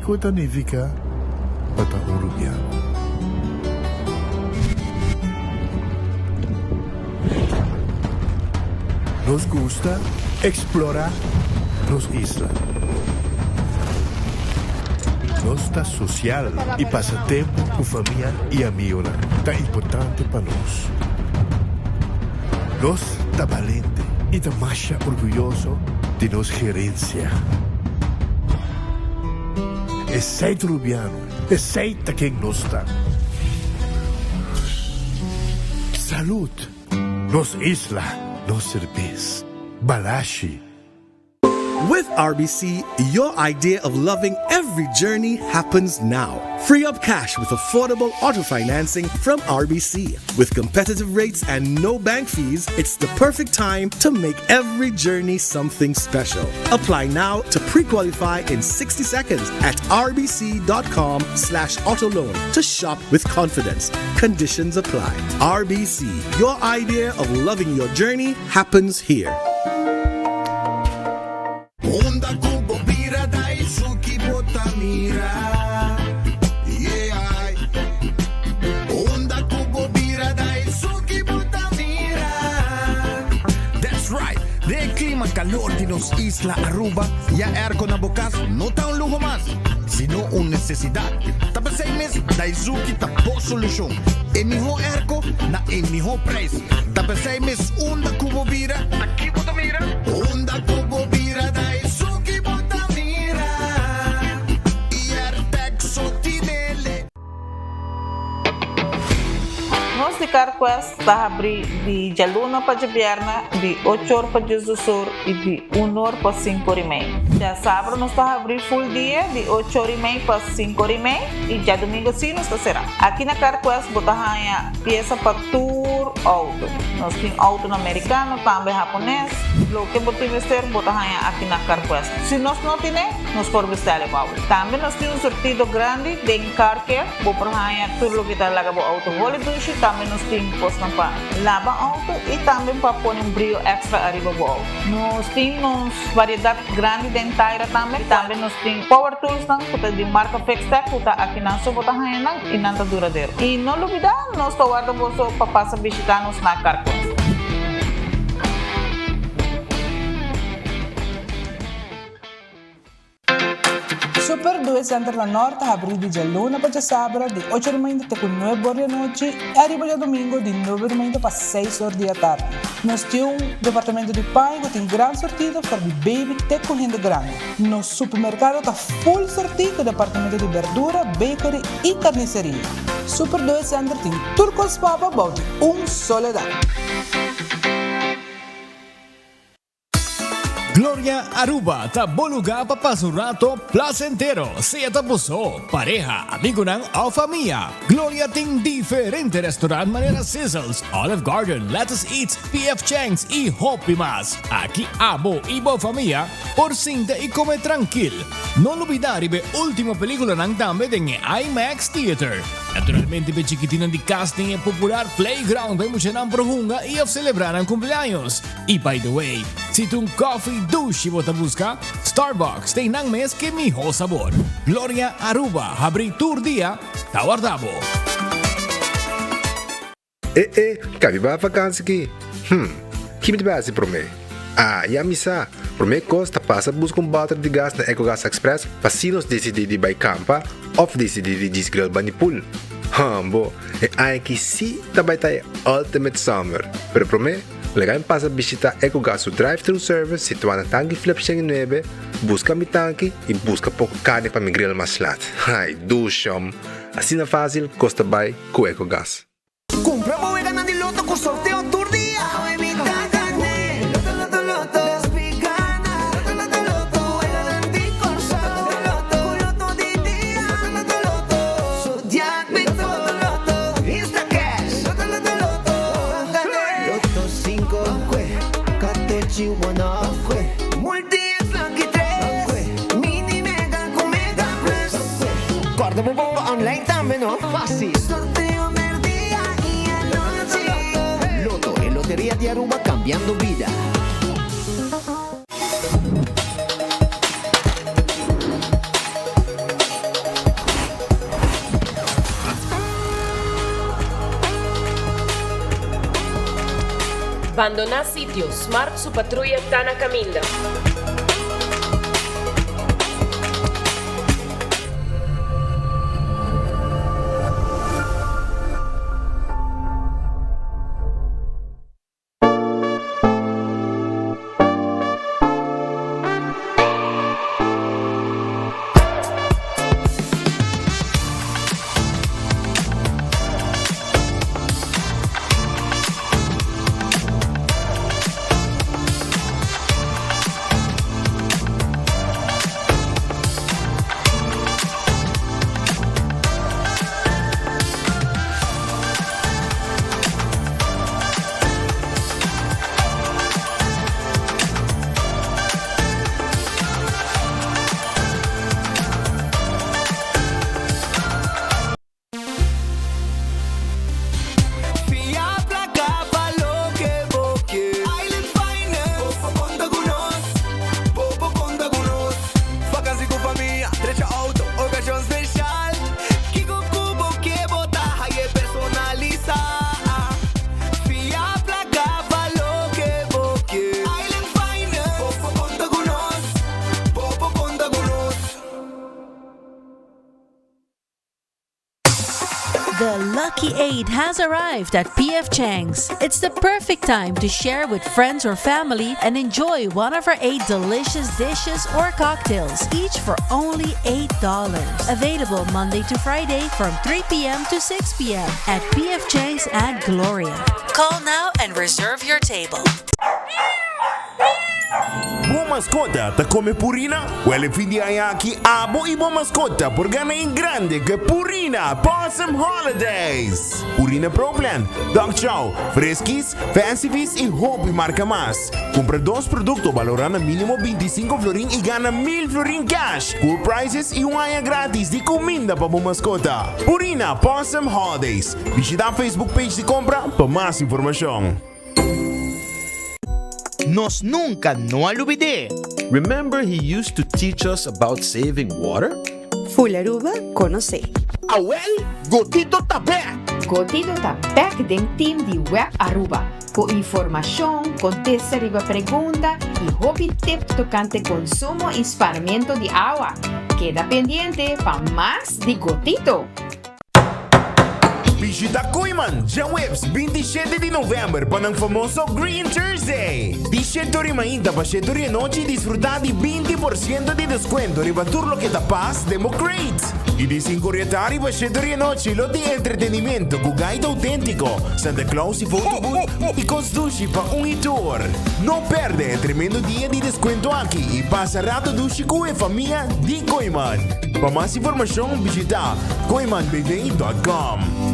kiko ta nifiká pa ta un rubiano. Nos gusta eksplorá nos isla. Nos ta sosial i pasa tempu ku famia i amigonan ta importante pa nos. Nos ta balente i ta masha orguyoso di nos gerensia. Esei ta Rubiano, esei ta ken nos ta. Salud! Nos isla, nos serbes. Balashi. With RBC, your idea of loving every journey happens now. Free up cash with affordable auto financing from RBC. With competitive rates and no bank fees, it's the perfect time to make every journey something special. Apply now to pre-qualify in 60 seconds at rbc.com slash autoloan to shop with confidence. Conditions apply. RBC, your idea of loving your journey happens here. Unda ku bo bira Daisuki bo ta mira Yeah Unda ku bo bira Daisuki bo ta mira That's right! Den e klima kalor di nos isla Aruba, ya airco na bo kas no ta un luho mas, sino un nesesidat. Ta p'esei mes Daizuki ta bo solushon. E mihó airco na e mihó prijs. Ta p'esei mes unda ku bo bira, ta ki bo ta mira? Unda ku bo bira Daisuki bo ta mira Iertec so tinele. Nos di CarQuest ta habri di djaluna pa djabièrnè di ocho or pa diesdos or i di un or pa sinku or i mei. Djasabra nos ta habri full dia di ocho or i mei pa sinku or i mei i djadumingu si nos ta será. Aki na CarQuest bo ta haña piesa pa tur outo. Nos tin outonan merikano, tambe hapones. Loke bo tin mester bo ta haña aki na CarQuest. Si nos no tine, nos por bestèl e pa bo. Tambe nos tin un surtido grandi den Car Care. Bo por haña tur loke ta laga bo outo holi dushi. Tambe nos tin kosnan pa laba outo i tambe pa pone un brio èkstra ariba bo outo. Nos tin nos variedat grandi den taira tambe. Tambe nos tin power toolsnan ku ta di marka Fixtech ku ta akinan so bo ta haña nan i nan ta duradero. I no lubidá nos ta warda boso pa pasa bishitá nos na Carquest. Super Due Center na Nort ta habrí di djaluna pa djasabra di ocho di mainta te ku nuebe or di anochi i ariba djadumingu di nuebe di mainta pa seis or di atardi. Nos tin un departamento di paña ku tin gran sortido for di baby te ku hende grandi. Nos supermerkado ta full sortí ku departamento di berdura, bakery i karniseria. Super Due Center tin tur kos pa bo bou di un solo dak. Gloria Aruba ta bo lugar pa pasa un rato placentero, sea ta bo so, pareha, amigonan of famia. Gloria tin diferente restaurant manera Sizzles, Olive Garden, Lettuce Eats, PF Chang's y hopi mas. Aki abo y bo famia por sinta y come trankil. No lubida riba e ultimo peliculanan tambe den e IMAX Theater. Naturalmente p'e chikitinan di cas tin e popular playground pa e muchanan por hunga y of celebra nan cumpleaños. Y by the way, si ta un coffee dushi bo ta busca, Starbucks ta einan mes ke miho sabor. Gloria Aruba habri tur dia, ta warda bo. E e, ka mi bai vakansi ki? Hm, ki mi ta bai hasi promé? Ah, ya mi sa! Promé kos ta pasa buska un bòter di gas na Ecogas Express pa si nos disidí di bai kampa òf disidí di djis grill bani pool. Hòmbo, e aña aki sí ta bai ta e ultimate summer! Pero promé, laga mi pasa bishitá Ecogas su drive-thru service situá na Tanki Flip 109, buska mi tanki i buska poko karni pa mi grill mas lat. Ai, dushòm! Asina fásil kos ta bai ku Ecogas. Kumpra bo weganan di loto ku sorteo tur dia! Awe mi ta gané! Loto loto loto Despi gana! Loto loto loto Weganan di Kòrsou! Loto loto Ku loto di dia! Loto loto loto Zodiac Bito! Loto loto Instacash! Loto loto loto Gané! Loto sinku Kwe Katochi one Kwe Multi X Lucky tres Kwe Mini Mega ku Mega Plus Kwe Kòrda bo bomba online tambe no! Fácil! Sorteo merdia y anochi. Lotto, e loteria di Aruba cambiando bida. Bandoná sitio, Smart su patruya ta na kaminda. Fia placa pa loke bo ke. Island Finance. Bo por conta cu nos. Bo por conta cu nos. Vakantie cu famia, trecha auto, ocasion special. Kico cu bo ke bo ta haye personalisa. Fia placa pa loke bo ke. Island Finance. Bo por conta cu nos. Bo por conta cu nos. The Lucky 8 has arrived at PF Chang's. It's the perfect time to share with friends or family and enjoy one of our 8 delicious dishes or cocktails, each for only $8. Available Monday to Friday from 3 p.m. to 6 p.m. at PF Chang's at Gloria. Call now and reserve your table. Bo mascota ta come Purina? Wel e fin di aña aki abo y bo mascota por gana en grande cu e Purina Pawsome Holidays! Purina Pro Plan, Dog Chow, Friskies, Fancy Feast y hopi marca mas. Cumpra dos producto balora na minimo 25 florin y gana 1000 florin cash, cool prizes y un aña gratis di cuminda pa bo mascota. Purina Pawsome Holidays. Bishita Facebook page di compra pa mas informacion. Nos nunca no a lubid'é. Remember he used to teach us about saving water? Full Aruba conoce. Awel, Gotito ta bek! Gotito ta bek den team di Web Aruba cu informacion, contesta riba pregunta y hopi tip tocante consumo y sparmento di awa. Keda pendiente pa mas di Gotito! Bishita Kooyman djaweps 27 di november pa nan famoso Green Thursday. Di shete ora mainta pa shete ora anochi disfruta di 20% di descuento riba tur loke ta pas den bo crate. Y di 5 ora tardi pa shete ora anochi lo tin entretenimento cu gaita autentico, Santa Claus y photo booth y cos dushi pa un y tur. No perde e tremendo dia di descuento aki y pasa rato dushi cu e famia di Kooyman. Pa mas informacion bishita kooimanbv.com.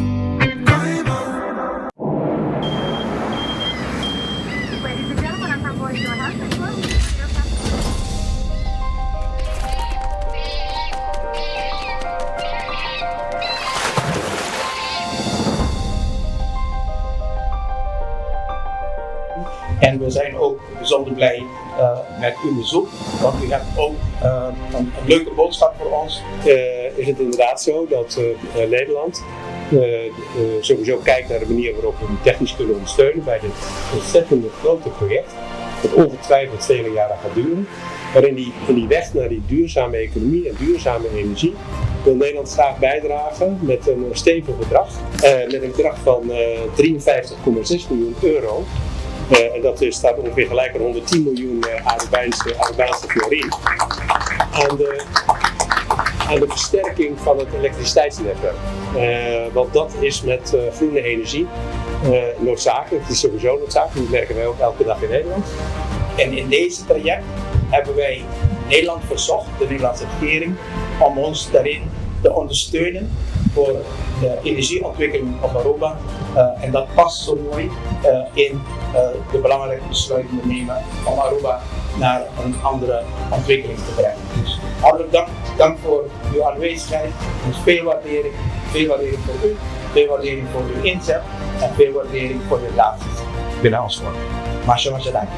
En we zijn ook bijzonder blij met uw bezoek, want u hebt ook een leuke boodschap voor ons. Is het inderdaad zo dat Nederland sowieso kijkt naar de manier waarop we u technisch kunnen ondersteunen bij dit ontzettende grote project, dat ongetwijfeld vele jaren gaat duren. Maar in die, in die weg naar die duurzame economie en duurzame energie wil Nederland graag bijdragen met een stevig bedrag. met een bedrag van 53,6 miljoen euro. en dat is, staat ongeveer gelijk aan 110 miljoen Arubaanse, Arubaanse florin. Aan de, aan de versterking van het elektriciteitsnetwerk. want dat is met groene energie noodzakelijk. Het is sowieso noodzakelijk, dat merken wij ook elke dag in Nederland. En in deze traject hebben wij Nederland verzocht, de Nederlandse regering, om ons daarin te ondersteunen voor de energieontwikkeling op Aruba. Uh, en dat past zo mooi uh, in uh, de belangrijke besluiten die we nemen om Aruba naar een andere ontwikkeling te brengen. Dus hartelijk dank, dank voor uw aanwezigheid. Dus veel waardering, veel waardering voor u, veel waardering voor uw inzet en veel waardering voor uw relaties binnen ons vorm. Masha, masha, dank.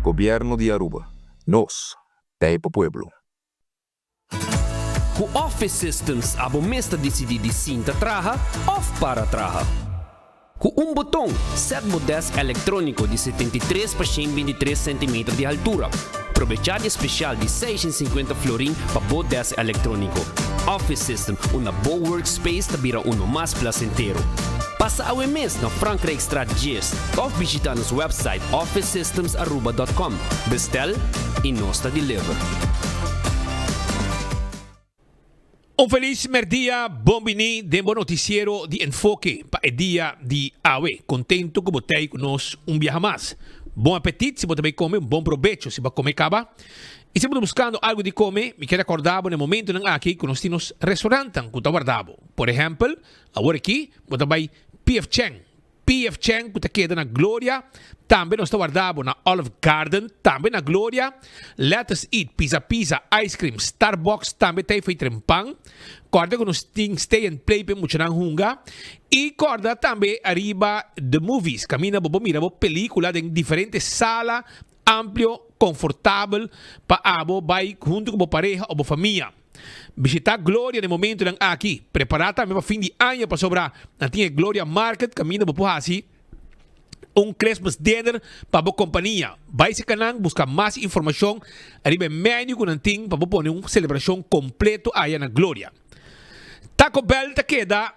Gobierno di Aruba. Nos. T'ei pa pueblo. Ku Office Systems abo mes ta disidí di sinta traha òf para traha. Ku un boton, sèt bo dèsk elektróniko di 73 pa 123 sentimeter di haltura. Probechá di e spesial di 650 florin pa bo dèsk elektróniko. Office System, unda bo workspace ta bira uno mas plasentero. Pasa awe mes na Frankrijkstraat 10 òf bishitá nos wèpsait officesystemsaruba.com. Bestel y nos ta deliver. Un felis merdia, bon bini den bo noticiero di Enfoke pa e dia di awe. Contento cu bo tei cu nos un biaha mas. Bon apetit si bo ta bay come, un bon probecho si bo a come caba. Y si bo ta buscando algo di come, mi kier acorda bo na e momentonan aki cu nos tin nos restaurantan cu ta warda bo. Por ehempel, awor aki bo ta bay PF Chang. PF Chang ku ta keda na Gloria, tambe nos ta warda bo na Olive Garden, tambe na Gloria, Let Us Eat, Pizza Pizza, Ice Cream, Starbucks tambe ta ei tren pan. Kòrda ku nos tin Stay and Play pa e muchanan hunga. I kòrda tambe ariba The Movies, kaminda bo por mira bo pelikula den diferente sala amplio, konfortabel pa abo bai huntu ku bo pareha o bo famia. Bishitá Gloria na e momentunan aki. Prepará tambe pa fin di aña pasobra nan tin e Gloria Market kaminda bo por hasi un Christmas dinner pa bo kompania. Bai serka nan buska mas informashon ariba e menu ku nan tin pa bo pone un selebrashon kompleto aya na Gloria. Taco Bell ta keda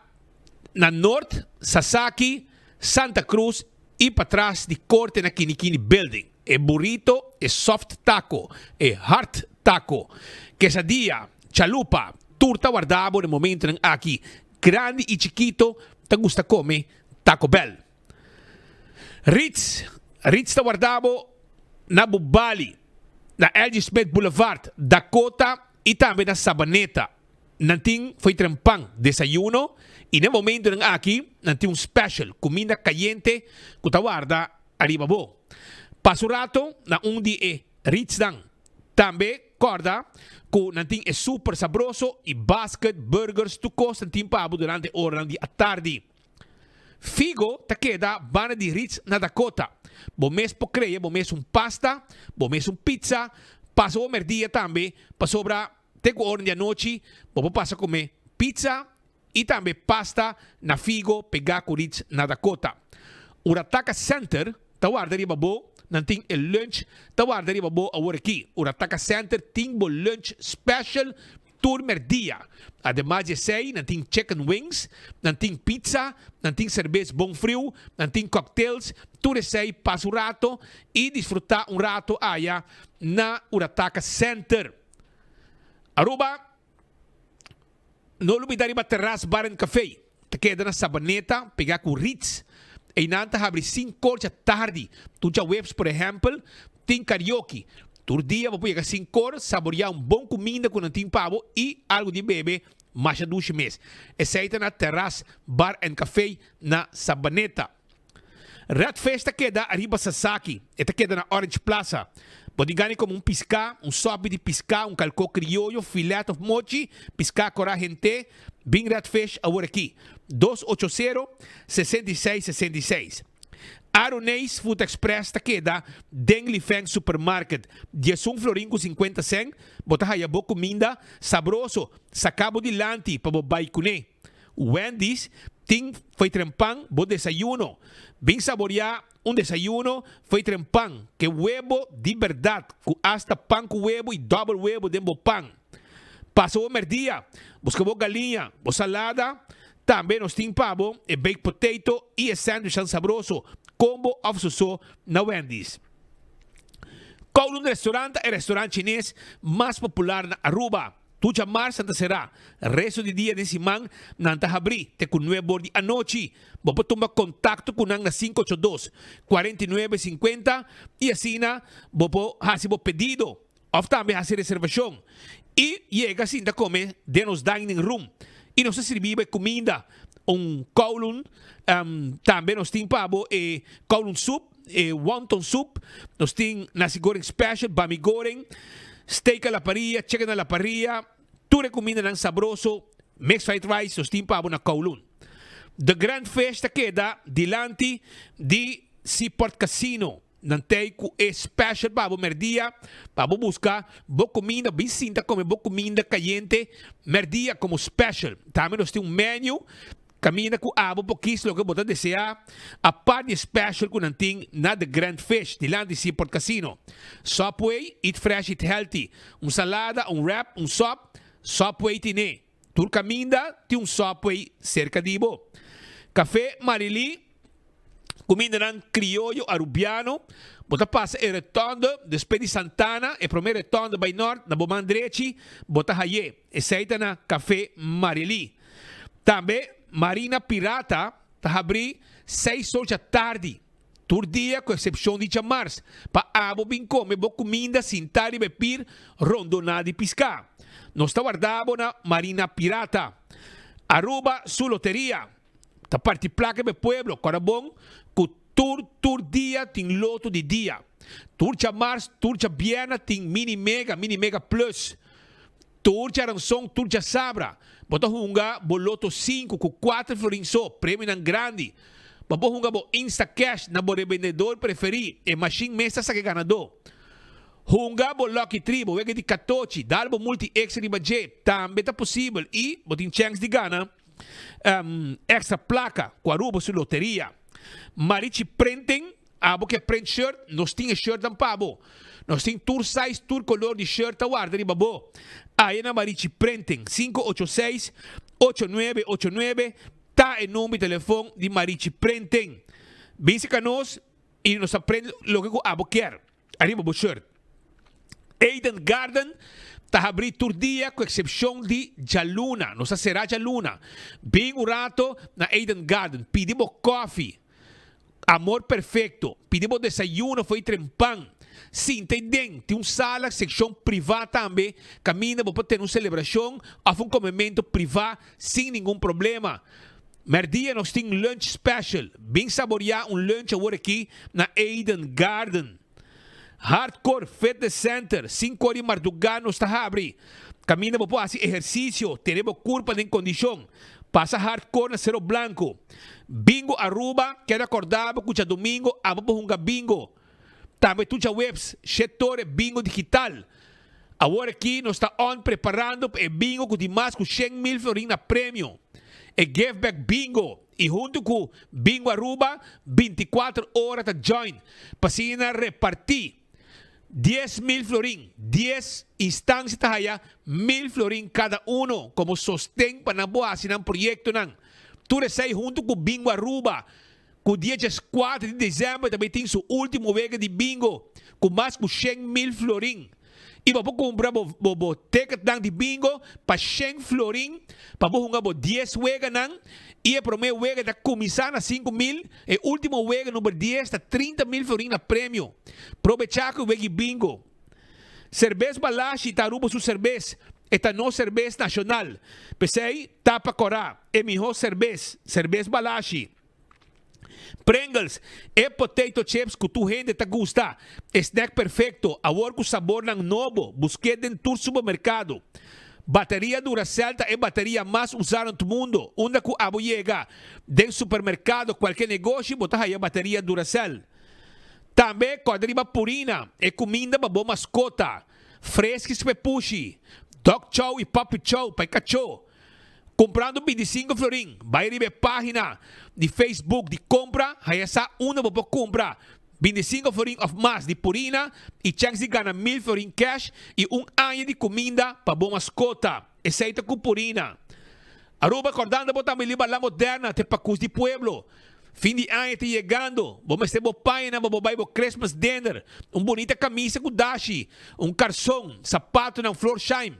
na Noord, Sasaki, Santa Cruz i patras di korte na Kinikini Building. E burrito, e soft taco, e hard taco, quesadilla, chalupa, tur ta warda bo na e momentonan aki. Grandi i chikito ta gusta kome Taco Bell. Ritz, Ritz ta warda bo na Bubali, na LG Smith Boulevard, Dakota i tambe na Sabaneta. Nan tin fo'i trempan desayuno i na e momentonan aki nan tin un special kuminda kayente ku ta warda ariba bo. Pasa un rato na un di e Ritznan. Tambe kòrda ku nan tin e super sabroso i basket, burgers, tur kos nan tin pa bo durante oranan di atardi. Figo ta keda banda di Ritz na Dakota. Bo mes por krea bo mes un pasta, bo mes un pizza, pasa bo merdia tambe pasobra Te ku ora di anochi bo por pasa kume pizza i tambe pasta na Figo pegá ku Ritz na Dakota. Urataka Center ta warda riba bo, nan tin e lunch ta warda riba bo awor aki. Urataka Center tin bo lunch special tur merdia. Ademas di esei nan tin chicken wings, nan tin pizza, nan tin serbes bon friu, nan tin cocktails, tur esei pasa un rato i disfruta un rato aya na Urataka Center. Aruba, No lubida riba Terras Bar and Café, ta keda na Sabaneta, pegá ku Ritz. Einan ta habri sinkor dja tardi. Tur djaweps, por ehèmpel, tin karaoke. Tur dia bo por yega sinkor, saboriá un bon kuminda ku nan tin pa bo i algu di bebe masha dushi mes. Esei ta na Terras Bar and Café na Sabaneta. Red Fish ta keda ariba Sasaki. E ta keda na Orange Plaza. Bo tin gana di kome un piská, un sòpi di piská, un kalkó krioyo, filet òf mochi, piská korá hent'é, bin Red Fish awor aki. 280 66 66. Aroneis Food Express ta keda den Lifeng Supermarket. 11 florin ku 50 sèn bo ta haya bo kuminda sabroso saká bo dilanti pa bo bai kuné. Wendy's tin fo'i trempan bo desayuno. Bin saboreá un desayuno fo'i trempan ke webo di bèrdat ku asta pan ku webo i dòbel webo den bo pan. Pasa bo mèrdia, buska bo galiña, bo salada. Tambe nos tin pa bo e baked potato i e sandwichnan sabroso, combo òf soso na Wendy's. Kowloon Restaurant ta e restaurant chines mas popular na Aruba. Tur djamars nan ta será. Resto di dia den siman nan ta habrí te ku nuebor di anochi. Bo por tuma kontakto ku nan na 582, 49, 50 i asina bo por hasi bo pedido òf tambe hasi reservashon i yega sinta kome den nos dining room i nos ta sirbi bo e kuminda, un kowloon, tambe nos tin pa bo e kowloon soup. E wonton soup, nos tin nasi goreng special, bami goreng, steak a la parrilla, chicken a la parrilla, tur e cumindanan sabroso, mixed fried rice nos tin pa bo na Kowloon. The Grand Fish ta keda dilanti di Seaport Casino. Nan tei ku e special pa bo merdia, pa bo buska bo kuminda, bin sinta kome bo kuminda kayente merdia komo special. Tambe nos tin un menu kaminda ku abo por kis loke bo ta desea apart di e special ku nan tin na The Grand Fish dilanti Seaport Casino. Subway, eat fresh eat healthy. Un salada, un wrap, un sop, Subway tine. Tur kaminda tin un Subway serka di bo. Café Marily. Kumindanan krioyo arubiano. Bo ta pasa e rotonde despues di Santana, e prome rotonde bai nort, na bo man drechi bo ta haye. Esei ta na Café Marily. Tambe Marina Pirata ta habri seis or djatardi tur dia ku eksepshon di djamars pa abo bin kome bo kuminda sinta riba e pir rondona di piská. Nos ta warda bo na Marina Pirata. Aruba su loteria. Ta parti plaka pa e pueblo. Kòrda bon ku tur tur dia tin loto di dia. Tur djamars, tur djabièrnè tin mini mega, mini mega plus. Tur djaranson, tur djasabra. Bo ta hunga bo loto sinku ku kuater florin so, premionan grandi. Bo por hunga bo Instacash na bo rebendedor preferí, e mashin mes ta saka e ganadó. Hunga bo Lucky Tree, bo wega di katochi, dal bo multi extra riba dje, tambe ta posibel i bo tin chèns di gana. Extra placa cu Aruba su loteria. Marichi Printing, abo ke print shirt, nos tin e shirtnan pa bo. Nos tin tur size, tur color di shirt ta warda riba bo. Aya na Marichi Printing, 586 8989 ta e number di telefon di Marichi Printing. Bin cerca nos y nos ta print loke cu abo kier. Ariba bo shirt. Eden Garden ta habrí tur dia ku eksepshon di djaluna. Nos ta será djaluna. Bin un rato na Eden Garden. Pidi bo kòfi. Amor perfekto. Pidi bo desayuno for i trempan. Sinta ei den. Tin un sala, sekshon privá tambe, kaminda bo por tene un selebrashon òf un komementu privá sin ningun problema. Mèrdia nos tin lunch special. Bin saboriá un lunch awor aki na Eden Garden. Hardcore Fitness Center, sinku ora di mardugá nos ta habri. Kaminda bo por hasi ehersisio, tene bo kurpa den kondishon. Pasa Hardcore na Sero Blanco. Bingo Aruba, keda kòrda bo ku djadumingo abo por hunga bingo. Tambe tur djaweps, shetore bingo digital. Awor aki nos ta on preparando pa e bingo ku tin mas ku 100,000 florin na premio. E Give Back Bingo i huntu ku Bingo Aruba 24 ora ta join pa asina reparti 10,000 florin. Dies instansia ta haya mil florin kada uno komo sosten pa nan por hasi nan proyektonan. Tur esei huntu ku Bingo Aruba Ku dia 14 di desèmber ta bai tin su último wega di bingo ku mas ku 100,000 florin. I bo por kumpra bo bo bo ticketnan di bingo pa shen florin pa bo hunga bo dies weganan i e promé wega ta kuminsá na 5000, e último wega number dies ta 30,000 florin na premio. Probechá ku e wega di bingo. Serbes Balashi ta Aruba su serbes, e ta nos serbes nashonal. P'esei ta pa kòrá e mihó serbes, Serbes Balashi. Pringles, e potato chips ku tur hende ta gusta. E snack perfekto, awor ku sabornan nobo, busk'é den tur supermerkado. Bateria Duracell ta e bateria mas usá rond mundo. Unda ku abo yega, den supermerkado, kualke negoshi, bo ta haya bateria Duracell. Tambe kòrda riba Purina, e kuminda pa bo maskota. Freskis pa e pushi, dog chow i puppy chow pa e kachó. Kumprando 25 florin, bai riba e página di Facebook di kompra, haya sa unda bo por kumpra 25 florin òf mas di Purina i chèns di gana 1000 florin kèsh i un aña di kuminda pa bo maskota. Esei ta ku Purina. Aruba kòrdando bo tambe riba La Moderna te pakus di pueblo. Fin di aña ta yegando, bo mester bo pañanan pa bo bai bo Christmas dinner, un bunita camisa cu dashi, un carson, sapatonan Florsheim.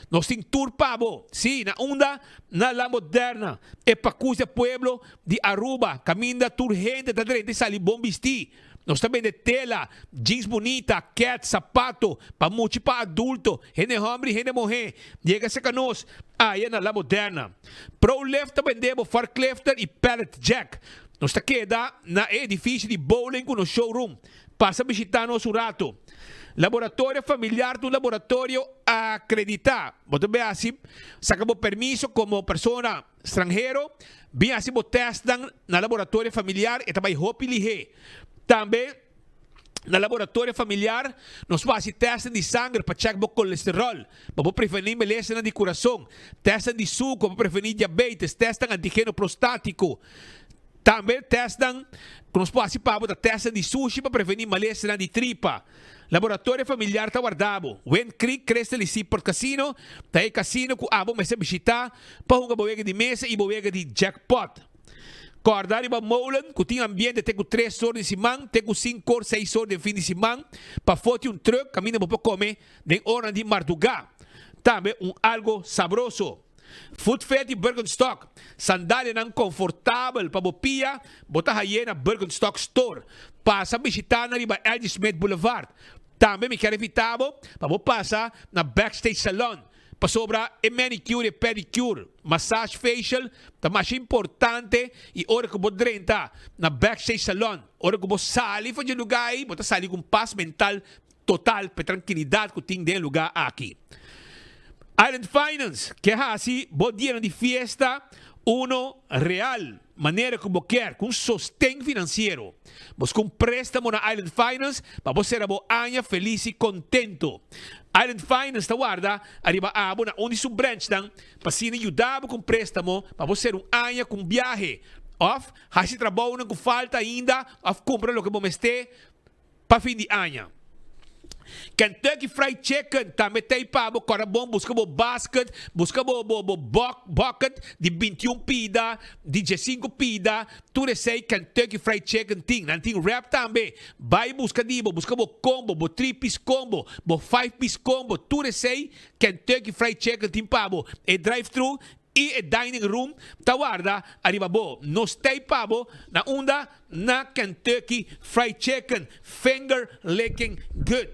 Nos tin tur pa bo. Sí, na unda? Na La Moderna, e pacus di pueblo di Aruba, caminda tur hende ta drenta y sali bon bisti. Nos ta bende tela, jeans bunita, kets, sapato, pa mucha y pa adulto, hende homber y hende muhe. Yega cerca nos aya na La Moderna. Prolift ta bende bo forklifter y pallet jack. Nos ta keda na e edificio di bowling cu nos showroom. Pasa bishita nos un rato. Laboratorio Familiar ta un laboratorio acredita. Bo ta bay haci saca bo permiso como persona Stranhero, bin hasi bo testnan na laboratorio familiar, e ta bai hopi lihé. Tambe Na laboratorio familiar nos por hasi tèstnan di sanger pa chèk bo kolesteròl, pa bo prevení melesanan di kurason, tèstnan di suku pa prevení diabetes, tèstnan antigeno prostátiko. Tambe tèstnan ku nos por hasi pa bo ta tèstnan di sushi pa prevení malesanan di tripa. Laboratorio familiar ta warda bo. Wind Creek Crystal i Seaport Casino ta e kasino ku abo mester bishitá pa hunga bo wega di mesa i bo wega di jackpot. Kòrda riba molen ku tin ambiente te ku tres or di siman te ku sinkor seis or den fin di siman. Pafó tin un trùk kaminda bo por kome den oranan di mardugá. Tambe un algo sabroso. Food Fair di Birkenstock, Sandalianan konfortabel pa bo pia bo ta haye na Birkenstock Store. Pasa bishitá nan riba LG Smith Boulevard. Tambe mi kier invitá bo pa bo pasa na Backstage Salon. Pasobra e manicure e pedicure, massage facial ta masha importante y ora cu bo drenta na Backstage Salon, ora cu bo sali for dje lugar ey, bo ta sali cu un pas mental total pa e trankilidad cu tin den e lugar aki. Island Finance ke haci bo dianan di fiesta uno real. Manera ku bo kier ku un sosten finansiero. Buska un préstamo na Island Finance pa bo sera bo aña felis i kontentu. Island Finance ta warda ariba abo na un di su branchnan pa asina yuda bo ku un préstamo pa bo sera un aña ku un biahe òf hasi trabounan ku falta ainda òf kumpra loke bo mester pa fin di aña. Kentucky Fried Chicken tambe ta ei pa bo. Kòrda bon buska bo basket, buska bo bo bo bucket di bintiun pida, di diesinku pida, tur esei Kentucky Fried Chicken tin. Nan tin wrap tambe. Bai buska di bo, buska bo combo, bo three piece combo, bo five piece combo, tur esei Kentucky Fried Chicken tin pa bo. E drive thru I e dining room ta warda ariba bo. Nos tei pa bo na unda? Na Kentucky Fried Chicken. Finger licking good.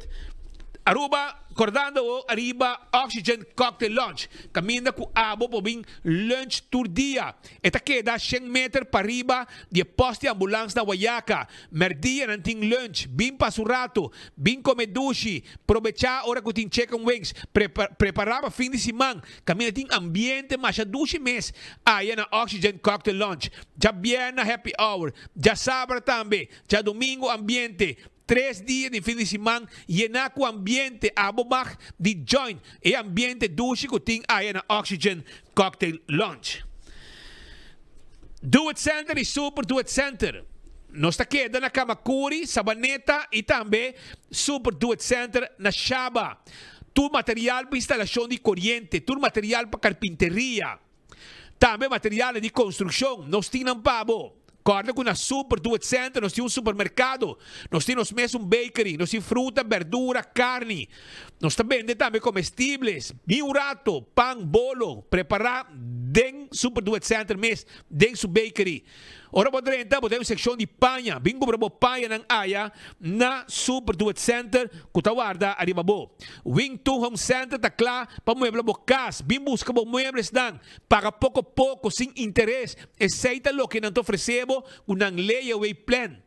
Aruba, kordando bo ariba Oxygen Cocktail Lounge, kaminda ku abo por bin lunch tur dia. E ta keda shen meter pariba di e post di ambulans na Wayaca. Merdia nan tin lunch. Bin pasa un rato. Bin come dushi. Probecha ora cu tin chicken wings. Prepara pa fin di siman. Caminda tin ambiente masha dushi mes aya na Oxygen Cocktail Lounge. Djabièrnè happy hour. Djasabra tambe. Djadomingo ambiente. Tres dia di fin di siman yena cu ambiente. Abo mag di join e ambiente dushi cu tin aya na Oxygen Cocktail Lounge. Do It Center y Super Do It Center. Nos ta keda na Camacuri, Sabaneta y tambe Super Do It Center na Shaba. Tur material pa instalacion di coriente, tur material pa carpinteria, tambe materialnan di construccion, nos tin nan pa bo. Corda cu na Super Do It Center nos tin un supermercado, nos tin nos mes un bakery, nos tin fruta, berdura, carni. Nos ta bende tambe comestibles, bin un rato, pan, bolo, prepara den Super Do It Center mes, den su bakery. Ora bo drenta, bo ta den un seccion di paña, bin cumpra bo pañanan aya na Super Do It Center cu ta warda ariba bo. Wing Tun Home Center ta cla pa muebla bo cas, bin busca bo mueblesnan, paga poco poco, sin interes, esey ta loke nan ta ofrece bo cu nan layaway plan.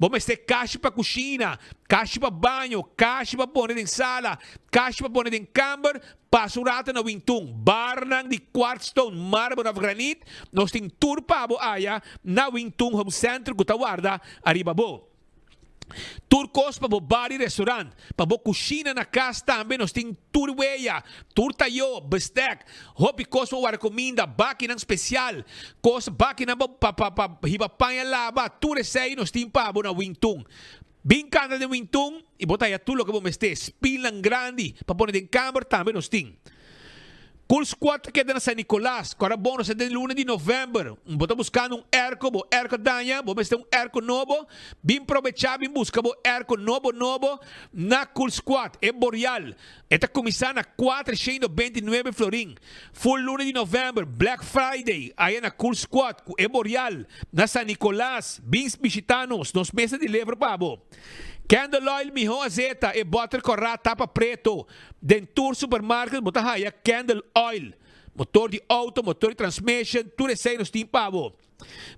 Bo mester kashi pa kushina, kashi pa baño, kashi pa pone den sala, kashi pa pone den kamber, pasa un rato na Wintun. Barnan di quartzstone, marmer of granit, nos tin tur pa bo aya na Wintun Home Center ku ta warda ariba bo. Tur kos pa bo bar i restaurant, pa bo kushina na kas tambe nos tin tur weya, tur tayo, bestek, Hopi kos pa warda kuminda, bakinan spesial, kos bakinan pa pa pa pa hiba paña laba, tur esei nos tin pa bo na Wintun. Bin kanta den Wintun i bo ta haya tur loke bo mester. Spilnan grandi pa pone den kamber tambe nos tin. Cool Squad ta keda na San Nicolas. Kora bon nos ta den luna di november. Bo ta buskando un airco, bo airco a daña, bo mester un airco nobo, bin probecha bin buska bo airco nobo nobo na Cool Squad, e Boreal. E ta kuminsá na 429 florin. Full luna di novèmber, Black Friday, aya na Cool Squad ku e Boreal na San Nicolas. Bin bishitá nos, nos mes ta deliver pa bo. Candle oil mihó azeta, e bòter kòrá tapa preto. Den tur supermarket bo ta haya candle oil. Motor di outo, motor di transmission, tur esei nos tin pa bo.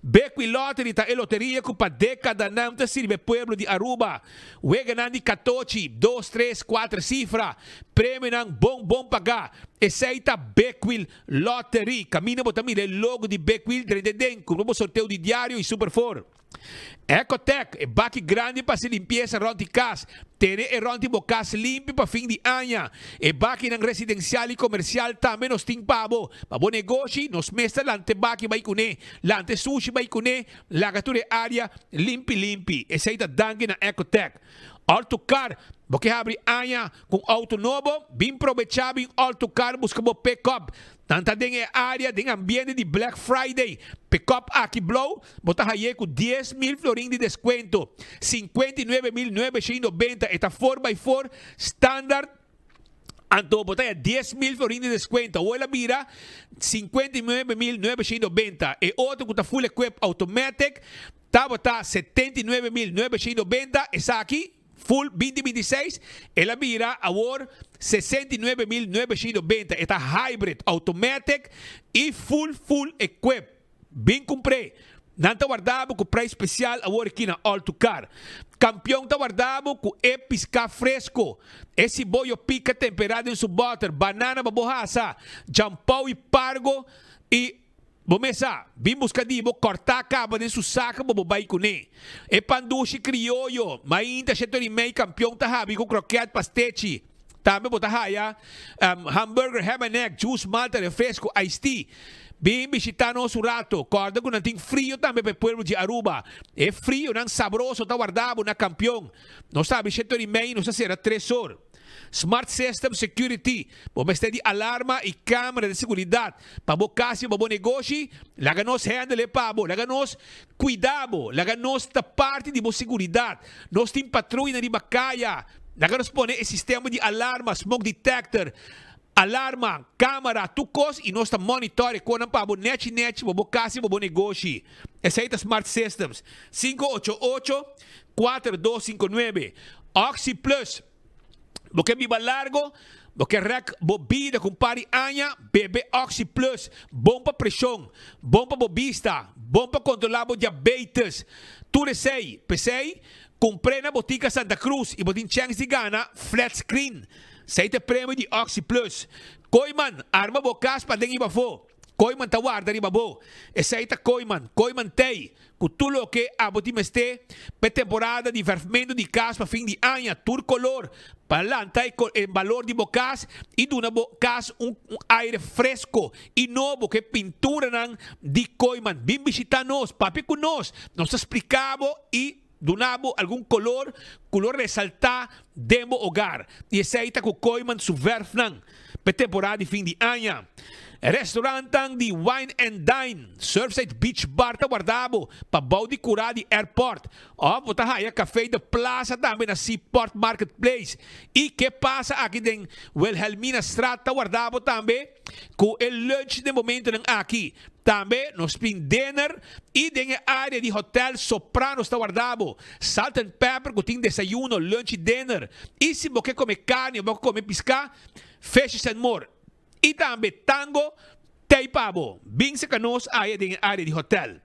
Bequi Lottery ta e loteria cu pa decadanan ta sirbi e pueblo di Aruba. Weganan di catochi, dos, tres, cuater cifra, premionan bon bon paga. Esey ta Bequil Lottery. Caminda bo ta mira e logo di Bequil drenta den, cumpra bo sorteo di diario y Super Four. Ecotec, e baki grandi pa hasi limpiesa rond di kas. Tene e rond di bo kas limpi pa fin di aña. E bakinan residensial i komersial tambe nos tin pa bo. Pa bo negoshi, nos mes ta lanta e baki bai kuné, lanta e sushi bai kuné, laga tur e área limpi limpi. Esei ta danki na Ecotec. Alto Car, bo ke habri aña ku un outo nobo? Bin probechá bin Alto Car buska bo pick-up. Nan ta den e área den ambiente di Black Friday. Pick-up aki blou bo ta haye ku 10,000 florin di deskuento, 59,990 e ta four by four standard, anto bo ta haya 10,000 florin di deskuento. Awor el a bira 59,990. E otro ku ta full equip automatic tabata 79,990, esaki Full binti binti seis, el a bira awor 69,990. E ta hybrid, automatic y full full equip. Bin cumpr'é. Nan ta warda bo cu prijs special awor aki na All To Car. Campeon ta warda bo cu e pisca fresco, e siboyo pica tempera den su boter, banana pa bo hasa, jampou y pargo y. Bo mes sa, bin buska di bo kòrtá kaba den su saka bo bo bai kuné. E pan dushi krioyo, mainta shetor i mei kampion ta habi ku krokèt pastechi. Tambe bo ta haya hamburger, ham and egg, juice, malta, refresco, iced tea. Bin bishitá nos un rato. Kòrda ku nan tin frio tambe pa e pueblo di Aruba. E frionan sabroso ta warda bo na kampion. Nos ta habri shetor i mei i nos ta sera tres or. Smart System Security, Bo mester di alarma i camera di seguridad pa bo cas i pa bo negoshi? Laga nos handle e pa bo. Laga nos cuida bo. Laga nos ta parti di bo seguridad. Nos tin patruyanan riba caya. Laga nos pone e sistema di alarma, smoke detector, alarma, camera, tur cos i nos ta monitor e conan pa bo nechi nechi pa bo cas i pa bo negoshi. Esey ta Smart Systems. 588 4259 Oxi Plus. Bo ke biba largo? Bo ke rek bo bida ku un par di aña? Bebe Oxi Plus. Bon pa preshon, bon pa bo bista, bon pa kontrolá bo diabetes. Tur esei. P'esei, kumpr'é na Botica Santa Cruz i bo tin chèns di gana flat screen. Esei ta e premio di Oxi Plus. Kooiman, arma bo kas paden i pafó. Kooiman ta warda riba bo. Esei ta Kooiman. Kooiman t'ei ku tur loke abo tin mester pa e temporada di verfmentu di kas pa fin di aña. Tur kolor pa lanta e balor di bo kas i duna bo kas un aire fresko i nobo ku e pinturanan di Kooiman. Bin bishita nos, papia ku nos. Nos ta splika bo i duna bo algun kolor ku lo resaltá den bo hogar. I esei ta ku Kooiman su verfnan. P'e temporada di fin di aña, restaurantnan di Wine and Dine, Surfside Beach Bar ta warda bo pa bou di kurá di airport. Òf bo ta haya Café de Plaza tambe na Seaport Marketplace. I Ke Pasa aki den Wilhelminastraat ta warda bo tambe ku e lunch den momentunan aki. Tambe nos tin dinner i den e área di Hotel Sopranos ta warda bo Salt and Pepper ku tin desayuno, lunch i dinner. I si bo ke kome karni òf bo ke kome piská, Fishes and More. I tambe Tango t'ei pa bo. Bin seka nos aya den e área di hotel.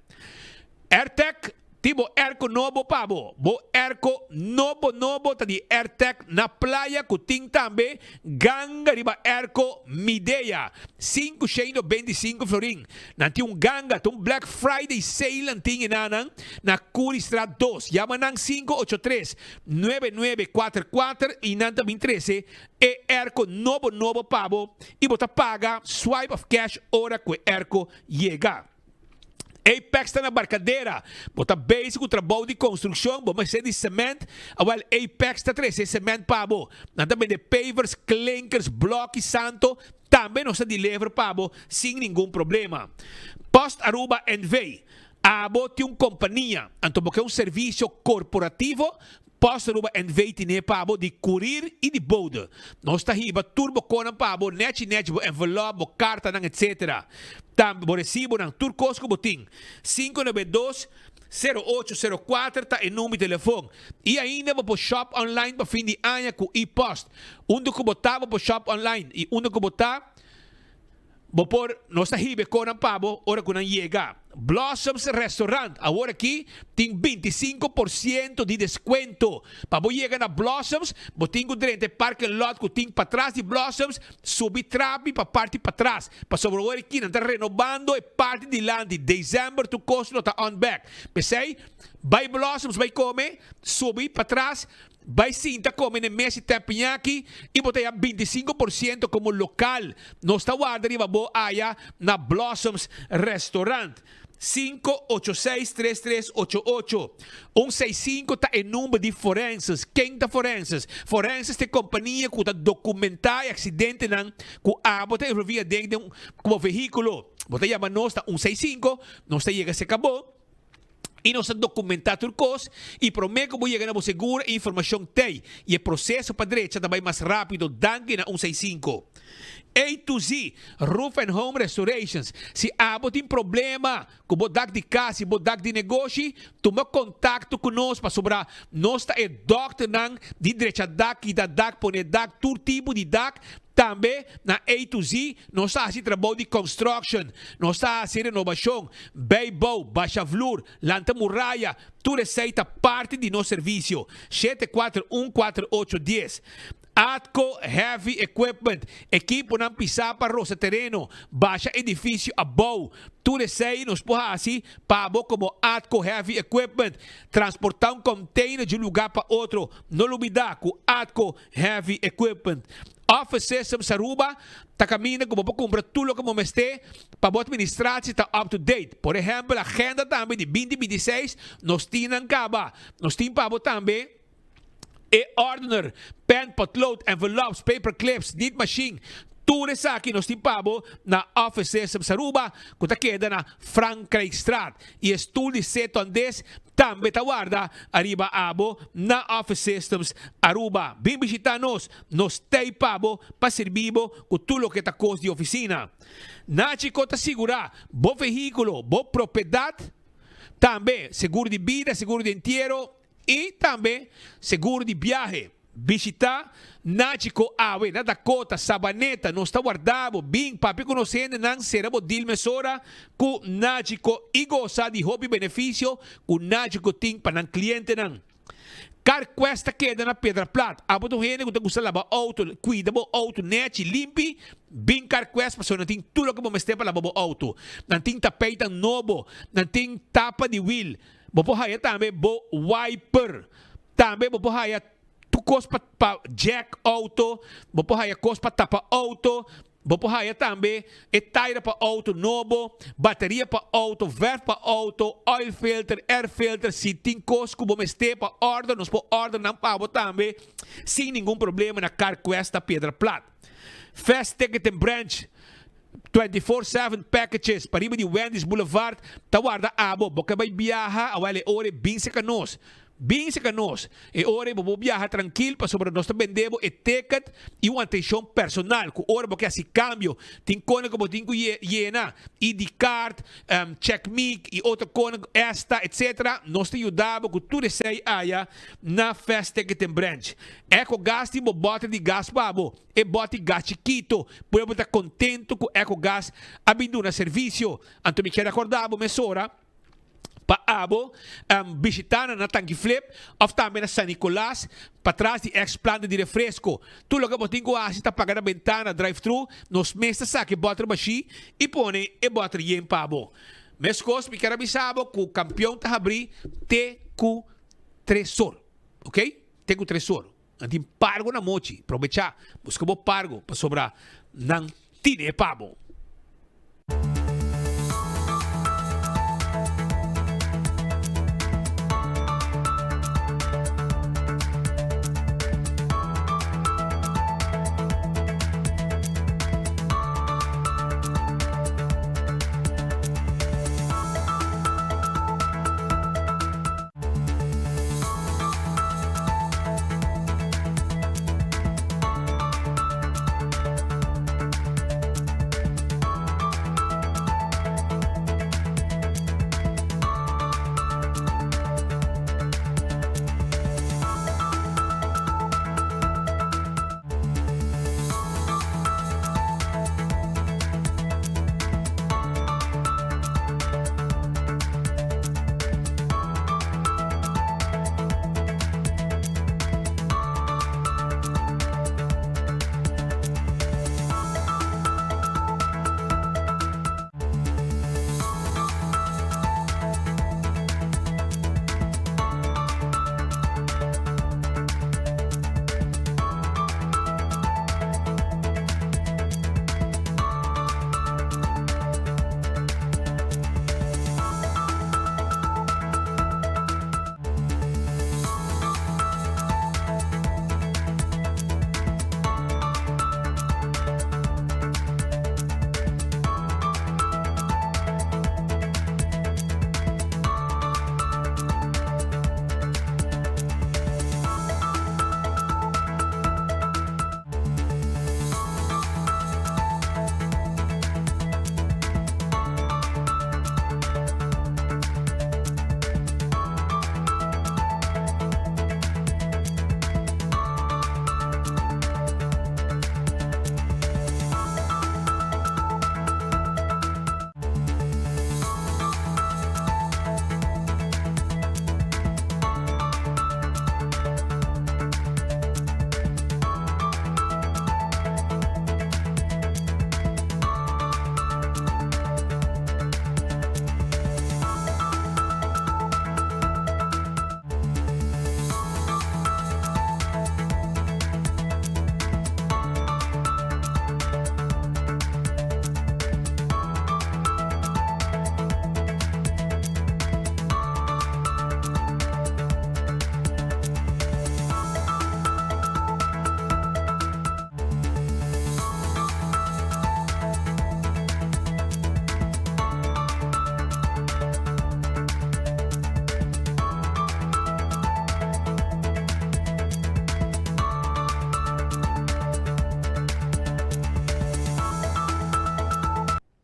Airtec tin bo airco nobo pa bo. Bo airco nobo nobo ta di Airtec na playa ku tin tambe ganga riba airco Midea, 525 florin. Nan tin un ganga, ta un Black Friday sale nan tin enanan na Curiestraat 2. Yama nan 583 9944 i nan ta bin trese e airco nobo nobo pa bo i bo ta paga swipe of cash ora ku e airco yega. Apex ta na Barcadera. Bo ta bezig ku trabou di konstrukshon, bo mester di sement? Awel, Apex ta trese e sement pa bo. Nan ta bende pavers, klinkers, blòki, santo. Tambe nos ta deliver pa bo sin ningun problema. Post Aruba NV. Abo tin un kompania, anto bo ke un servisio korporativo? Post Aruba NV tine pa bo di kurir i di bode. Nos ta hiba tur bo konan pa bo, nechi nechi bo envelop, bo kartanan etc. Tambe bo resibonan, tur kos ku bo tin. 592 0804 ta e number di telefon. I ainda bo por shop online pa fin di aña ku e-post. Unda ku bo ta bo por shop online i unda ku bo ta. Bo por, nos ta hiba e konan pa bo ora ku nan yega. Blossoms Restaurant awor aki tin 25% di deskuento. Pa bo yega na Blossoms, bo tin ku drenta e parking lot ku tin patras di Blossoms, subi trapi pa parti patras. Pasobra awor aki nan ta renobando e parti dilanti. December tur kos lo ta on bek. P'esei, bai Blossoms bai kome, subi patras, Bai sinta come n'e mes di Teppanyaki y bo ta ya 25% como local. Nos ta warda riba bo aya na Blossoms Restaurant. 5863388. 165 ta e number di Forenses. Ken ta Forenses? Forenses ta e compania cu ta documenta e accidentenan cu abo ta envolvi aden den cu bo vehiculo. Bo ta yama nos na 165, nos ta yega cerca bo. i nos ta dokumentá tur kos i promé ku bo yega na bo seguro e informashon t'ei i e proseso pa drecha ta bai mas rápido danki na un 65. A to Z Roof and Home Restorations Si abo tin problema ku bo dak di kas i bo dak di negoshi tuma kontakto ku nos pasobra nos ta e dòkternan di drecha dak, kita dak, pone dak, tur tipo di dak. Tambe na A to Z nos ta hasi trabou di construction, nos ta hasi renobacion, bijbouw, basha vloer, lanta muraya, tur esey ta parti di nos servicio. 7414810. Atco Heavy Equipment, ekiponan pisa pa rosa tereno, basha edificio abou, tur esey nos por hasi pa bo como Atco Heavy Equipment. Transporta un container di un lugar pa otro, no lubida cu Atco Heavy Equipment. Office Systems Aruba ta caminda cu bo por cumpra tur loke bo mester pa bo administratie ta up to date. Por ehempel agenda tambe di binti 26 nos tin nan caba. Nos tin pa bo tambe e ordener, pen, potlood, envelopes, paper clips, niet machine. Tur esaki nos tin pa bo na Office Systems Aruba cu ta keda na Frankrijkstraat. Y e stoel di seto andes Tambe ta warda ariba abo na Office Systems Aruba. Bin bishita nos, nos t'ei pa bo pa sirbi bo ku tur loke ta kos di ofisina. Nachico ta sigurá bo vehíkulo, bo propiedat, tambe seguro di bida, seguro di entiero i tambe seguro di biahe. Bishita Nachico awe na Dakota, Sabaneta, nos ta warda bo, bin papia ku nos hendenan, sera bo deal mesora ku Nachico i gosa di hopi benefisio ku Nachico tin pa nan klientenan. CarQuest ta keda na Piedra Plat, abo ta un hende ku ta gusta laba outo, kuida bo outo nechi, limpi, bin CarQuest pasobra nan tin tur loke bo mester pa laba bo outo. Nan tin tapeitan nobo, nan tin tapa di wiel, bo por haya tambe bo wiper. Tambe bo por haya tur kos pa pa jack auto, bo por haya kos pa tapa auto, bo por haya tambe e taira pa auto nobo, bateria pa auto, verf pa auto, oil filter, air filter, si tin kos ku bo mester pa order nos por order nan pa bo tambe sin ningun problema na Carquest na Piedra Plat. Fast Ticketing Branch 24/7 packages pariba di Wendy's Boulevard ta warda abo, bo ke bai biaha awel e ora e bin seka nos. Bin seka nos. E ora ei bo por biaha trankil pasobra nos ta bende bo e ticket i un atenshon personal ku ora bo ke hasi kambio tin kona ku bo tin ku yena, ID card, check me i otro kona, esta etc. Nos ta yuda bo ku tur esei aya na Fast Ticketing Branch. Ecogas tin bo bòter di gas pa bo. E bòt di gas chikito. Pueblo ta kontento ku Ecogas a bin duna servisio. Anto mi kier akorda bo mesora. Pa abo bishita nan na Tanki Flip of tambe na San Nicolas patras di ex planta di refresco. Tur loke bo tin cu haci ta paga na bentana drive thru, nos mes ta saca e boter bashi y pone e boter yen pa bo. Mescos mi kier a bisa bo cu Campeon ta habri te cu tres or, ok? Te cu tres or. Nan tin pargo na mochi, probecha, busca bo pargo pasobra nan tine pa bo.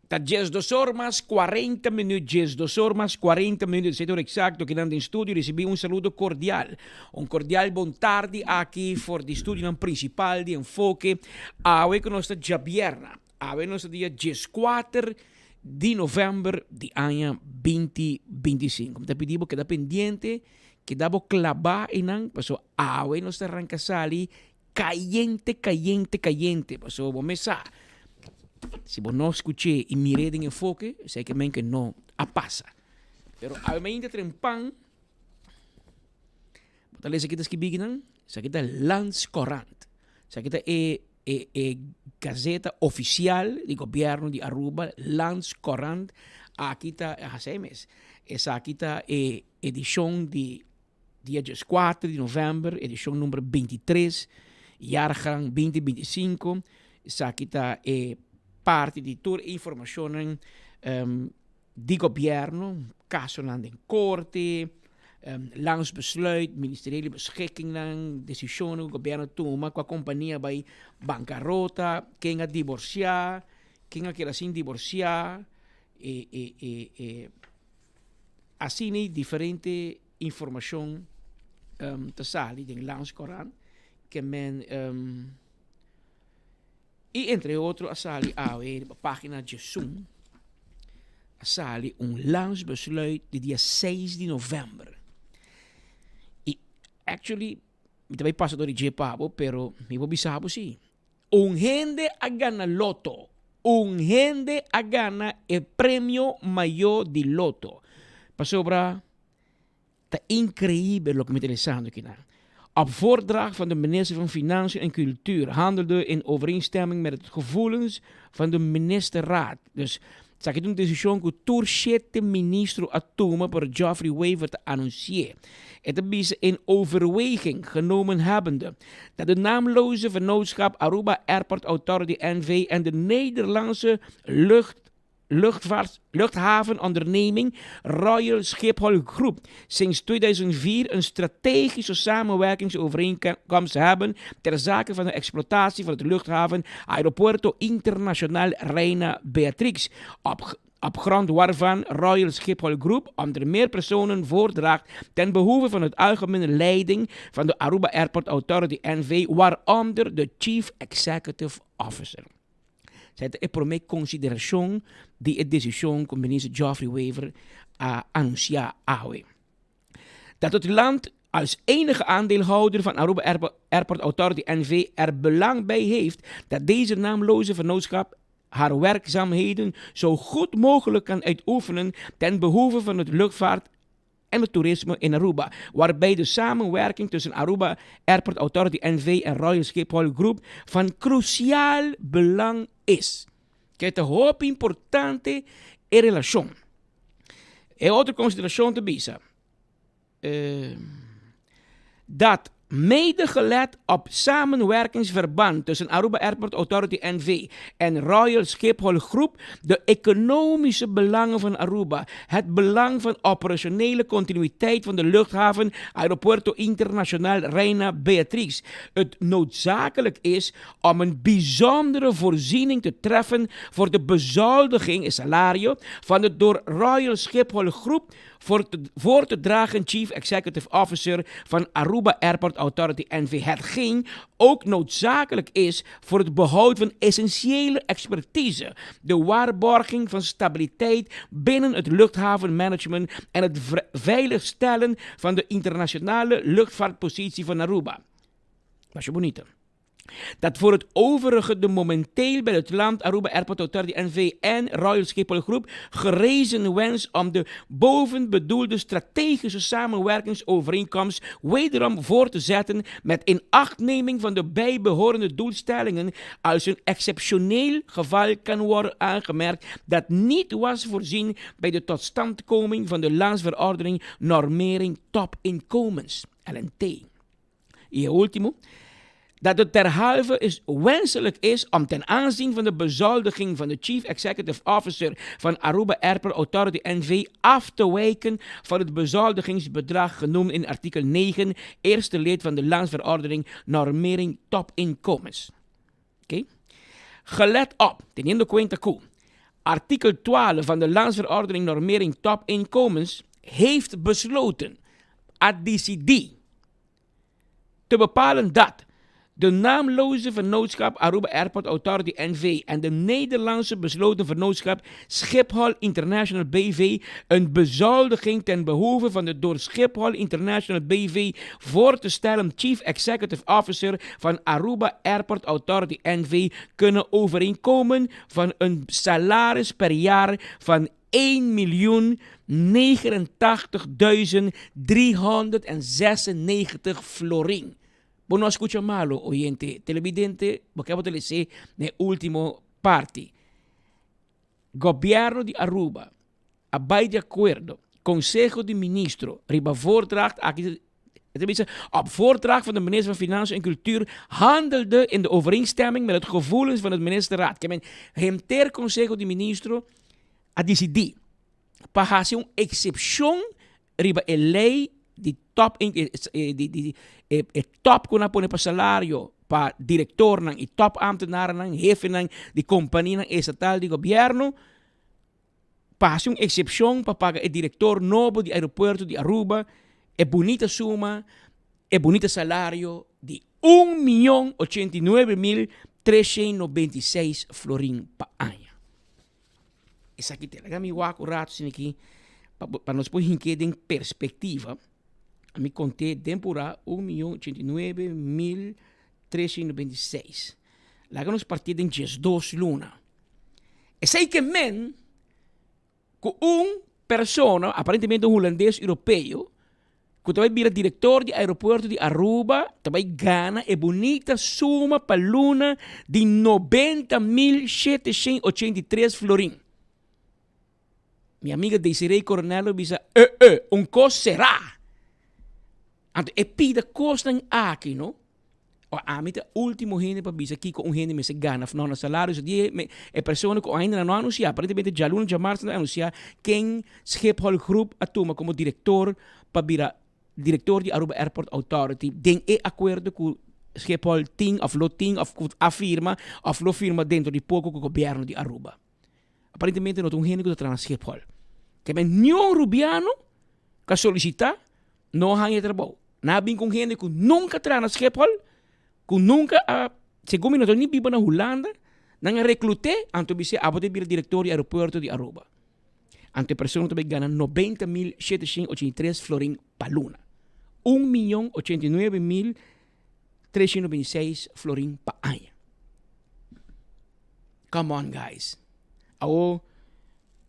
Ta diesdos or mas cuarenta minuut, diesdos or mas cuarenta minuut, esei ta ora exacto kinan den studio ricibi un saludo cordial, un cordial bon tardi aki for di studionan principal di Enfoke, awe cu nos ta djabierna, awe nos ta dia diescuater di november di aña binti binticinco. Mi ta pidi bo keda pendiente, keda bo claba einan, paso awe nos ta ranca sali Cayente, cayente, cayente. Pasobra bo mes sa, si bo no scuché y mir'é den enfoke, esei ke men ke no a pasa. Pero awe mainta trempan, bo ta lesa kita skibí kinan, esaki ta Landscourant. Esaki ta e e e gazeta oficial di gobierno di Aruba, Landscourant. Aki ta, asei mes, esaki ta e edicion di Dia dieskuater di novèmber, edishon number bintitres, jargang binti bintisinku. Esaki ta e parti di tur e informashonnan di gobièrnu, kasonan den korte, landsbesluit, ministeriële beschikkingnan, desishonnan ku gobièrnu tuma, kua kompania bai bankarota, ken a diborsiá, ken a keda sin diborsiá, e e e. Asina diferente informacion ta sali den Landscourant ke men y entre otro a sali awe riba pagina djesun a sali un landsbesluit di dia seis di november y actually mi ta bay pasa dor di dje pa bo pero mi por bisa bo si. Un hende a gana loto. Un hende a gana e premio mayó di loto. Pasobra ta increibel loke mi ta lesando akinan. Op voordracht van de minister van Financiën en Cultuur handelde in overeenstemming met het gevoelens van de ministerraad. Dus esaki ta un desishon ku tur shete ministro a tuma pero Geoffrey Wever ta anunsi'é. E ta bisa in overweging genomen hebbende dat de naamloze vennootschap Aruba Airport Authority NV en de Nederlandse Lucht Luchtvaart, Luchthavenonderneming Royal Schiphol Groep sinds 2004 een strategische samenwerkingsovereenkomst hebben ter zake van de exploitatie van het luchthaven Aeropuerto Internacional Reina Beatrix. Op, op grond waarvan Royal Schiphol Group onder meer personen voordraagt ten behoeve van het algemene leiding van de Aruba Airport Authority NV, waaronder de Chief Executive Officer. Esei ta e promé konsiderashon di e desishon ku Minister Geoffrey Wever a anunsiá awe. Dat het land als enige aandeelhouder van Aruba Airport Authority NV er belang bij heeft dat deze naamloze vennootschap haar werkzaamheden zo goed mogelijk kan uitoefenen ten behoeve van het luchtvaart en het toerisme in Aruba, waarbij de samenwerking tussen Aruba Airport Authority NV en Royal Schiphol Group van cruciaal belang is. Kijk, ta hopi importante e relacion. E otro consideracion ta bisa, dat mede gelet op samenwerkingsverband tussen Aruba Airport Authority NV en Royal Schiphol Groep de economische belangen van Aruba, het belang van operationele continuïteit van de luchthaven Aeropuerto Internacional Reina Beatrix, het noodzakelijk is om een bijzondere voorziening te treffen voor de bezoldiging, salario, van de door Royal Schiphol Groep voor te, voor te dragen Chief Executive Officer van Aruba Airport Authority NV. Hetgeen ook noodzakelijk is voor het behoud van essentiële expertise, de waarborging van stabiliteit binnen het luchthavenmanagement en het veiligstellen van de internationale luchtvaartpositie van Aruba. Masha bunita. Dat voor het overige de momenteel bij het land Aruba Airport Authority NV en Royal Schiphol Groep gerezen wens om de bovenbedoelde strategische samenwerkingsovereenkomst wederom voor te zetten met inachtneming van de bijbehorende doelstellingen als een exceptioneel geval kan worden aangemerkt dat niet was voorzien bij de totstandkoming van de landsverordening normering topinkomens, LNT. I e último, dat het derhalve is wenselijk is om ten aanzien van de bezoldiging van de Chief Executive Officer van Aruba Airport Authority NV af te wijken van het bezoldigingsbedrag genoemd in artikel 9, eerste lid van de Landsverordening Normering Topinkomens. Oké? Gelet op, teniendo cuenta cu. Artikel 12 van de Landsverordening Normering Topinkomens heeft besloten, a disidí, te bepalen dat de naamloze vennootschap Aruba Airport Authority NV en de Nederlandse besloten vennootschap Schiphol International BV een bezoldiging ten behoeve van de door Schiphol International BV voor te stellen Chief Executive Officer van Aruba Airport Authority NV kunnen overeenkomen van een salaris per jaar van 1.089.396 florin. Bo no a skucha malu, oyente, televidente, bo ke bo ta lese na e ultimo parti. Gobièrnu di Aruba a bai di akuerdo, Konseho di Ministro riba voordracht aki e ta bisa, op voordracht van de minister van Financiën en Cultuur handelde in de overeenstemming met het gevoelens van het ministerraad. Ke men henter Konseho di Ministro a disidí pa hasi un eksepshon riba e lei di top di e top ku nan a pone pa salario pa direktornan i top ámtenarnan, hefenan di kompanianan estatal di gobièrnu, pa hasi un eksepshon pa paga e direktor nobo di aeropuerto di Aruba e bunita suma, e bunita salario di un miyon 89.396 florin pa aña. Esaki te laga mi wak un rato asina aki pa pa nos por hink'é den perspektiva. Mi kont'é den purá 1.089.396. Laga nos partié den 12 luna. Esei ke men ku un persona, aparentemente un hulandes europeo, ku ta bai bira direktor di aeropuerto di Aruba, ta bai gana e bunita suma pa luna di 90.783 florin. Mi amiga Desiree Coronel lo bisa, eh eh, un kos será! Anto e pida kosnan aki, no? O ami ta ultimo hende pa bisa kiko un hende mester gana of no na salario. So di e persona ku ainda no a anunsia, aparentemente djaluna, djamars nan a anunsia ken Schiphol Groep a tuma komo direktor pa bira direktor di Aruba Airport Authority den e akuerdo ku Schiphol tin of lo tin of ku a firma of lo firma dentro di poko ku gobièrnu di Aruba. Aparentemente no ta un hende ku ta traha na Schiphol. Ke men niun Rubiano ku a solisitá no a haña e trabou. Nan a bin ku un hende ku nunka a traha na Schiphol, ku nunka a, segun mi no ta ni biba na Hulanda, nan a reklut'é, anto bis'é abo ta bira direktor di aeropuerto di Aruba. Anto e persona ta bai gana 90.783 florin pa luna. 1.089.326 florin pa aña. Come on guys. Awo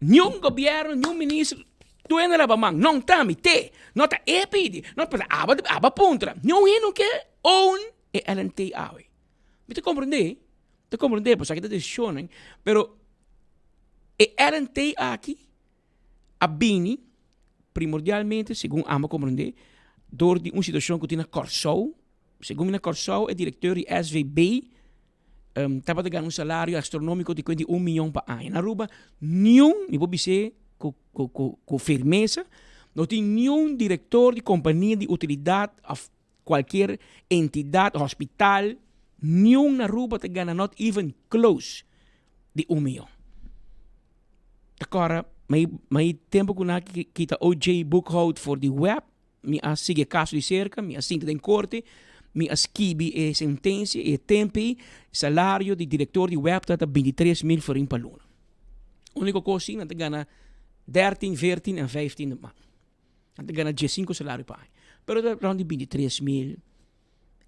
niun gobierno, niun ministro tur hende laba man. Non ta mi, te. No ta e pidi. No ta aba aba puntra. Niun hende no ke own e LNT awe. Mi ta comprende, ta comprende pasobra aki ta decisionnan, pero e LNT aki a bini primordialmente, segun amo comprende, door di un situacion cu tin na Kòrsou. Segun mi na Kòrsou e directeur di SVB tabata gana un salario astronomico di cuenta di un miyon pa aña. Na Aruba niun, mi por bis'é cu cu cu cu firmesa, no tin niun director di compania di utilidad of cualkier entidad, hospital, niun na Aruba ta gana not even close di un miyon. Ta cora, mi mi tempo cu nan a kita OJ Boekhout for di web, Mi a sigui e kaso di serka, mi a sinta den korte, mi a skibi e sentensia i e tempu ei salario di direktor di web tabata 23 mil florin pa luna. Uniko kos si nan ta gana dertien, veertien en vijftien de maand. Nan ta gana diesinku salario pa aña. Pero ta rond di 23 mil.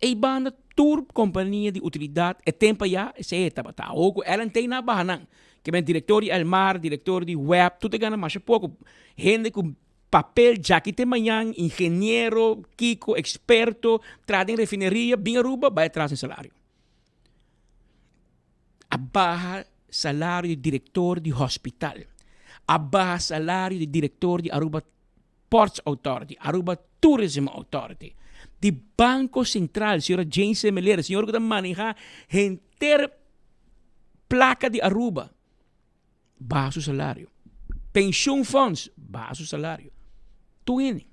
Ei banda tur kompania di utilidat e tempu aya esei e tabata. Awor ku LNT nan a baha nan. Ke men direktor di Elmar, direktor di web tur ta gana masha poko. Hende ku Papel djaki te mañan, ingeniero, kiko, experto, traha den refineria, bin Aruba, bai atras den salario. A baha salario di director di hospital. A baha salario di director di Aruba Ports Authority, Aruba Tourism Authority, di Banco Central, señora Jane Semeleer, señora ku ta maneha henter placa di Aruba. Baha su salario. Pensioenfonds, baha su salario. Tur hende.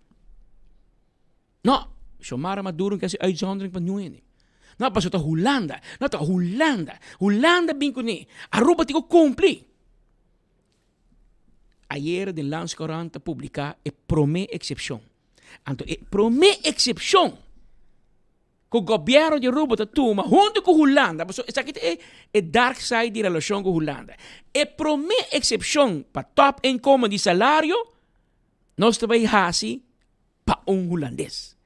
No, Xiomara Maduro no ke hasi uitzondering pa niun hende. No, pasobra ta Hulanda. No, ta Hulanda. Hulanda bin kuné. Aruba tin ku kumpli. Ayera den Landscourant ta publiká e promé eksepshon. Anto e promé eksepshon ku gobièrnu di Aruba ta tuma huntu ku Hulanda, pasobra esaki ta e e dark side di relashon ku Hulanda. E promé eksepshon pa top inkomen di salario nos ta bai hasi pa un hulandes.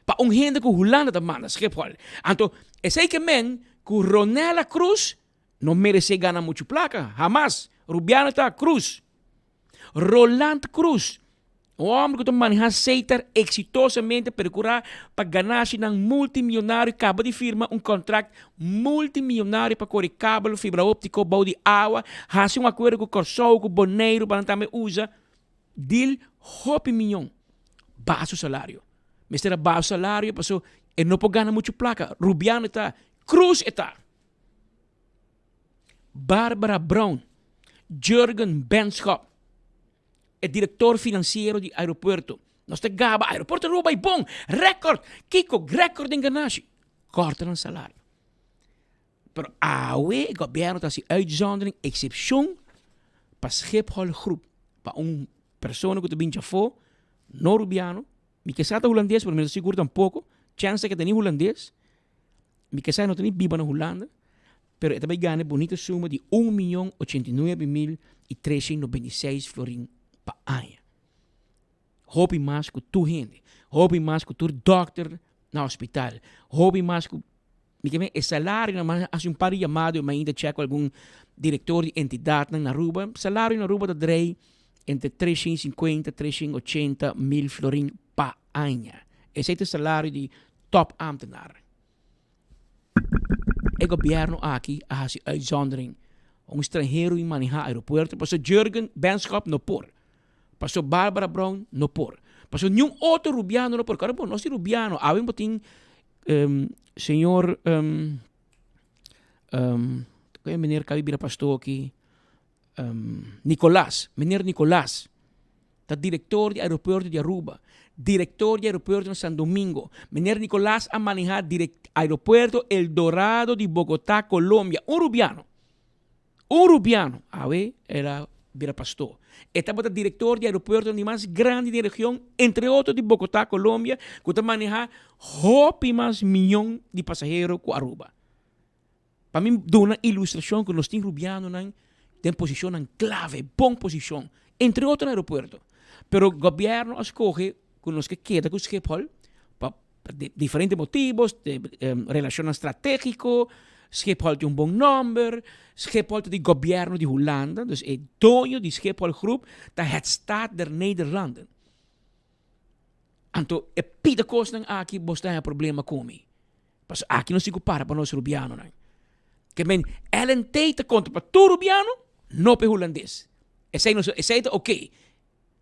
Pa un hende ku Hulanda ta manda Schiphol. Anto esei ke men ku Ronella Cruz No merece gana mucho placa, hamas. Rubiano ta Cruz. Roland Cruz, un homber cu ta maneha Setar exitosamente percura pa ganashinan multimillonario caba di firma un contract multimillonario pa core kabel fibra optico bou di awa, haci un acuerdo cu Corsou cu Boneiru pa nan tambe usa deal hopi miyon baha su salario. Mester a baha su salario paso e no por gana mucho placa. Rubiano ta Cruz e ta. Barbara Brown, Jurgen Benschop, e director financiero di aeropuerto. Nos ta gaba, aeropuerto Aruba bay bon, record, kico, record den ganashi. Corta nan salario. Pero awe e gobierno ta haci uitzondering, excepcion pa Schiphol Groep, pa un persona cu ta bin djafo, no Rubiano, mi ke sa ta Hulandes, pero mi no ta sigur tampoco, chance ke ta ni Hulandes, Mi ke sa no ta ni biba na Hulanda, pero e ta bai gana e bonita suma di un miyon ochenta i nuebe mil i treshen nobenta i seis florin pa aña. Hopi mas ku tur hende, hopi mas ku tur dòkter na hospital, hopi mas ku, mi ke men e salario nan mas hasi un par di yamado i mainta chèk ku algun direktor di entidatnan na Aruba, salario na Aruba ta drei entre treshen i sinkuenta, treshen ochenta mil florin pa aña. Esei ta e salario di top ambtenaar. E gobierno aki a haci uitzondering. Un stranhero y maneha aeropuerto paso Jurgen Benschop no por. Paso Barbara Brown no por. Paso niun otro Rubiano no por. Kòrda bo, nos tin Rubiano. Awe bo tin um, señor um, um, meneer kabi bira pastoor aki? Um, Nicolas, meneer Nicolas. Ta director di aeropuerto di Aruba, director di aeropuerto na San Domingo. Meneer Nicolas a maneha direct aeropuerto El Dorado di Bogota, Colombia. Un Rubiano. Un Rubiano. Awe el a bira pastor. E tabata director di aeropuerto di mas grandi den region, entre otro di Bogota, Colombia, cu ta maneha hopi mas miyon di pasahero cu Aruba. Pa mi duna ilustrashon ku nos tin rubianonan den posishonnan klave, bon posishon, entre otro na aeropuerto. Pero gobièrnu a skohe ku nos ke keda ku Schiphol pa diferente motivos, relashonnan stratégiko, Schiphol tin un bon nòmber, Schiphol ta di gobièrnu di Hulanda, dus e doño di Schiphol Groep ta het Staat der Nederlanden. Anto e pida kosnan aki bo sta haña problema ku mi. Pasobra aki nos tin ku para pa nos rubianonan. Ke men LNT ta konta pa tur rubiano, no pa e hulandes. Esei nos esei ta oké.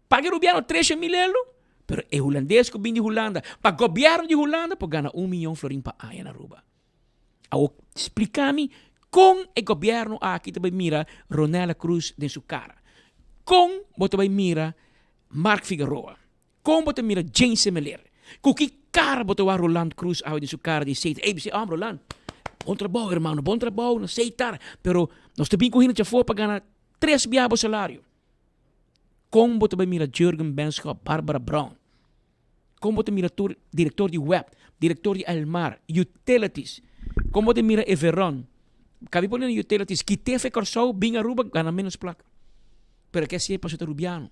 Paga e rubiano tresha mil euro, pero e hulandes ku bin di Hulanda, pa gobièrnu di Hulanda por gana un miyon florin pa aña na Aruba. Awor splika mi kon e gobièrnu aki ta bai mira Ronella Cruz den su kara? Kon bo ta bai mira Mark Figueroa? Kon bo ta mira Jane Semeleer? Ku ki kara bo ta wak Roland Cruz awe den su kara di Seitar? Ey, bis'é, oh, Roland, bon trabou, hermano, bon trabou na Seitar, pero nos ta bin ku hende djafor pa gana tres bia bo salario. Kon bo ta bai mira Jurgen Benschop, Barbara Brown? Kon bo ta mira tur direktor di web, direktor di Elmar, Utilities? Kon bo ta mira Everon? Kabi pone na Utilities, kit'é fe Kòrsou, bin Aruba, gana ménos plaka. Pero ke hasié pasobra ta rubiano.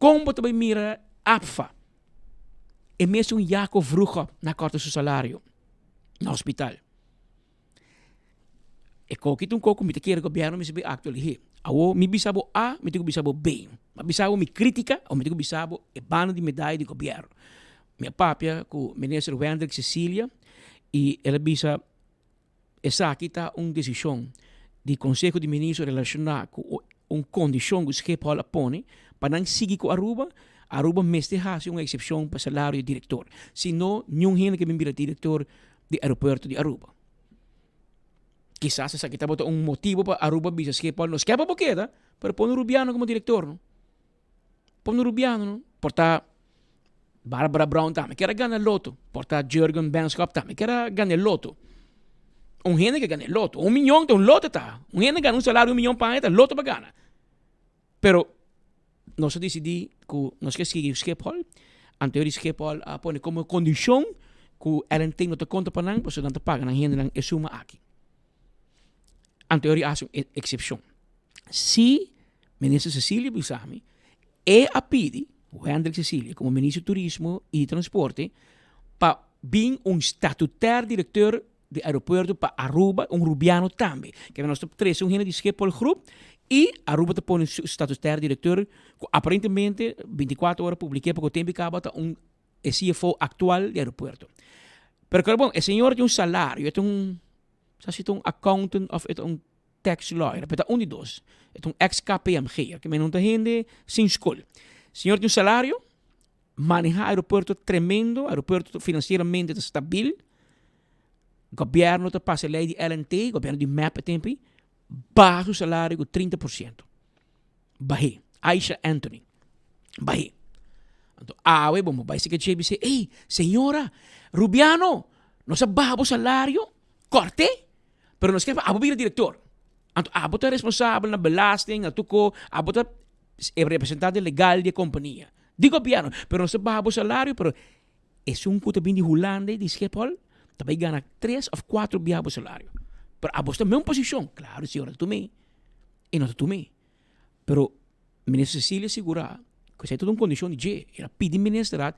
Kon bo ta bai mira APFA? E mesun Jaco Vroegop na korta su salario na hospital. E koki ta un koko mi ta kere gobierno mester bai aktua lihé. Awo mi bisa bo A, mi tin ku bisa bo B. Mi a bisa bo mi kritika o mi tin ku bisa bo e banda di medaya di gobierno. Mi a papia ku minister Wendrick Cecilia i el a bisa Esaki ta un desishon di Konseho di Ministro relashoná ku un kondishon ku Schiphol a pone pa nan sigui ku Aruba. Aruba mester hasi un eksepshon pa salario di direktor. Si no, niun hende ke bin bira direktor di aeropuerto di Aruba. Kisas esaki tabata un motibu pa Aruba bisa Schiphol, nos ke pa bo keda, pero pone un rubiano komo direktor no. Pone un rubiano no. Por ta Barbara Brown tambe kier a gana loto. Por ta Jurgen Benschop tambe kier a gana e loto. Un hende ke gana e loto. Un miyon ta un loto ta. Un hende gana un salario un miyon pa aña ta loto pa gana. Pero. Nos a disidí ku nos ke sigui Schiphol, anto di Schiphol a pone komo kondishon ku LNT no ta konta pa nan, pasobra nan ta paga nan hendenan e suma aki. Anto a hasi un eksepshon. Si Minister Cecilia bisa mi, e a pidi Wendrick Cecilia komo Minister di Turismo i di Transporte pa bin un statutair directeur di aeropuerto pa Aruba, un Rubiano tambe. Kende nos ta trece un hende di Schiphol Groep y Aruba ta pone su statutair directeur cu aparentemente 24 ora publike poco tempo caba ta un e CFO actual di aeropuerto. Pero claro bon, e señor tin un salario, e ta un, sa si ta un accountant of e ta un tax lawyer, pero ta un di dos. E ta un ex KPMG, ke men no ta hende sin school. Señor tin un salario, Maneha aeropuerto tremendo, aeropuerto financieramente ta stabil. Gobierno ta pasa e ley di LNT, gobierno di mep e tempo ei, baha su salario cu 30%. Bah'é. Aisha Anthony. Bah'é. Anto awe bo bai sika dje bis'é, ey, señora, Rubiano, nos a baha bo salario, kort'é, pero nos ke pa abo bira director. Anto abo ta responsabel na belasting, na tur ko, abo ta e representante legal di e kompania, di gobièrnu, pero nos ta baha bo salario, pero esun ku ta bin di Hulanda i di Schiphol ta bai gana tres òf kuatro biaha bo salario. Pero abos ta men posishon, klaro si ora ta tum'é, e no ta tum'é. Pero minister Cecilia sigurá ku esei ta un kondishon di dje, el a pidi ministerraad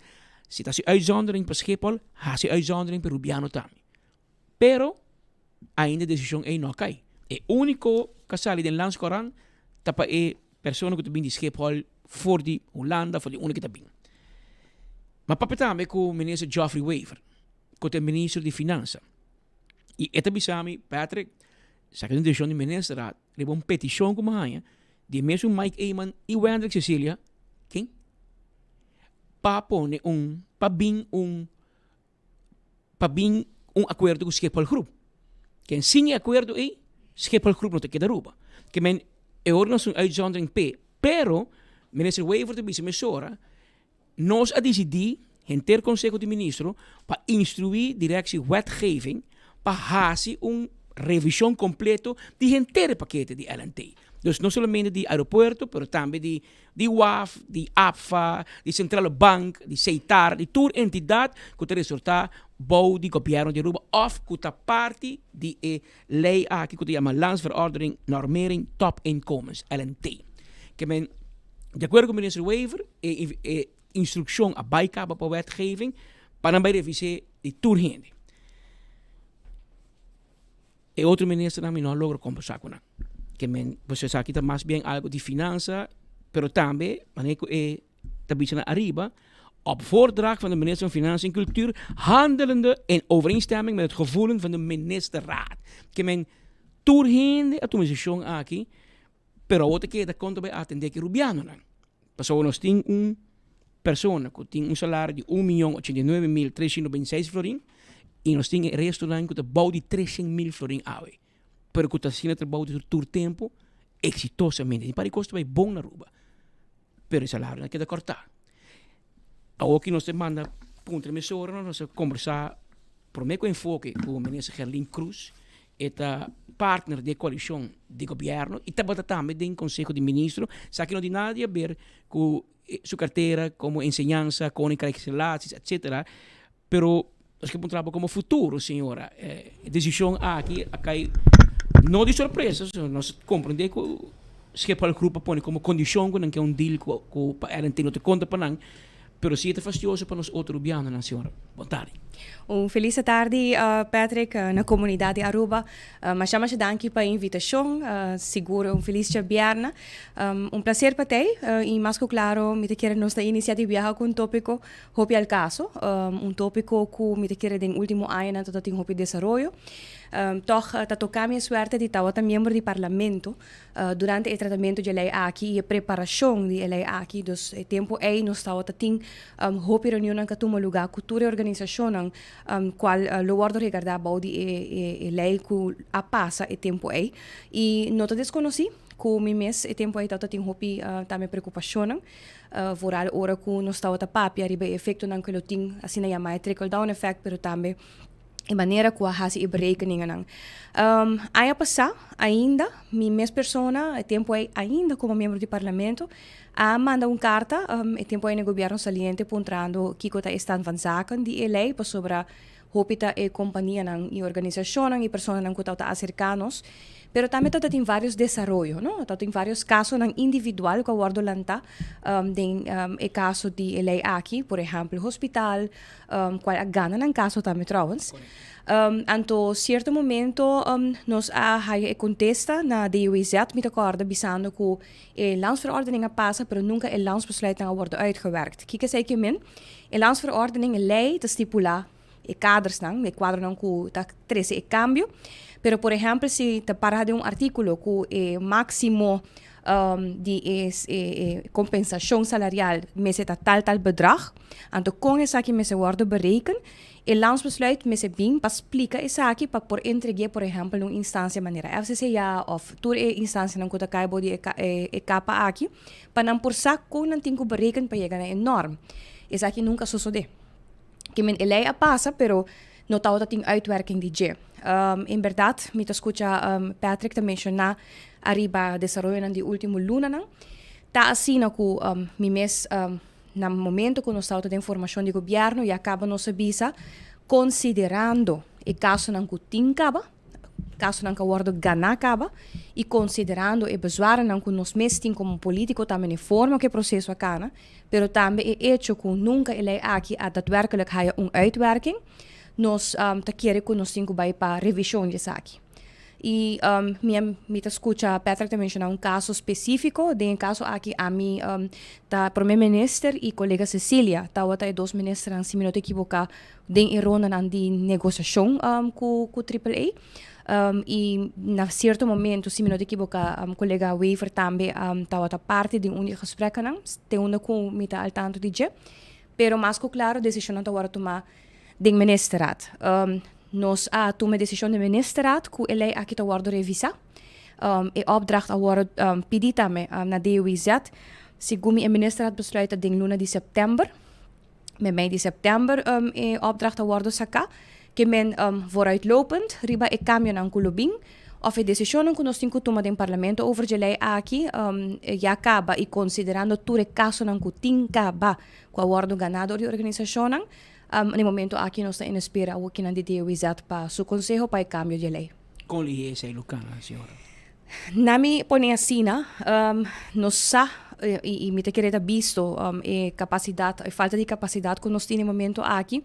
si ta hasi uitzondering pa Schiphol, hasi uitzondering pa Rubiano tambe. Pero ainda e desishon ei no a kai. E úniko ku a sali den Landscourant ta pa e persona ku ta bin di Schiphol for di Hulanda, for di unda ku e ta bin. Mi a papia tambe ku Minister Geoffrey Wever, ku ta e Minister di Finansa. I e ta bisa mi, Patrick, esaki ta un desishon di Ministerraad riba un petishon ku mi a haña di e mesun Mike Eman i Wendrick Cecilia, ken? Pa pone un, pa bin un pa bin un akuerdo ku Schiphol Groep. Ken sin e akuerdo ei, Schiphol Groep no ta keda Aruba. Ke men e ora nos un uitzondering p'e, pero Minister Wever ta bisa mesora, nos a disidí, henter Konseho di Ministro, pa instruí Directie Wetgeving pa hasi un revishon kompleto di henter e pakete di LNT. Dus no solamente di aeropuerto, pero tambe di di waf, di APFA, di Centrale Bank, di Seitar, di tur entidat ku ta resortá bou di gobièrnu di Aruba òf ku ta parti di e lei aki ku ta yama Landsverordening Normering Topinkomens, LNT. Ke men, di akuerdo ku Minister Wever, e e instrukshon a bai kaba pa wetgeving pa nan bai revis'é di tur hende. E otro ministernan mi no a logra kombersá ku nan. Ke men, pasobra esaki ta mas bien algu di finansa, pero tambe manera ku e ta bisa nan ariba, op voordracht van de minister van Financiën en Cultuur, handelende in overeenstemming met het gevoelen van de ministerraad. Ke men, tur hende a tuma e desishon aki, pero awor ta keda kon ta bai atendé ki rubianonan. Pasobra nos tin un persona ku tin un salario di un miyon ochenta i nuebe mil trescientos beintiseis florin i nos tin e restonan ku ta bou di trescientos mil florin awe, pero ku ta haciendo trabou di tur tempu eksitosamente. Tin par di kos ta bai bon na Aruba, pero e salarionan a keda kòrtá. Awor ki nos ta manda puntra mesora nos a kombersá promé ku enfoke ku Minister Gerlin Cruz, e ta partner di e koalishon di gobièrnu i tabata tambe den Konseho di Ministro. Esaki no tin nada di haber ku su kartera komo enseñansa, koninkrijksrelaties, etcetera, pero nos ke puntra bo komo futuro, señora, e desishon aki a kai no di sorpresa, nos a komprendé ku Schiphol Groep a pone komo kondishon ku nan ke un deal ku pa RNT no ta konta pa nan. Pero si e ta fastioso pa nos otro rubianonan, señora. Bon tardi. Un felis tardi Patrick na comunidad di Aruba. Masha masha danki pa e invitacion. Sigur un felis djabièrnè. Un placer pa tei y mas cu claro mi ta kere nos ta inicia di biaha cu un topico hopi al caso. Un topico cu mi ta kere den ultimo añanan ta tin hopi desaroyo. Tog ta toca mi e suerte di tabata miembro di parlamento Durante e tratamento dje lei aki i e preparashon di e lei aki, dus e tempu ei nos tabata tin hopi reunionnan ku a tuma lugá ku tur e organisashonnan kual lo wòrdu regardá bou di e lei ku a pasa e tempu ei. I no ta deskonosí ku mi mes e tempu ei tabata tin hopi tambe preokupashonnan, vooral ora ku nos tabata papia riba e efektonan ku lo tin, asina yamá e trickle down effect, pero tambe. E manera ku a hasi e berekeningennan. Aña pasá ainda mi mes persona, e tempu ei ainda komo miembro di parlamento, a manda un karta e tempu ei na e gobièrnu saliente puntrando kiko ta e stand van zaken di e lei pasobra hopi ta e kompanianan i organisashonnan i personanan ku tabata aserká nos. Pero tambe tabata tin vários desaroyo, no? Tabata tin vários kasonan individual ku a wòrdu lantá den e kaso di e lei aki, por ehèmpel hospital, cual a gana nan caso tambe trouwens. Anto cierto momento nos a haya e contesta na DOEZ, mi ta corda, bisando cu e landsverordening a pasa pero nunca e landsbesluitnan a wordo uitgewerkt. Kiko esey ke men? E landsverordening, e ley ta stipula e kadersnan, e cuadronan cu ta trece e cambio, pero por ehempel si ta para den un articulo cu e maximo di e e compensacion salarial mester ta tal tal bedrag, anto con esaki mester wordo bereken, e landsbesluit mester bin pa splica esaki pa por entregu'e por ehempel na un instancia manera FCCA of tur e instancianan cu ta cay bou di e e capa aki pa nan por sa con nan tin cu bereken pa yega na e norm. Esaki nunca a sosode. Kimen e ley a pasa pero no tabata tin uitwerking di dje. En berdad mi ta scucha Patrick ta menciona ariba desaroyonan di ultimo lunanan. Ta asina cu mi mes na momento cu nos tabata den formacion di gobierno ya caba nos a bisa considerando e casonan cu tin caba, casonan cu a wordo gana caba y considerando e bezwarennan cu nos mes tin como politico tambe na e forma cu e proceso a cana, pero tambe e hecho cu nunca e ley aki a daadwerkelijk haya un uitwerking, nos ta kere cu nos tin cu bay pa revision di esaki. Y mi a mi ta scucha Patrick ta menciona un caso specifico, den e caso aki ami ta Prome Minister y colega Cecilia tawata e dos ministernan si mi no ta ekiboca den e rondanan di negociacion cu cu Triple A. Y na cierto momento, si mi no ta ekiboca, colega Wever tambe tawata parti den un di e gesprekkennan, te unda cu mi ta al tanto di dje. Pero mas cu claro decisionnan ta worde tuma den ministerraad. Nos a tuma e decision den ministerraad cu e ley aki ta worde revisa. E opdracht a worde pidi tambe na DOIZ. Segun mi e ministerraad besluit ta den luna di september. Meimei di sèptèmber e opdracht a wòrdu saká, ke men vooruitlopend riba e kambionan ku lo bin òf e desishonnan ku nos tin ku tuma den parlamento over dje lei aki ya kaba i konsiderando tur e kasonan ku tin kaba ku a wòrdu ganá dor di organisashonnan, na e momento aki nos ta en espera awokinan di DOIZ pa su konseho pa e kambio dje lei. Kon lihé esei lo kana, señora? Na mi pone asina, nos sa i mi ta kere ta bisto e kapasidat, e falta di kapasidat ku nos tin e momento aki.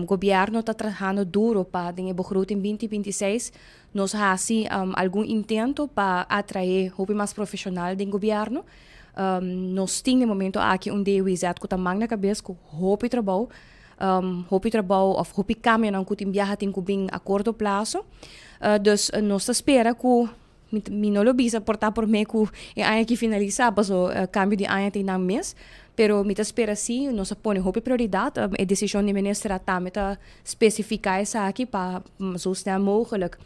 Gobièrnu ta trahando duro pa den e begroting binti binti seis nos hasi algun intento pa atraé hopi mas profeshonal den gobièrnu. Nos tin e momento aki un DWZ ku ta man na kabes ku hopi trabou, hopi trabou òf hopi kambionan ku tin biaha tin ku bin a korto plaso. Dus nos ta spera ku mi no lo bisa por ta promé ku e aña aki finalisá paso kambio di aña ta einan mes, pero mi ta spera si nos a pone hopi prioridat. E desishon di minister a tambe ta spesifiká esaki pa zo snel mogelijk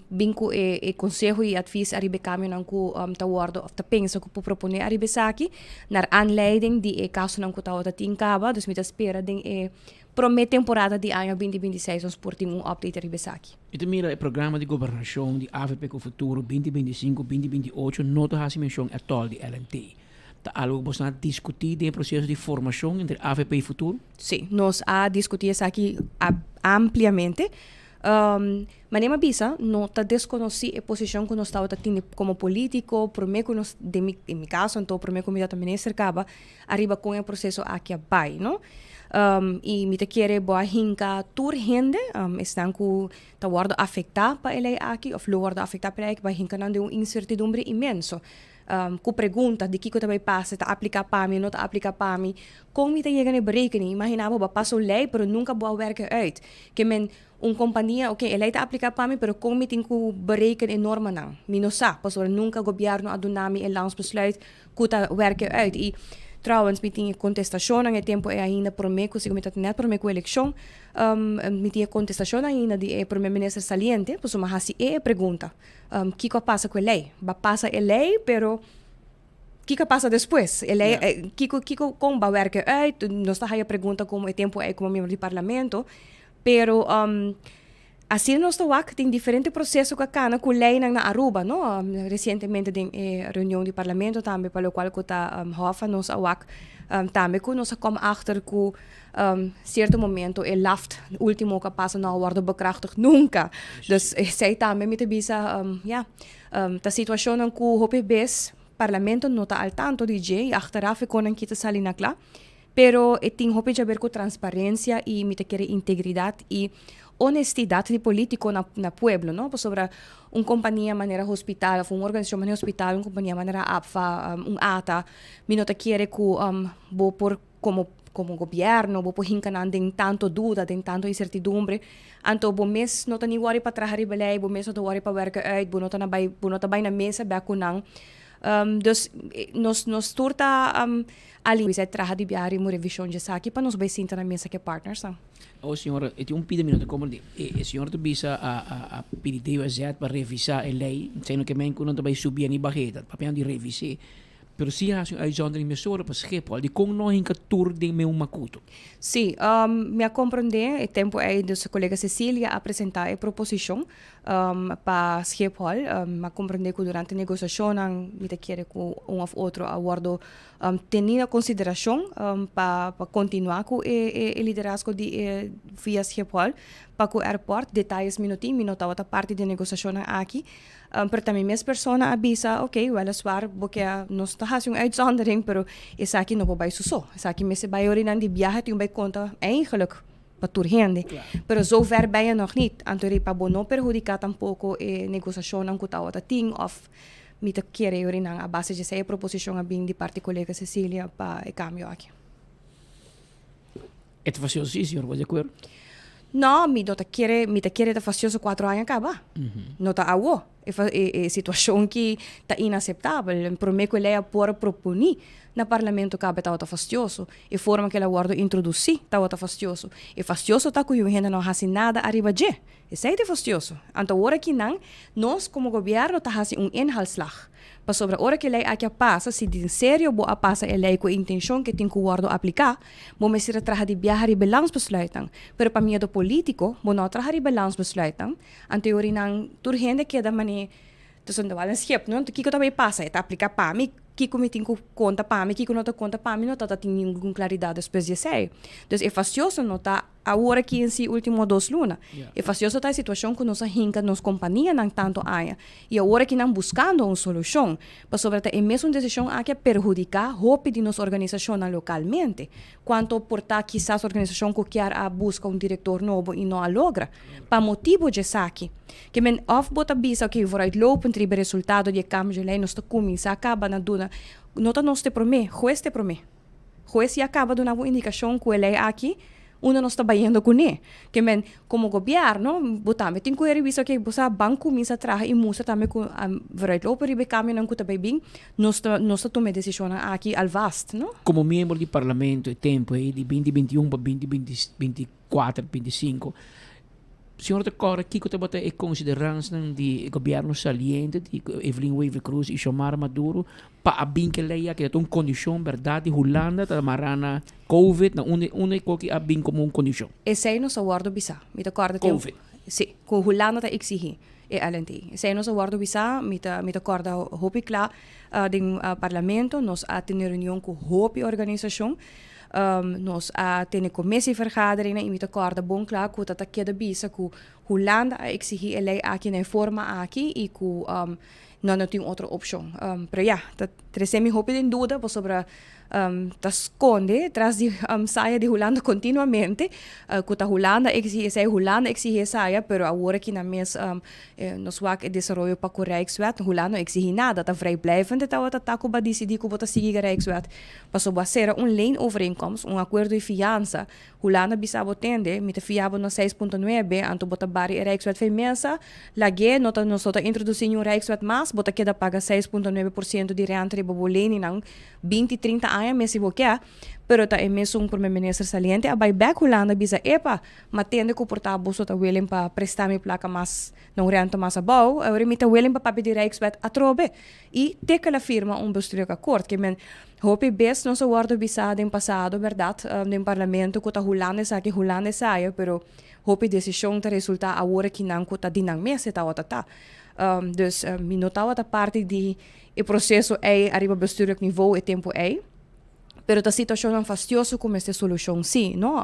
bin ku e konseho i advis ariba e kambionan ku ta wòrdu òf ta pensa ku por proponé ariba esaki naar aanleiding di e kasonan ku tabata tin kaba. Dus mi ta spera den e promé temporada di aña binti binti seis nos por tin un update ariba esaki. Mi ta mira e programa di gobernashon di avp ku Futuro binti binti sinku, binti binti ocho no ta hasi menshon ètòl di LNT. Ta algu ku boso a diskutí den e proseso di formashon entre avp i Futuro? Sí, nos a diskutí esaki ampliamente. Manera mi a bisa, no ta deskonosí e posishon ku nos tabata tene komo polítiko promé ku nos, den mi den mi kaso anto promé ku mi tabata minister kaba, ariba kon e proseso aki a bai, no. I mi ta kere bo a hinka tur hende, esnan ku ta wòrdu afektá pa e lei aki òf lo wòrdu afektá pa e lei aki, bo a hinka nan den un insertidumbre inmenso. Ku pregunta di kiko ta bai pasa, ta apliká pa mi, no ta apliká pa mi, kon mi ta yega na e berekening? Imaginá bo, bo a pasa un lei pero nunka bo a wèrk uit. Ke men un kompania, oke, e lei ta apliká pa mi pero kon mi tin ku bereken e normanan? Mi no sa, pasobra nunka gobièrnu a duna mi e landsbesluit ku ta wèrk uit. I trouwens mi tin e kontestashonnan e tempu ei ainda promé ku, segun mi ta nèt promé ku elekshon, mi tin e kontestashon ainda di e promé minister saliente, pasobra mi a hasi e e pregunta. Kiko a pasa ku e lei? Ba pasa e lei, pero kiko a pasa despues? E lei, kiko, kiko, kon ba werken uit? Nos ta haya pregunta komo e tempu ei komo miembro di parlamento. Pero um, asina nos ta wak tin diferente proceso cu a cana cu leynan na Aruba, no? Um, recientemente den e reunion di parlamento tambe pa locual cu ta um, Hoffa nos a wak um, tambe cu nos a kom achter cu um, cierto momento e laft ultimo cu a pasa no a wordo bekrachtigd nunca. Dus esey tambe mi ta bisa um, ja, um, ta situacionnan cu hopi bes parlamento no ta al tanto di dje y achteraf e conan kita sali na cla. Pero e tin hopi djaber ku transparencia y mi ta kere integridad y honestidad di politico na na pueblo, no? Pasobra un compania manera hospital of un organisacion manera hospital, un compania manera APFA, un ata, mi no ta kere ku bo por como como gobierno bo por hinca nan den tanto duda, den tanto incertidumbre, anto bo mes no ta ni worry pa traha riba ley, bo mes no ta worry pa werken uit, bo no ta na bay bo no ta bay na mesa bek ku nan. Dus nos nos tur ta Ali bisa e traha di biaha riba un revishon djesaki pa nos bai sinta na mesa ku e partnersnan. Oh señor, e tin un pida mi no ta komprendé. E señor ta bisa a a a pidi DOZ pa revisá e lei, esei no ke men ku nan ta bai subié ni bah'é, ta papiando di revis'é. Pero si hasi un uitzondering mesora pa Schiphol, dikon no hinka tur den meun makutu? Sí, mi a komprendé e tempu ei dus kolega Cecilia a presentá e proposishon. Pa Schiphol, mi a comprende cu durante negociacionnan mi ta kere cu un of otro a wordo teni na consideracion pa pa continua cu e e liderazgo di e via Schiphol pa cu airport. Detayes mi no tin, mi no tabata parti di e negociacionnan aki, pero ta mi mes persona a bisa ok, weliswaar bo ke nos ta haci un uitzondering, pero esaki no por bay su so, esaki mester bay orinan di biahe tin bay conta eigenlijk. pa tur hende. Pero zo ver ben je nog niet. Anto ri pa bo no perhudica tampoco e negociacionnan cu tawata tin of mi ta kere yorinan a base dje e proposicion a bin di parti colega Cecilia pa e cambio aki. E ta fastioso si, señor, bo di acuerdo? No, mi no ta kere, mi ta kere ta fastioso cuatro aña caba. No ta awo. E e situacion ki ta inaceptabel. Prome cu e ley a por proponi na parlamento caba e tabata fastioso. E forma cu el a wordo introduci tabata fastioso. E fastioso ta cu yu hende no a haci nada ariba dje. Esey ta e fastioso. Anto awor aki nan, nos como gobierno ta haci un inhaalslag. Pasobra ora cu e ley aki a pasa, si di serio bo a pasa e ley cu e intencion cu e tin cu wordo aplica, bo mester a traha di biaha riba e landsbesluitnan. Pero pa miedo politico, bo no a traha riba e landsbesluitnan. Anto e orinan tur hende keda mane tussen de wal en schip, no? Anto kiko ta bay pasa? E ta aplica pa mi? Kiko mi tin ku konta pa mi? Kiko no ta konta pa mi? No ta tin ningun klaridat despues di esei. Dus e fastioso no ta awor aki en si ultimo dos luna. E fastioso ta e situashon ku nos a hinka nos kompanianan tantu aña i awor aki nan buskando un solushon. Pasobra ta e mesun desishon aki a perhudiká hopi di nos organisashonnan lokalmente. Cuanto por ta kisas organisacion cu kier a busca un director nobo y no a logra, pa motibo djesaki. Ke men of bo ta bisa ok vooruitlopend riba e resultado di e cambio dje ley nos ta cuminsa caba na duna, no ta nos te prome, hues te prome. Hues ya caba duna bo indicacion cu e ley aki unda nos ta bayendo cune. Ke men como gobierno bo tambe tin cu revisa ok bo sa ban cuminsa traha y mustra tambe cu vooruitlopend riba e cambionan cu ta bay bin Nos ta nos ta tuma e desishonnan aki alvast, no? Komo miembro di parlamento e tempu ei di binti binti un pa binti binti binti kuater binti sinku, señor ta kòrda kiko tabata e konsideransnan di e gobièrnu saliente di Evelyn Wever-Croes i Xiomara Maduro pa a bin ku e lei aki? Ta un kondishon bèrdat di Hulanda ta mará na covid na unda unda e koki a bin komo un kondishon? Esei nos a wòrdu bisá. Mi ta kòrda tempu. Covid. Sí, ku Hulanda ta eksihí. E LNT. Esei nos a wòrdu bisá, mi ta mi ta kòrda hopi kla den parlamento, nos a tene reunion ku hopi organisashon, nos a tene komissievergaderingen i mi ta kòrda bon kla ku ta ta keda bisa ku Hulanda a eksihí e lei aki na e forma aki i ku no no tin otro opshon. Pero ya, ta trese mi hopi den duda pasobra ta skonde tras di saya di Hulanda kontinuamente ku ta Hulanda eksihí esei, Hulanda eksihí esaya, pero awor aki nan mes nos wak e desaroyo pa ku Rijkswet, Hulanda no eksihí nada, ta vrijblijvend e tabata ta ku bo a disidí ku bo ta sigui ku Rijkswet, pasobra bo a sera un leenovereenkomst, un akuerdo di fiansa, Hulanda bisa bo tende, mi ta fia bo na 6.9, anto bo ta bari e Rijkswet fei mesa, lag'é, no ta, nos no ta introdusí niun Rijkswet mas, bo ta keda paga 6.9% di rente riba bo leninan 20, 30 aña mes si bo ke, Pero ta e mesun prome minister saliente a bai bek Hulanda bisa epa, m'a tende ku por ta boso ta willing pa presta mi plaka mas na un rente mas abou, awor mi ta willing pa papia di Rijkswet atrobe. I te ku el a firma un bestuurlijk akkoord. Ke men hopi bes nos a wòrdu bisá den pasado bèrdat den parlamento ku ta Hulanda esaki, Hulanda esaya, pero hopi desishon ta resultá awor aki nan ku ta di nan mes e tabata ta. Dus mi no tabata parti di e proseso ei ariba bestuurlijk niveau e tempu ei. Pero ta situacionnan fastioso cu mester solucion si, no?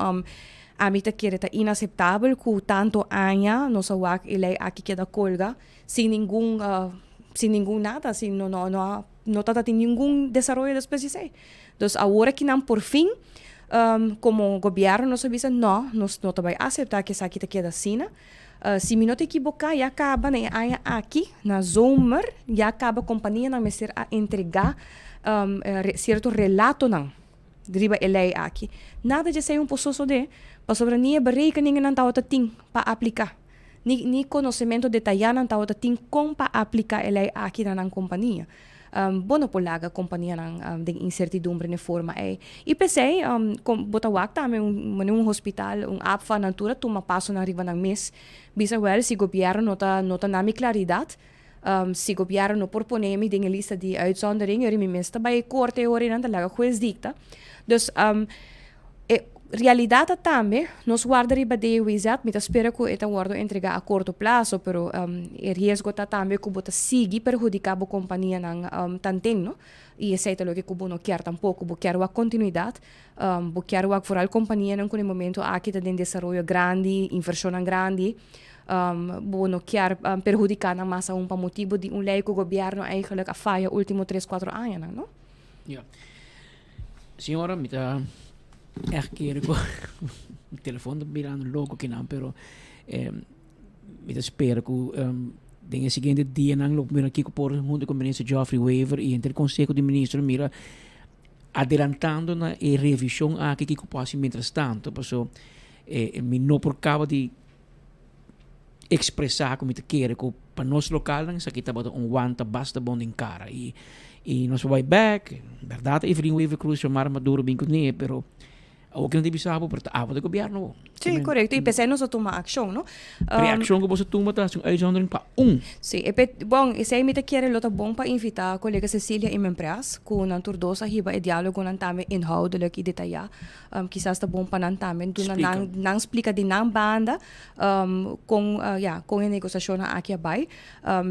Ami ta kere ta inaceptabel cu tanto aña nos a wak e ley aki keda colga sin ningun sin ningun nada, sin no no no a no ta tin ningun desaroyo despues di esey. Dus awor aki nan por fin como gobierno nos a bisa no, nos no ta bay acepta cu esaki ta keda asina. Si mi no ta ekiboká ya kaba na e aña aki, na zomer, ya kaba kompanianan mester a entregá sierto relatonan riba e lei aki. Nada dje esei un por sosodé pasobra ni e berekeningennan tabata tin pa apliká, ni ni konosementu detayá nan tabata tin kon pa apliká e lei aki na nan kompania. Bo no por laga kompanianan den insertidumbre n'e forma ei. I p'esei bo ta wak tambe un manera un hospital, un APFA, nan tur a tuma pasonan riba nan mes. Bisa wèl si gobièrnu no ta no ta na mi klaridat, si gobièrnu no por pone mi den e lista di uitzondering, yori mi mes ta bai korte e ora ei nan ta laga hues dikta. Dus e realidat ta tambe nos warda riba DWZ, mi ta spera ku e ta wòrdu entregá a korto plaso, pero e riesgo ta tambe ku bo ta sigui perhudiká bo kompanianan tanten, no? I esei ta loke ku bo no kier tampoko. Bo kier wak kontinuidat, bo kier wak vooral kompanianan ku na e momento aki ta den desaroyo grandi, invershonnan grandi, bo no kier perhudiká nan mas aun pa motibu di un lei ku gobièrnu eigenlijk a faya último tres kuatro añanan, no? Ya. Señora, mi ta echt kere ku mi telefon ta birando loko kinan, pero eh, mi ta spera ku um, den e siguiente dianan lo mira kiko por hunto ku minister Geoffrey Wever i henter conseho di minister mira adelantando na e revisión aki kiko por hasi mientras tanto, paso eh, mi no por kaba di expresa cu mi ta kere cu pa nos localnan esaki tabata un wanta basta bon den cara y y nos a bay bek, berdad Evelyn Wever Croes Xiomara Maduro bin cune pero awor kinan ta bisa bo pero ta abo ta gobierno bo. Sí, corecto y pesey nos a tuma accion no. Pero e accion cu boso tuma ta haci un uitzondering pa un. Sí, e pe bon esey mi ta kere lo ta bon pa invita colega Cecilia y Mempreas cu nan tur dos a hiba e dialogonan tambe inhoudelijk y detaya. Kisas ta bon pa nan tambe duna nan nan splika di nan banda kon ya kon e negosiashonnan aki a bai.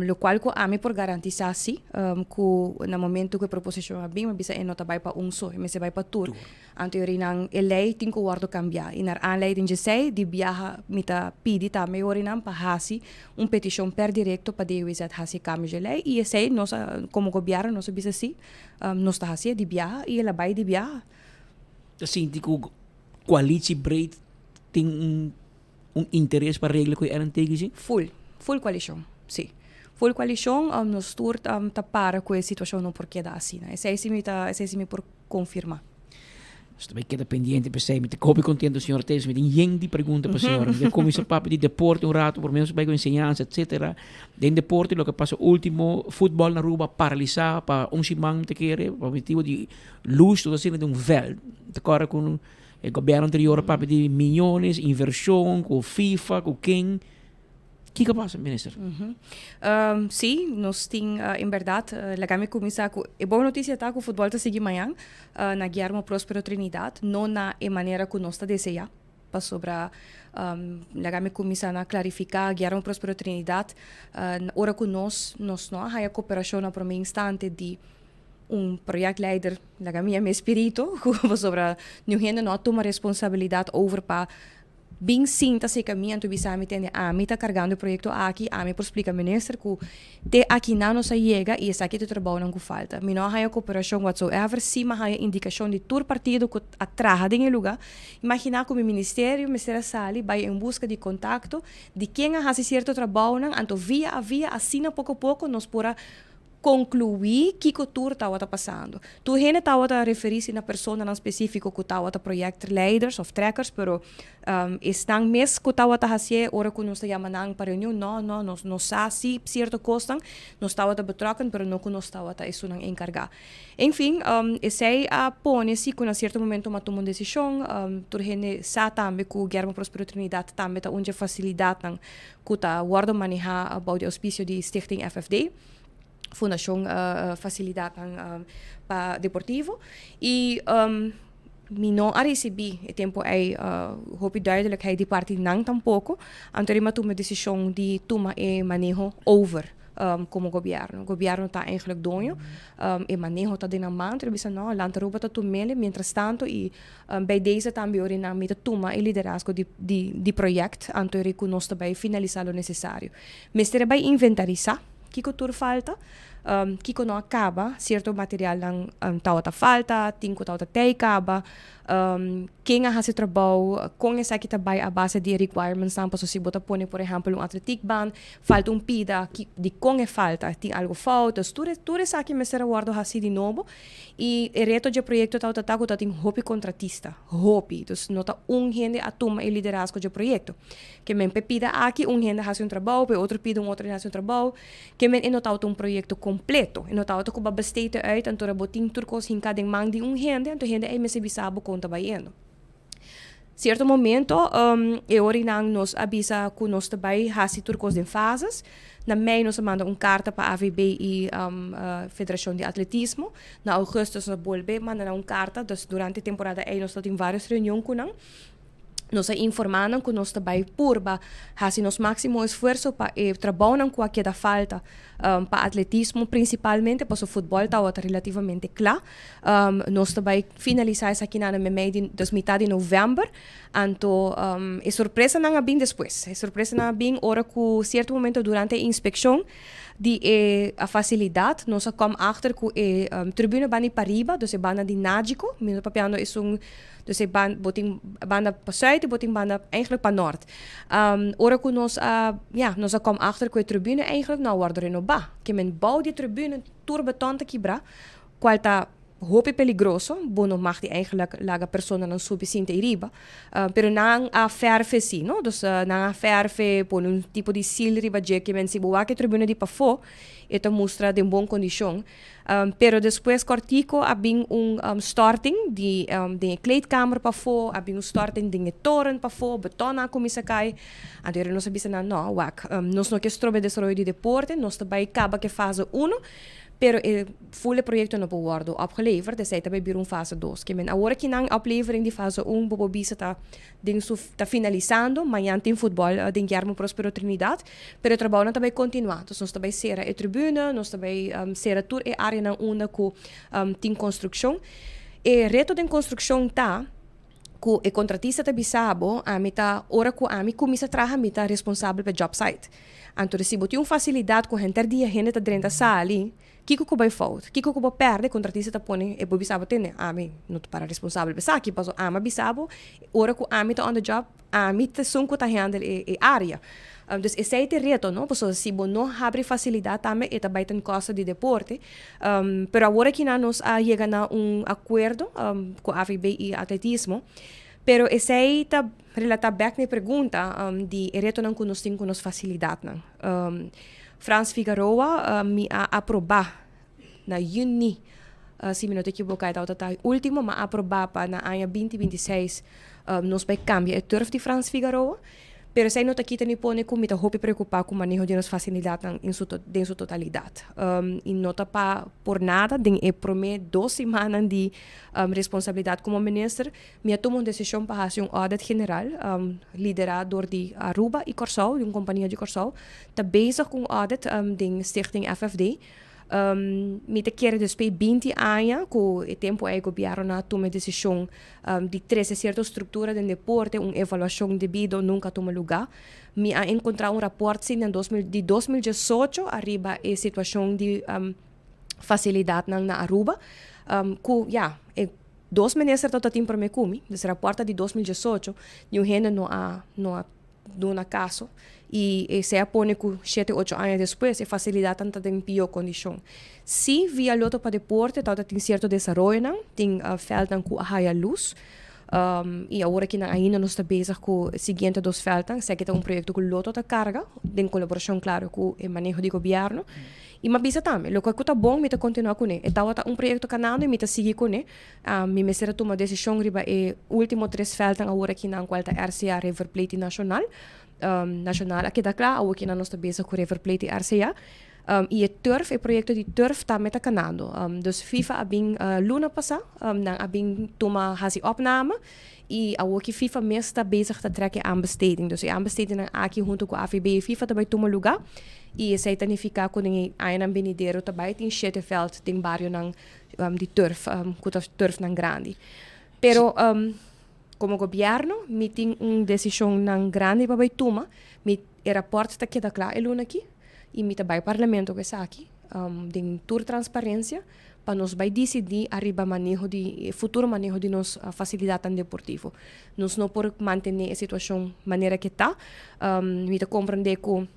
Lokual ku ami por garantisá si ku na momento ku e proposishon a bin mi a bisa e no ta bai pa un so e mester bai pa tur. Anto yori nan e lei tin ku wòrdu kambiá i nar aanleiding djesei di biaha mi ta pidi tambe yori nan pa hasi un petishon per direkto pa DWZ hasi e kambio dje lei i esei nos a komo gobièrnu nos a bisa si nos ta hasié di biaha i el a bai di biaha. Ta sinti ku koalitie breed tin un un interes pa regla ku e RNT si? Full, full koalishon, si. Full koalishon, nos tur ta para ku e situashon no por keda asina. Esei si mi ta, esei si mi por konfirmá. Nos ta bai keda pendiente p'esei. Mi ta hopi kontento señora Teves, mi tin yen di pregunta pa señora. Mi ta kuminsá papia di deporte un rato, por menos bai ku enseñansa etcetera. Den deporte loke a pasa ultimo, futbòl na Aruba paralisá pa un siman mi ta kere, pa motibu di Luz tur asina den un veld. Ta kòrda ku e gobièrnu anterior a papia di miyones, invershon, ku FIFA, ku ken. Kiko a pasa, minister? Sí, nos tin en bèrdat, laga mi kuminsá ku e bon notisia ta ku futbòl ta sigui mañan na Guillermo Prospero Trinidad, no na e manera ku nos ta deseá, pasobra laga mi kuminsá na klarifiká Guillermo Prospero Trinidad ora ku nos nos no a haña koperashon na promé instante di un projectleider, laga mi yama e spirito, ku pasobra niun hende no a tuma responsabilidat over pa bin sinta serka mi anto bisa mi tende ami ta kargando e proyekto aki, ami por splika minister ku te akinan nos a yega i esaki ta e trabounan ku falta. Mi no a haña koperashon whatsoever, sí mi a haña indikashon di tur partido ku a traha den e luga. Imaginá ku mi ministerio mester a sali bai en buska di kontakto di ken a hasi sierto trabounan, anto via a via asina poko poko nos por a. Konkluí kiko tur tabata pasando. Tur hende tabata referí si na personanan spesífiko ku tabata projectleiders òf trekkers, pero esnan mes ku tabata hasié ora ku nos ta yama nan pa reunion, no, no, nos no sa si sierto kosnan, nos tabata betrokken, pero no ku nos tabata esunnan enkargá. En fin, esei a pone si ku na sierto momento m'a tuma un desishon. Tur hende sa tambe ku Guillermo Prospero Trinidad tambe ta un dje fasilidatnan ku ta wòrdu manehá bou di ouspisiu di Stichting FFD. Fundashon Fasilidatnan pa Deportivo i mi no a risibí e tempu ei hopi duidelijkheid di parti nan tampoko, anto mi a tuma e desishon di tuma e maneho over komo gobièrnu. Gobièrnu ta eigenlijk doño, e maneho ta den nan man, anto mi bisa no, Land Aruba ta tum'el mientras tanto i bij deze tambe ora nan mi ta tuma e liderazgo di di project anto ku nos ta bai finalisá lo nesesario. Mester a bai inventarisá. Kiko tur falta? Kiko no a kaba? Sierto materialnan tabata falta, tin ku tabata tei kaba. Ken a hasi trabou? Kon esaki ta bai a base di e requirements-nan? Pasobra si bo ta pone por ehèmpel un atletiekbaan, falta un pida, dikon e falta? Tin algu fout? Dus tur tur esaki mester a wòrdu hasi di nobo. I e reto dje proyekto tabata ta ku tabatin hopi kontratista, hopi. Dus no ta un hende a tuma e liderazgo dje proyekto. Ke men p'e pida aki un hende hasi un trabou, p'e otro pida un otro hende hasi un trabou. Ke men e no tabata un proyekto kompleto. E no tabata ku bo a besteed uit, anto bo tin tur kos hinká den man di un hende, anto e hende ei mester bisa bo kon ta bayendo. Sierto momento e orinan nos a bisa ku nos ta bai hasi tur kos den fases. Na mei nos a manda un karta pa AVB i Federashon di Atletismo. Na augustus nos a bolbe manda nan un karta, dus durante e temporada ei nos tabatin vários reunion ku nan. Nos a informá nan ku nos ta bai purba hasi nos máksimo esfuerso pa e trabounan ku a keda falta pa atletismo prinsipalmente, pasobra futbòl tabata relativamente kla. Nos ta bai finalisá esakinan na meimei di, dus mitá di novèmber. Anto e sorpresanan a bin despues. E sorpresanan a bin ora ku sierto momento durante e inspekshon di e fasilidat nos a kòm achter ku e tribune banda di pariba, dus e banda di Nagico, mi no ta papiando esun Dus e ban, bo tin banda pa zuid y bo tin banda eigenlijk pa nort. Ora cu nos a, ja, nos a kom achter cu e tribune eigenlijk no a wordo renoba. Ke men bou di e tribune tur beton ta kibra, cual ta hopi peligroso. Bo no mag di eigenlijk laga personanan subi sinta ei riba. Pero nan a ferfe si, no? Dus nan a ferfe, pone un tipo di seal riba dje ke men si bo wak e tribune di pafó, e ta mustra den bon condicion. Pero despues kòrtico a bin un storting di den e kleedkamer pafó, a bin un storting den e toren pafó, betonnan a kuminsá kai. Anto nos a bisa nan, no, wak, nos no ke stroba e desaroyo di deporte, nos ta bai kaba ku e fase uno, pero e ful e proyekto no por wòrdu opgeleverd, esei ta bai bira un fase dos. Ke men awor aki nan oplevering di fase un bo por bisa ta den su ta finalisando, mañan tin futbòl den Guillermo Prospero Trinidad, pero e trabounan ta bai kontinuá. Entonces nos ta bai sera e tribune, nos ta bai sera tur e áreanan unda ku tin konstrukshon. E reto den konstrukshon ta ku e kontratista ta bisa bo, ami ta ora ku ami kuminsá traha mi ta responsabel pa e job site. Anto si bo tin un fasilidat ku henter dia hende ta drenta sali, Kiko ku bai fout? Kiko ku bo pèrdè? Kontratista ta pone e bo bisa bo tende, ami no ta para responsabel pa esaki, pasobra ami a bisa bo ora ku ami ta on the job, ami ta esun ku ta handle e e área. Dus esei ta e reto, no? Pasobra si bo no habri fasilidat tambe e ta bai ten kosto di deporte. Pero awor akinan nos a yega na un akuerdo ku AVB i atletismo, pero esei ta relatá bèk na e pregunta di e retonan ku nos tin ku nos fasilidatnan. Frans Figaroa, Mi a aprobá na yüni, si mi no ta ekiboká e tabata ta e último, mi a aprobá pa na aña binti 26 nos bai kambia e turf di Frans Figaroa. Pero esei no ta kita ni pone ku mi ta hopi preokupá ku maneho di nos fasilidatnan en su den su totalidat. I no ta pa por nada den e promé dos simannan di responsabilidat komo minister, Mi a tuma un desishon pa hasi un audit general, liderá dor di Aruba i Kòrsou, di un kompania di Kòrsou, ta bezig ku un audit den Stichting FFD. Mi ta kere despues 20 aña ku e tempu ei gobièrnu a tuma e desishon di trese sierto struktura den deporte, un evaluashon debido nunka a tuma lugá. Mi a enkontrá un rapòrt si den di 2018 ariba e situashon di fasilidatnan na Aruba, ku ya, e Dos minister tabata tin prome ku mi, dus raport ta di 2018, niun hende no a no a duna kaso i esei a pone ku shete ocho aña despues e fasilidatnan ta den pió kondishon. Sí via Loto pa Deporte tabata tin sierto desaroyonan, tin vèltnan ku a haya lus i awor aki nan ainda nos ta bezig ku e siguiente dos vèltnan. Esaki ta un proyekto ku Loto ta karga den kolaborashon klaro ku e maneho di gobièrnu. I mi a bisa tambe, loke ku ta bon mi ta kontinuá kuné. E tabata un proyekto kanando i mi ta sigui kuné. Mi mester a tuma desishon riba e último tres vèltnan awor akinan kual ta RCA, River Plate i Nacional. Nacional a keda kla, awor kinan nos ta bezig ku River Plate i RCA. I e turf, e proyekto di turf tambe ta kanando. Dus FIFA a bin luna pasá, nan a bin tuma hasi opname i awor ki FIFA mes ta bezig ta trèk e aanbesteding. Dus e aanbestedingnan aki huntu ku AVB i FIFA ta bai tuma lugá i esei ta nifiká ku den e añanan benidero ta bai tin shete vèlt den barionan di turf, ku ta turfnan grandi. Pero komo gobièrnu mi tin un desishonnan grandi pa bai tuma. Mi e rapòrt ta keda kla e luna aki i mi ta bai parlamento ku esaki den tur transparensia pa nos bai disidí ariba maneho di e futuro maneho di nos fasilidatnan deportivo. Nos no por mantené e situashon manera ke ta. Mi ta komprendé ku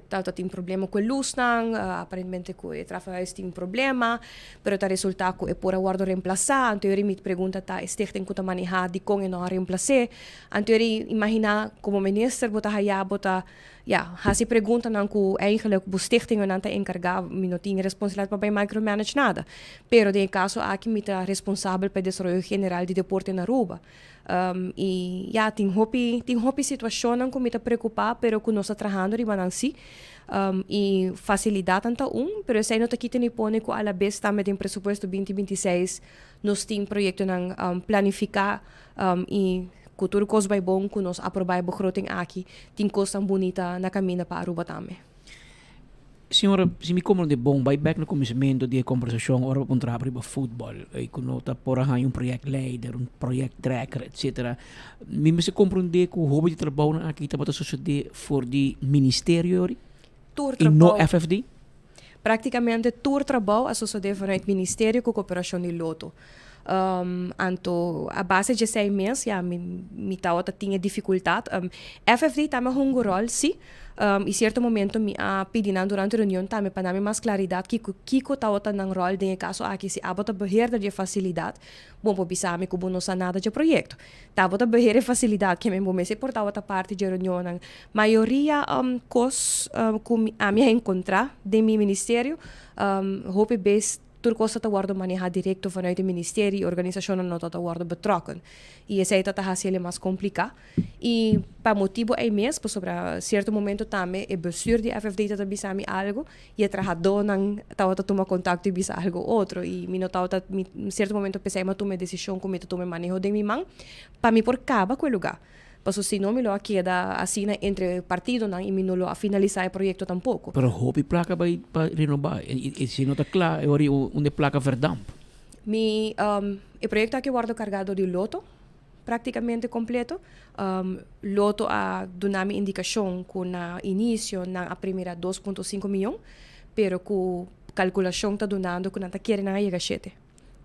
Tabata tin problema ku e lusnan, aparentemente ku e trafhuis tin problema, pero ta resultá ku e por a wòrdu remplasá. Anto yori mi pregunta ta e stichting ku ta manehá dikon e no a remplas'é. Anto yori imaginá komo minister bo ta haya bo ta ya hasi preguntanan ku eigenlijk bo stichtingennan ta enkargá. Mi no tin responsabilidat pa bai micromanage nada, pero den e kaso aki mi ta responsabel pa e desaroyo general di deporte na Aruba. I ya, tin hopi, tin hopi situashonnan ku mi ta preokupá, pero ku nos ta trahando riba nan sí. I fasilidatnan ta un, pero esei no ta kita ni pone ku alabes tambe den presupuesto binti 26 nos tin proyektonan planifiká i ku tur kos bai bon ku nos aprobá e begroting aki, tin kosnan bunita na kaminda pa Aruba tambe. Señora, si mi comprende bon, bai bek na kuminsamentu di e kombersashon ora bo puntra riba futbòl, i ku no ta por a haña un projectleider, un projecttrekker, etcetera. Mi mester komprendé ku hopi di trabounan aki tabata sosodé for di ministerio yori? Tur I no trabou. FFD? Praktikamente tur trabou a sosodé vanuit ministerio ku koperashon di Lotto. Anto a base dje esei mes ya mi mi tabata tin e difikultat. FFD tambe a hunga un ròl sí. I sierto momento mi a pidi nan durante reunion tambe pa nan mi mas klaridat kiko kiko tabata nan ròl den e kaso aki. Si abo ta beheerder di e fasilidat, bo por bisa mi ku bo no sa nada dje proyekto. Ta abo ta beheer e fasilidat ke men bo mester por tabata parti dje reunionnan. Mayoria kos ku mi ami a enkontrá den mi ministerio hopi bes Tur cosa ta wordo maneha directo vanuit e ministerio y organisacionnan no ta ta wordo betrokken. Y esey ta ta haci ele mas complica. Y pa motibo ey mes, pasobra cierto momento tambe e bestuur di FFD ta ta bisa mi algo y e trahadonan tabata tuma contacto y bisa algo otro. Y mi no tabata, mi cierto momento pesey mi a tuma e decision cu mi ta tuma e maneho den mi man pa mi por caba cu e lugar. Paso si no mi lo a keda asina entre partidonan y mi no lo a finalisa e proyecto tampoco. Pero hopi placa bay pa renoba y si no ta cla e ora unda e placa verdamp. Mi e proyecto aki wordo carga door di Lotto practicamente completo. Lotto a duna mi indicacion cu na inicio nan a primira 2.5 miyon pero cu calculacion ta dunando cu nan ta kere nan a yega shete.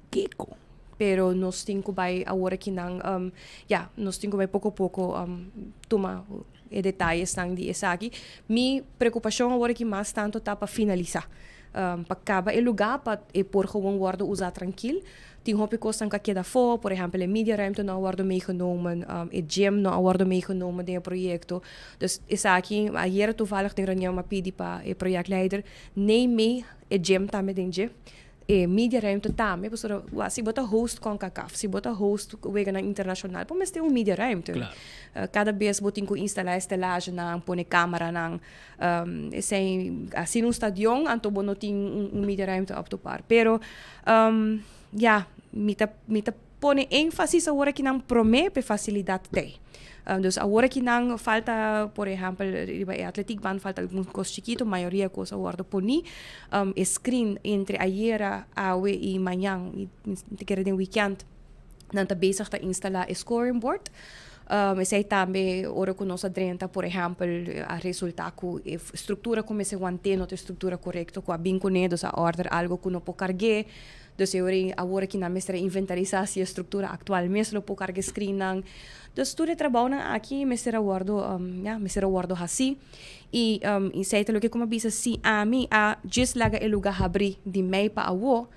Kiko? Pero nos tin ku bai awor aki nan, ya, nos tin ku bai poko poko tuma e detayesnan di esaki. Mi preokupashon awor aki mas tantu ta pa finalisá, pa kaba e lugá pa e por gewoon wòrdu usá trankil. Tin hopi kosnan ku a keda afó, por ehèmpel e mediaruimte no a wòrdu meegenomen, e gym no a wòrdu meegenomen den e proyekto. Dus esaki, ayera toevallig den reunion mi a pidi pa e projectleider neem mee e gym tambe den dje. E media ruimte tambe, pasobra wak si bo ta host Concacaf, si bo ta host weganan internacional, bo mester un media ruimte. Claro. Cada bes bo tin cu instala e stelagenan, pone cameranan, esey asina un stadion, anto bo no tin un media ruimte up to par. Pero, ya, mi ta, mi ta Pone énfasis awor aki nan promé p'e fasilidat t'ei. Dus awor aki nan falta, por ehèmpel, riba e atletiekbaan falta algun kos chikitu, mayoria kos a wòrdu poní. E screen entre ayera, awe i mañan, i mi ta kere den wikènt, nan ta bezig ta instalá e scoring board. Um, esey tambe ora cu nos a drenta, por ehempel, a resulta cu e structura cu mester want'é no ta e structura corecto cu a bin cune, dus a order algo cu no por cargu'é. Dus e ora ei awor aki nan mester a inventarisa si e structura actual mes lo por carga e screennan. Dus tur e trabounan aki mester a wordo, ya, mester a wordo haci. Y esey ta loke cu mi a bisa, si ami a djis laga e luga habri di mei pa awo,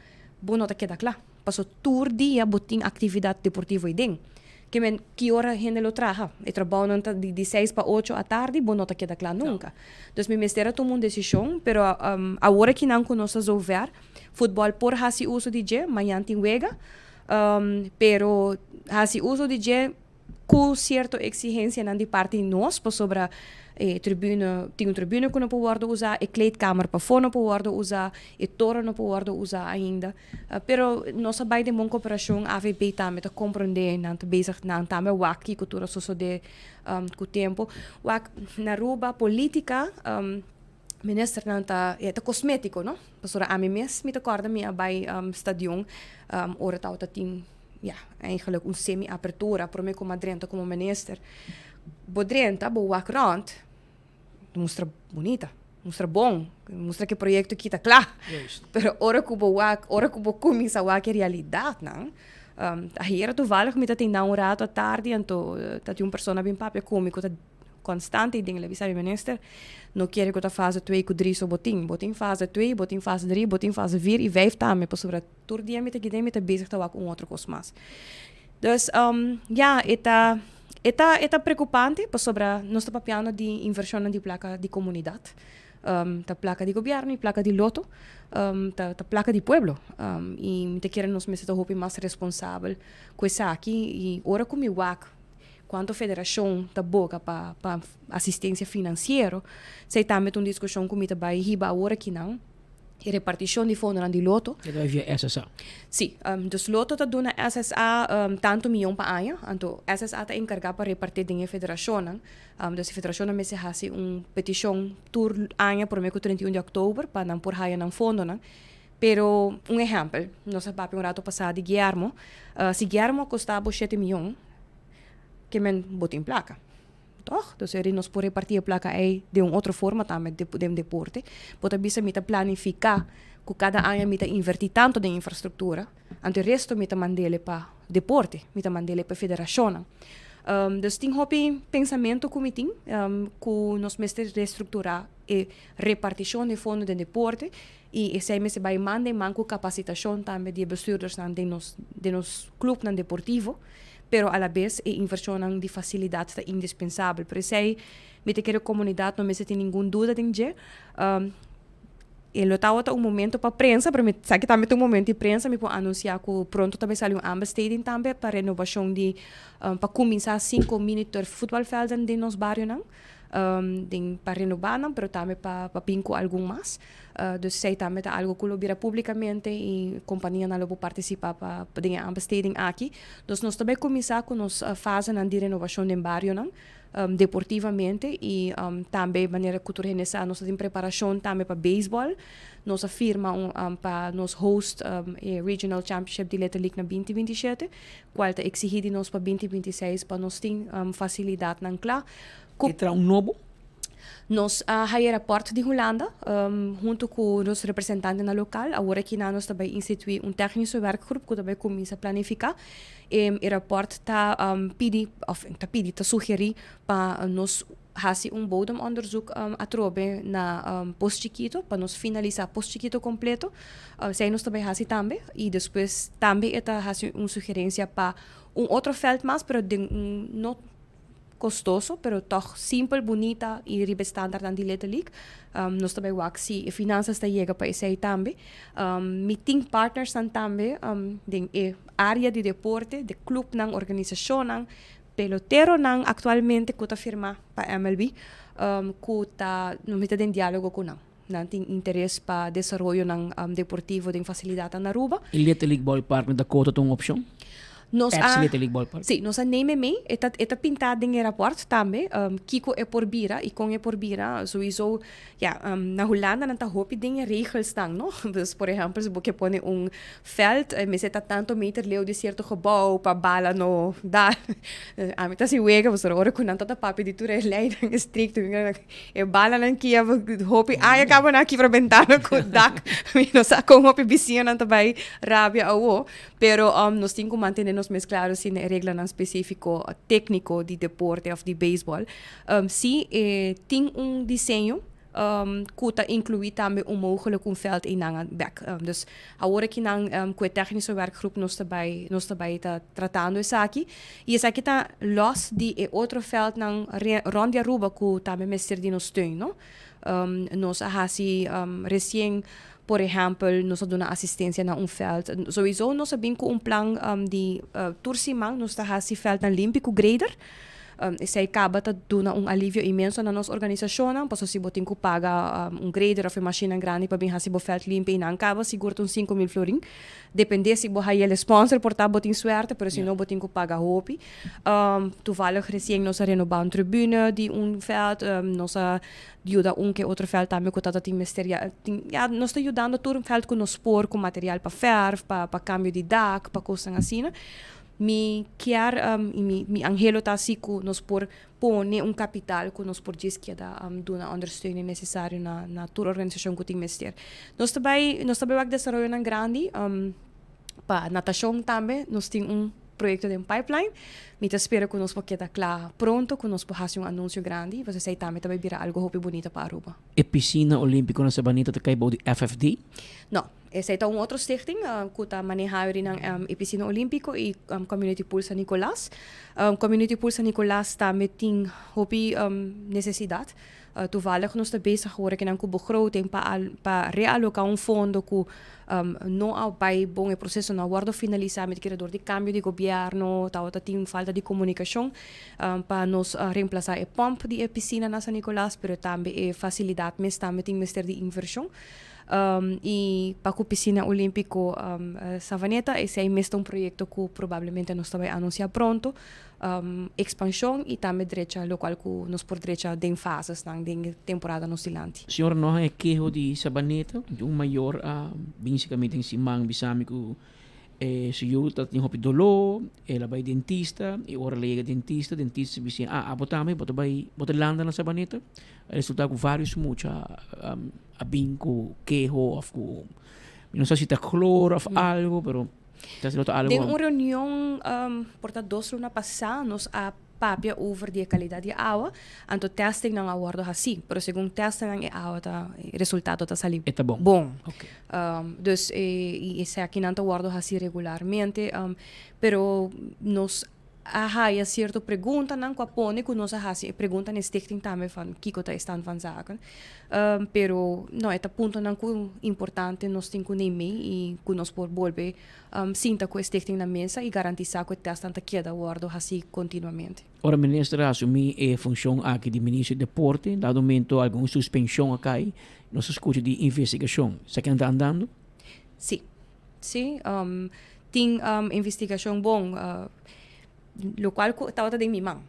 bo no ta keda cla. Paso tur dia bo tin actividad deportivo ei den. Ke men ki ora hende lo traha? E trabounan ta di seis pa ocho atardi, bo no ta keda cla nunca. Dus mi mester a tuma un decision, pero awor aki nan cu nos ta zover, futbol por haci uso di dje, mañan tin wega, pero haci uso di dje cu cierto exigencianan di parti nos, pasobra e tribune, tin un tribune cu no por wordo usa, e kleedkamer pafó no por wordo usa, e toren no por wordo usa ainda. Pero nos a bay den bon cooperacion, AVB tambe ta comprende, nan ta bezig, nan tambe a wak kico tur a sosode cu tempo. Wak, na Aruba politica, ministernan ta, e ta cosmetico, no? Pasobra ami mes mi ta corda mi a bay stadion ora tabata tin, ya, eigenlijk un semi-apertura prome cu mi a drenta como minister. Bo drenta, bo wak rond, mustra bunita, mustra bon, mustra cu e proyecto aki ta cla. Pero ora cu bo wak, ora cu bo cuminsa wak e realidadnan, ayer toevallig mi ta tin nan un rato atardi, anto ta tin un persona bin papia cu mi cu ta constante y den el a bisa mi minister, no kere cu ta fase twee cu drie so bo tin, bo tin fase twee, bo tin fase drie, bo tin fase vier y vijf tambe, pasobra tur dia mi ta kiden mi ta bezig ta wak un otro cos mas. Dus, ya, e ta, e ta, e ta preocupante pasobra nos ta papiando di inversionnan di placa di comunidad, ta placa di gobierno y placa di loto, ta, ta placa di pueblo, y mi ta kere nos mester ta hopi mas responsabel cu esaki y ora cu mi wak Cuanto federacion ta boga pa pa asistencia financiero, esey tambe ta un discusion cu mi ta bay hiba awor akinan, e reparticion di fondonan di Lotto. E ta bay via SSA? Si, dus Lotto ta duna SSA tanto miyon pa aña, anto SSA ta encarga pa reparti den e federacionnan, dus e federacionnan mester haci un peticion tur aña prome cu 31 di october pa nan por haya nan fondonan. Pero un ehempel, nos a papia un rato pasá di Guillermo, si Guillermo a kosta bo shete mion, ke men bo tin plaka, tòg? Dus eri nos por repartí e plaka ei den un otro forma tambe den deporte. Bo ta bisa mi ta planifiká ku kada aña mi ta invertí tantu den infrastruktura, anto e resto mi ta mand'el pa deporte, mi ta mand'el pa e federashonnan. Dus tin hopi pensamentu ku mi tin ku nos mester restrukturá e repartishon di fondo den deporte I esei mester bai man den man ku kapasitashon tambe di e bestuurdersnan den nos den nos klupnan deportivo, pero alabes e invershonnan di fasilidat ta indispensabel. Por esei mi ta kere komunidat no mester tin ningun duda den dje. E lo tabata un momento pa prensa, pero mi sa ki tambe ta un momento di prensa, mi por anunsiá ku pronto ta bai sali un aanbesteding tambe pa renobashon di pa kuminsá sinku mini turf voetbalvelden den nos barionan. Den pa renobá nan, pero tambe pa pa bin ku algun mas. Dus esei tambe ta algo ku lo bira públikamente i kompanianan lo por partisipá pa den e aanbesteding aki. Dus nos ta bai kuminsá ku nos fasenan di renovashon den barionan deportivamente i tambe manera ku tur hende sa nos ta den preparashon tambe pa beisbòl. Nos a firma un pa nos host e Regional Championship di Little League na binti 27, kual ta eksigí di nos pa binti 26 pa nos tin fasilidatnan kla. Ku. E traha un nobo? Nos a haya raport di Hulanda hunto ku nos representantenan lokal. Awor aki nan nos ta bai instituí un technische werkgroep ku ta bai kuminsá planifiká. E raport ta pidi òf ta pidi, ta sugerí pa nos hasi un bodemonderzoek atrobe na Pos Chikito pa nos finalisá Pos Chikito kompleto. Esei nos ta bai hasi tambe i despues tambe e ta hasi un sugerensia pa un otro vèlt mas pero den un no kostoso, pero tòg simpel, bunita i riba e standaardnan di Little League. Nos ta bai wak si e finansas ta yega pa esei tambe. Mi tin partnersnan tambe den e área di deporte, de klupnan, organisashonnan, peloteronan aktualmente ku ta firmá pa MLB, ku ta, mi ta den diálogo ku nan. Nan tin interes pa desaroyonan deportivo den fasilidatnan na Aruba. E Little League Ballpark na Dakota ta un opshon? Nos ex a Little League Ballpark. Sí, nos a neem mee. E ta, e ta pintá den e rapport tambe, kiko e por bira i kon e por bira. Souiso, ja, na Hulanda nan ta hopi den e regelsnan, no? Dus, por ehèmpel, si bo ke pone un vèlt, e mester ta tanto meter leu di sierto gebou pa bala no dal. Ami ta hasi wega, pasobra ora ku nan ta ta papia di tur e leinan estrikto, mi keda E balanan kia hopi aña kaba nan a kibra bentana ku dak. Mi no sa kon hopi bisiñanan ta bai rabia awo. Pero um, nos tin ku mantene nos mes klaro si na e reglanan spesífiko tékniko di deporte òf di beisbòl. Um, si e tin un diseño um, ku ta inkluí tambe un mogelijk un vèlt einan bèk. Um, dus Awor aki nan ku e technische werkgroep nos ta bai nos ta bai ta tratando esaki i esaki ta los di e otro veldnan rond di Aruba ku tambe mester di nos steun no. Nos a hasi resien por ehèmpel nos a duna asistensia na un veld souiso nos a bin ku un plan di tur siman nos ta hasi veldnan limpi ku grader. Esei kaba ta duna un alivio inmenso na nos organisashonnan, pasobra si bo tin ku paga un grader òf e mashinnan grandi pa bin hasi bo vèlt limpi einan kaba sigur ta un 5000 florin. Dependé si bo haya el sponsor por ta bo tin suerte, pero si no bo tin ku paga hopi. Toevallig resien nos a renobá un tribune di un vèlt, nos a yuda un ke otro vèlt tambe ku tabata tin mester ya tin ya nos ta yudando tur un vèlt ku nos por ku material pa fèrf, pa kambio di dak, pa kosnan asina. Mi kier y mi mi anhelo ta asi cu nos por pone un capital cu nos por djis keda duna ondersteuning necesario na na tur organisacion cu tin mester. Nos ta bay nos ta bay wak desaroyonan grandi pa natacion tambe nos tin un proyecto den pipeline. Mi ta spera cu nos por keda cla pronto cu nos por haci un anuncio grandi pasobra esey tambe ta bay bira algo hopi bunita pa Aruba. E piscina olimpico na Sabanita ta cay bou di FFD? No. Esei ta un otro stichting ku ta manehá rinan e Pisina Olímpiko i Community Pool San Nicolas. Community Pool San Nicolas tambe tin hopi nesesidat. Toevallig nos ta bezig awor akinan ku begroting pa pa realoká un fondo ku no a bai bon, e proseso no a wòrdu finalisá mi ta kere dor di kambio di gobièrnu tabata tin falta di komunikashon pa nos remplasá e pòmp di e pisina na San Nicolas pero tambe e fasilidat mes tambe tin mester di invershon. Y pa cu Piscina Olimpico Savaneta, esey mes ta un proyecto cu probablemente nos ta bay anuncia pronto. Expansion y tambe drecha locual cu nos por drecha den fasesnan den e temporada nos dilanti. Señora no haña keho di Sabaneta, di un mayor a bin si caminda den siman bisa mi cu su yu ta tin hopi doló, el a bai dentista y ora el a yega dentista, dentista bisa, ah abo tambe bo ta bai bo ta landa na Sabaneta? A resulta cu varios mucha a bin cu keho of cu mi no sa si ta chlor of algo pero ta si lo ta algo. Den un reunion por ta dos luna pasa nos a papia over di e calidad di awa anto testingnan a wordo haci pero segun testingnan e awa ta e resultado ta sali E ta bon. bon. Dus e esakinan ta wordo haci regularmente pero nos a haya cierto preguntanan cu a pone cu nos a haci e pregunta na e stichting tambe van kico ta e stand van zaken. Pero no, e ta puntonan cu importante nos tin cu neem mee y cu nos por bolbe sinta cu e stichting na mesa y garantisa cu e testnan ta keda wordo haci continuamente. Ora minister a asumi e funcion aki di minister di deporte, dado momento algun suspension a cay, nos a scucha di investigacion. Esaki nan ta andando? Si. Sí, tin investigacion bon, locual cu tabata den mi man,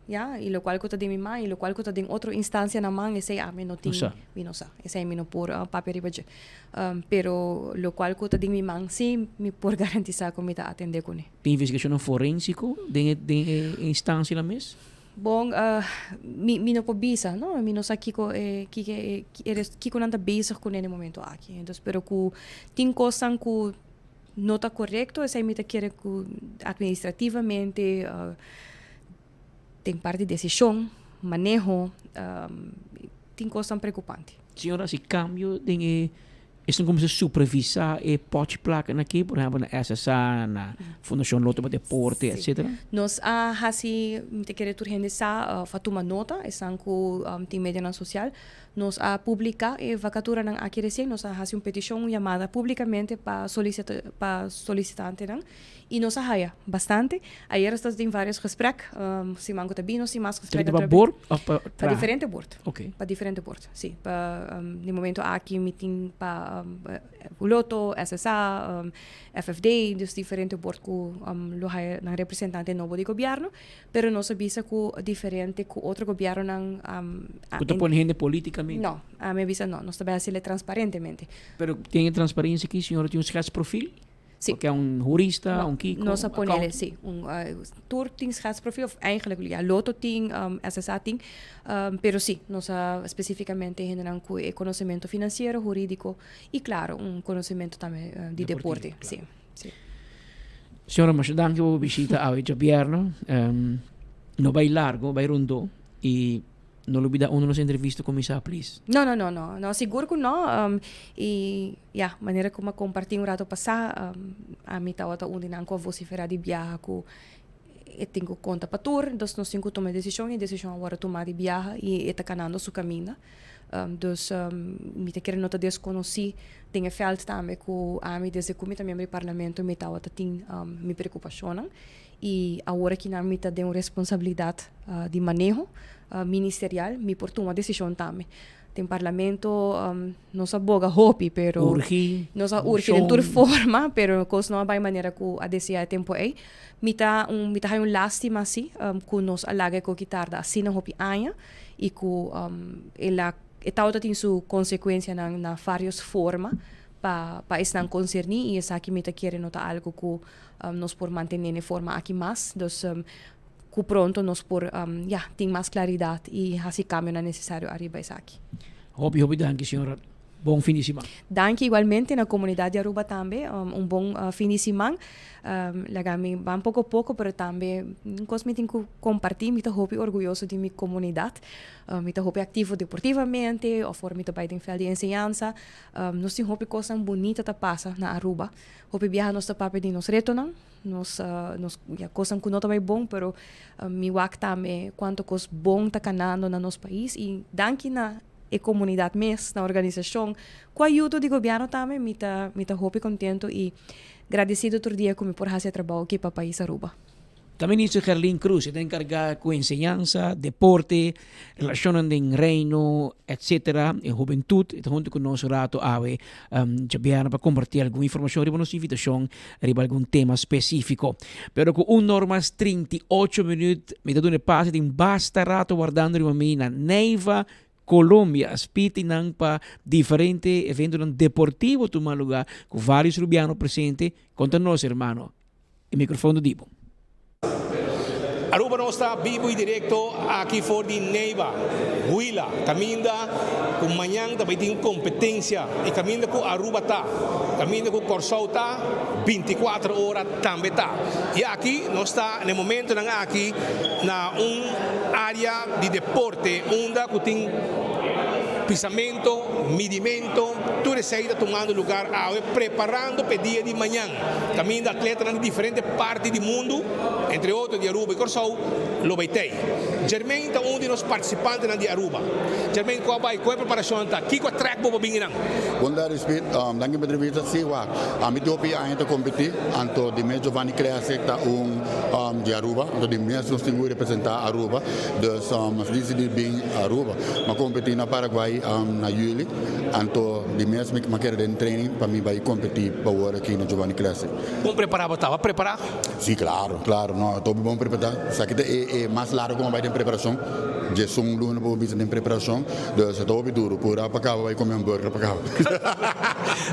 ya, y locual cu ta den mi man y locual cu ta den otro instancia na man, esey ami no tin, mi no sa, esey mi no por papia riba dje. Pero locual cu ta den mi man sí mi por garantisa cu mi ta atende cune. Tin investigacionnan forensico den e den e instancianan mes? Bon, mi mi no por bisa, no, mi no sa kiko e kiko e kiko nan ta bezig kuné na e momento aki. Entonces, pero ku tin kosnan ku no ta korekto, esei mi ta kere ku administrativamente den parti desishon, maneho, tin kosnan preokupante. Señora, si kambio den e Esnan kuminsá supervisá e pòchi plakanan aki, por ehèmpel na SSA, na Fundashon Lotto pa Deporte, etcetera? Nos a hasi, mi ta kere tur hende sa òf a tuma nota, esnan ku tin medionan sosial. Nos a publica e vacaturanan aki recien, nos a haci un peticion, un yamada publicamente pa solicita pa solicitantenan y nos a haya bastante. Ayer nos ta tin varios gesprek, siman cu ta bin nos tin mas gesprek Pa bord of pa Pa traha? diferente bord. Ok. Pa diferente bord, si. Pa di momento aki mi tin pa Lotto, SSA, FFD, dus diferente bord cu lo haya nan representante nobo di gobierno. Pero nos a bisa cu diferente cu otro gobiernonan Cu ta pone hende politicamente? No, ami a bisa no. Nos ta bay haciele transparentemente. Pero tin e transparencia aki, señora tin un schetsprofiel? Si. Porque un jurista, No, un kiko, nos a ponele, accountant? si. Un, tur tin schetsprofiel, of eigenlijk, ja, Lotto tin, SSA tin. Pero si, nos a specificamente hendenan cu e conocemento financiero, huridico y claro, un conocemento tambe di Deportivo, deporte. claro. Si, si. Señora, masha danki pa bo bishita awe djabièrnè. No bai largo, bai rondó y no lubida unda nos entrevista cuminsa, please. No, no, no, no, no, sigur cu no. Y ya, manera cu mi a comparti un rato pasa, ami tawata un di nan cu a vocifera di biaha cu e tin cu conta pa tur, dus nos tin cu tuma e decision y e decision a worde tuma di biaha y e ta canando su caminda. Dus mi ta kere no ta desconoci den e veld tambe cu ami desde cu mi ta miembro di parlamento mi tawata tin mi preocupacionnan y awor aki nan mi ta den un responsabilidad di maneho ministerial mi por tuma decision tambe. Den parlamento nos a boga hopi pero Urgi, nos a urgi den tur moshon. forma pero cos no a bay manera cu a desea e tempo ey. Mi ta un mi ta haya un lastima si cu nos a laga e koki tarda asina hopi aña y cu el a e tawata tin su consecuencianan na varios forma pa pa esnan concerni y esaki mi ta kere no ta algo cu nos por mantene n'e forma aki mas dus cu pronto nos por ya tin mas claridad y haci cambionan necesario ariba esaki. Hopi hopi danki señora. Bon fin di siman. Danki igualmente na comunidad di Aruba tambe. Un bon fin di siman. Laga mi ban poco poco pero tambe un cos mi tin cu comparti, mi ta hopi orguyoso di mi comunidad. Mi ta hopi activo deportivamente of ora mi ta bay den veld di enseñansa. Nos tin hopi cosnan bunita ta pasa na Aruba. Hopi biaha nos ta papia di nos retonan, nos nos ya cosnan cu no ta bay bon pero mi wak tambe cuanto cos bon ta canando na nos pais y danki na e comunidad mes, na organisacion, cu ayudo di gobierno tambe, mi ta mi ta hopi contento y gradecido tur dia cu mi por haci e trabao aki pa pais Aruba. Ta Minister Gerlin Croes e ta encarga cu enseñansa, deporte, relacionnan den Reino, etc. E hubentud e ta hunto cu nos rato awe djabièrnè pa comparti algun informacion riba nos invitacion riba algun tema specifico. Pero cu un or mas 38 minuut mi ta duna e pase tin basta rato wardando riba mi na Neiva, Colombia. Spiti nan pa diferente eventonan deportivo tuma lugar cu varios Rubiano presente. Conta nos hermano. E microfoon ta di bo. Aruba nos ta bibo y directo aki for di Neiva, Huila, caminda cu mañan ta bay tin competencia y caminda cu Aruba ta, caminda cu Corsou ta, binticuatro ora tambe ta. Y aki nos ta na e momentonan aki na un area di deporte unda cu tin pisamento, midimento, tur esey ta tumando lugar awe preparando p'e dia di mañan. Kaminda atletanan di diferente parti di mundu, entre otro di Aruba i Kòrsou, lo bai tei. Jermaine ta un di nos partisipantenan di Aruba. Jermaine, ku a bai? Kon e preparashon ta? Kiko a trèk bo pa bin einan? Bon dia Rispit, danki pa entrevista. Si wak, ami tin hopi aña ta kompetí, anto di mes Giovanni Classic ta un di Aruba, anto di mes nos tin ku representá Aruba, dus nos disidí bin Aruba. Mi a kompetí na Paraguay na yüli. Anto di mes mi a keda den training pa mi bai competi pa wor aki na Giovanni Classic. Bon prepara bo taba prepara? Si claro, claro, no ta hopi bon prepara. Esaki ta e e mas largo ku mi a bai den preparacion, diesun luna pa bo bisa den preparacion, dus e ta hopi duro. Pura pa caba bai come hamburger pa caba.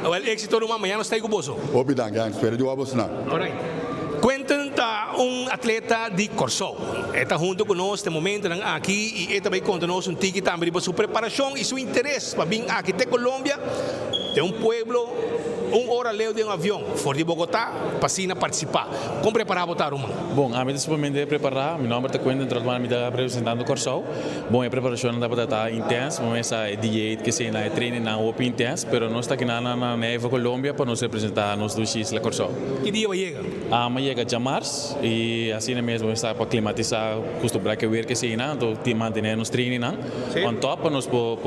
Wel exito ruman, mañana nos ta ei ku boso. Hopi danki, a spera di wak boso nan. Alright. Quentin ta un atleta di Kòrsou. E ta hunto ku nos den momentonan aki i e ta bai konta nos un tiki tambe riba su preparashon i su interes pa bin aki te Colombia, den un pueblo. Un ora leu den un avion for di Bogotá pa asina partisipá. Kon prepará bo ta, ruman? Bon, ami ta sumamente prepará. Mi nòmber ta Quentin Trotman, mi ta representando Kòrsou. Bon, e preparashonnan tabata ta intens. Bo mes sa e dieet, keseinan, e trainingnan hopi intens, pero nos ta kinan na Neiva, Colombia pa nos representá nos dushi isla Kòrsou. Ki dia bo a yega? Ami a yega djamars i asina mes bo mes sa pa klimatisá, kustumbrá ku e weer keseinan, anto tin mantené nos trainingnan on top pa nos por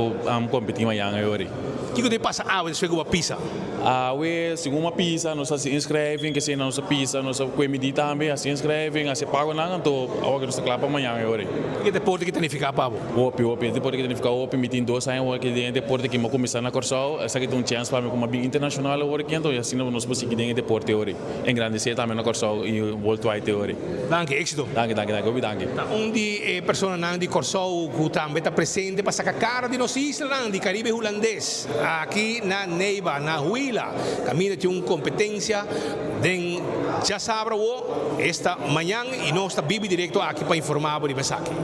kompetí mañan e ora ei. Kiko ta pasa awe despues ku bo a pisa? Awe, segun bo a pisa, nos a hasi inschrijving, kesei nos a pisa, nos a kue midí tambe, hasi inschrijving, hasi pagonan, anto awor ke nos ta kla pa mañan e ora ei. Kiko e deporte ki ta nifiká pa bo? Hopi, hopi. E deporte ki ta nifiká hopi. Mi tin dos aña awor aki den e deporte ki mi a kuminsá na Kòrsou. Esaki ta un chèns pa mi ku mi a bin internashonal awor aki, anto asina nos por sigui den e deporte e ora ei. Engrandesé tambe na Kòrsou i worldwide e ora ei. Danki, éksito. Danki, danki, danki. Hopi danki. Ta un di e personanan di Kòrsou ku tambe ta presente pa saka kara di nos islanan di Karibe Hulandes aki na Neiva, na Huila, kaminda tin un kompetensia den djasabra awo, esta mañan, i nos ta bibi direkto aki pa informá bo riba esaki.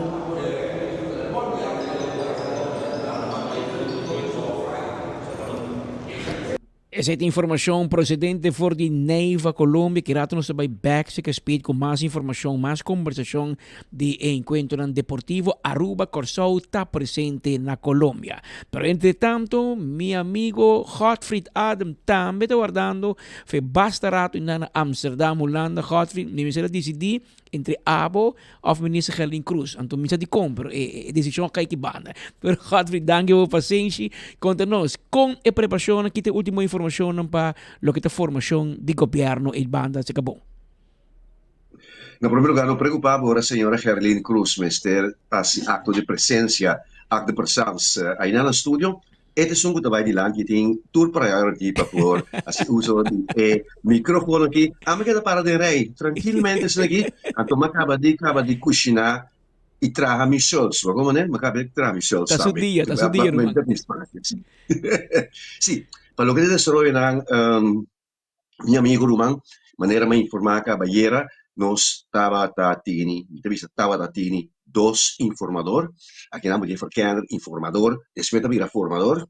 Esei ta informashon prosedente for di Neiva, Colombia. Ki rato nos ta bai bek seka speed ku mas informashon, mas kombersashon di e enkuentronan deportivo. Aruba, Kòrsou ta presente na Colombia. Pero entre tanto, mi amigo Godfried Adam tambe ta wardando fe basta rato inda na Amsterdam, Hulanda. Godfried, mi mester a disidí entre abo of minister Gerlin Cruz. Anto mi sa dikon, pero e desishon a kai ki banda. Pero Godfrey, danki pa bo pasenshi. Konta nos, kon e preparashonnan, ki ta e ultimo informashonnan pa loke ta formashon di gobièrnu ei banda si ka bon? Na prome lugar no preocupa bo ora señora Gerlin Cruz mester haci acto di presencia, acte de presence, ayina na studio. E ta esun ku ta bai dilanti i tin tur priority pa por hasi uso di e microfono aki. Ami keda para den rei trankilmente esaki aki, anto mi a kaba di kaba di kushiná i traha mi shirts. Bo komo ne? Mi a kaba di traha mi shirts Ta su tambe. dia, ta su dia, ruman. Sí, pa loke ta desaroyonan mi amigo ruman, manera mi a informá kaba ayera, nos tabata tini, mi ta bisa tabata tini dos informador, akinan bo tin verkenner, informador, despues ta bira formador,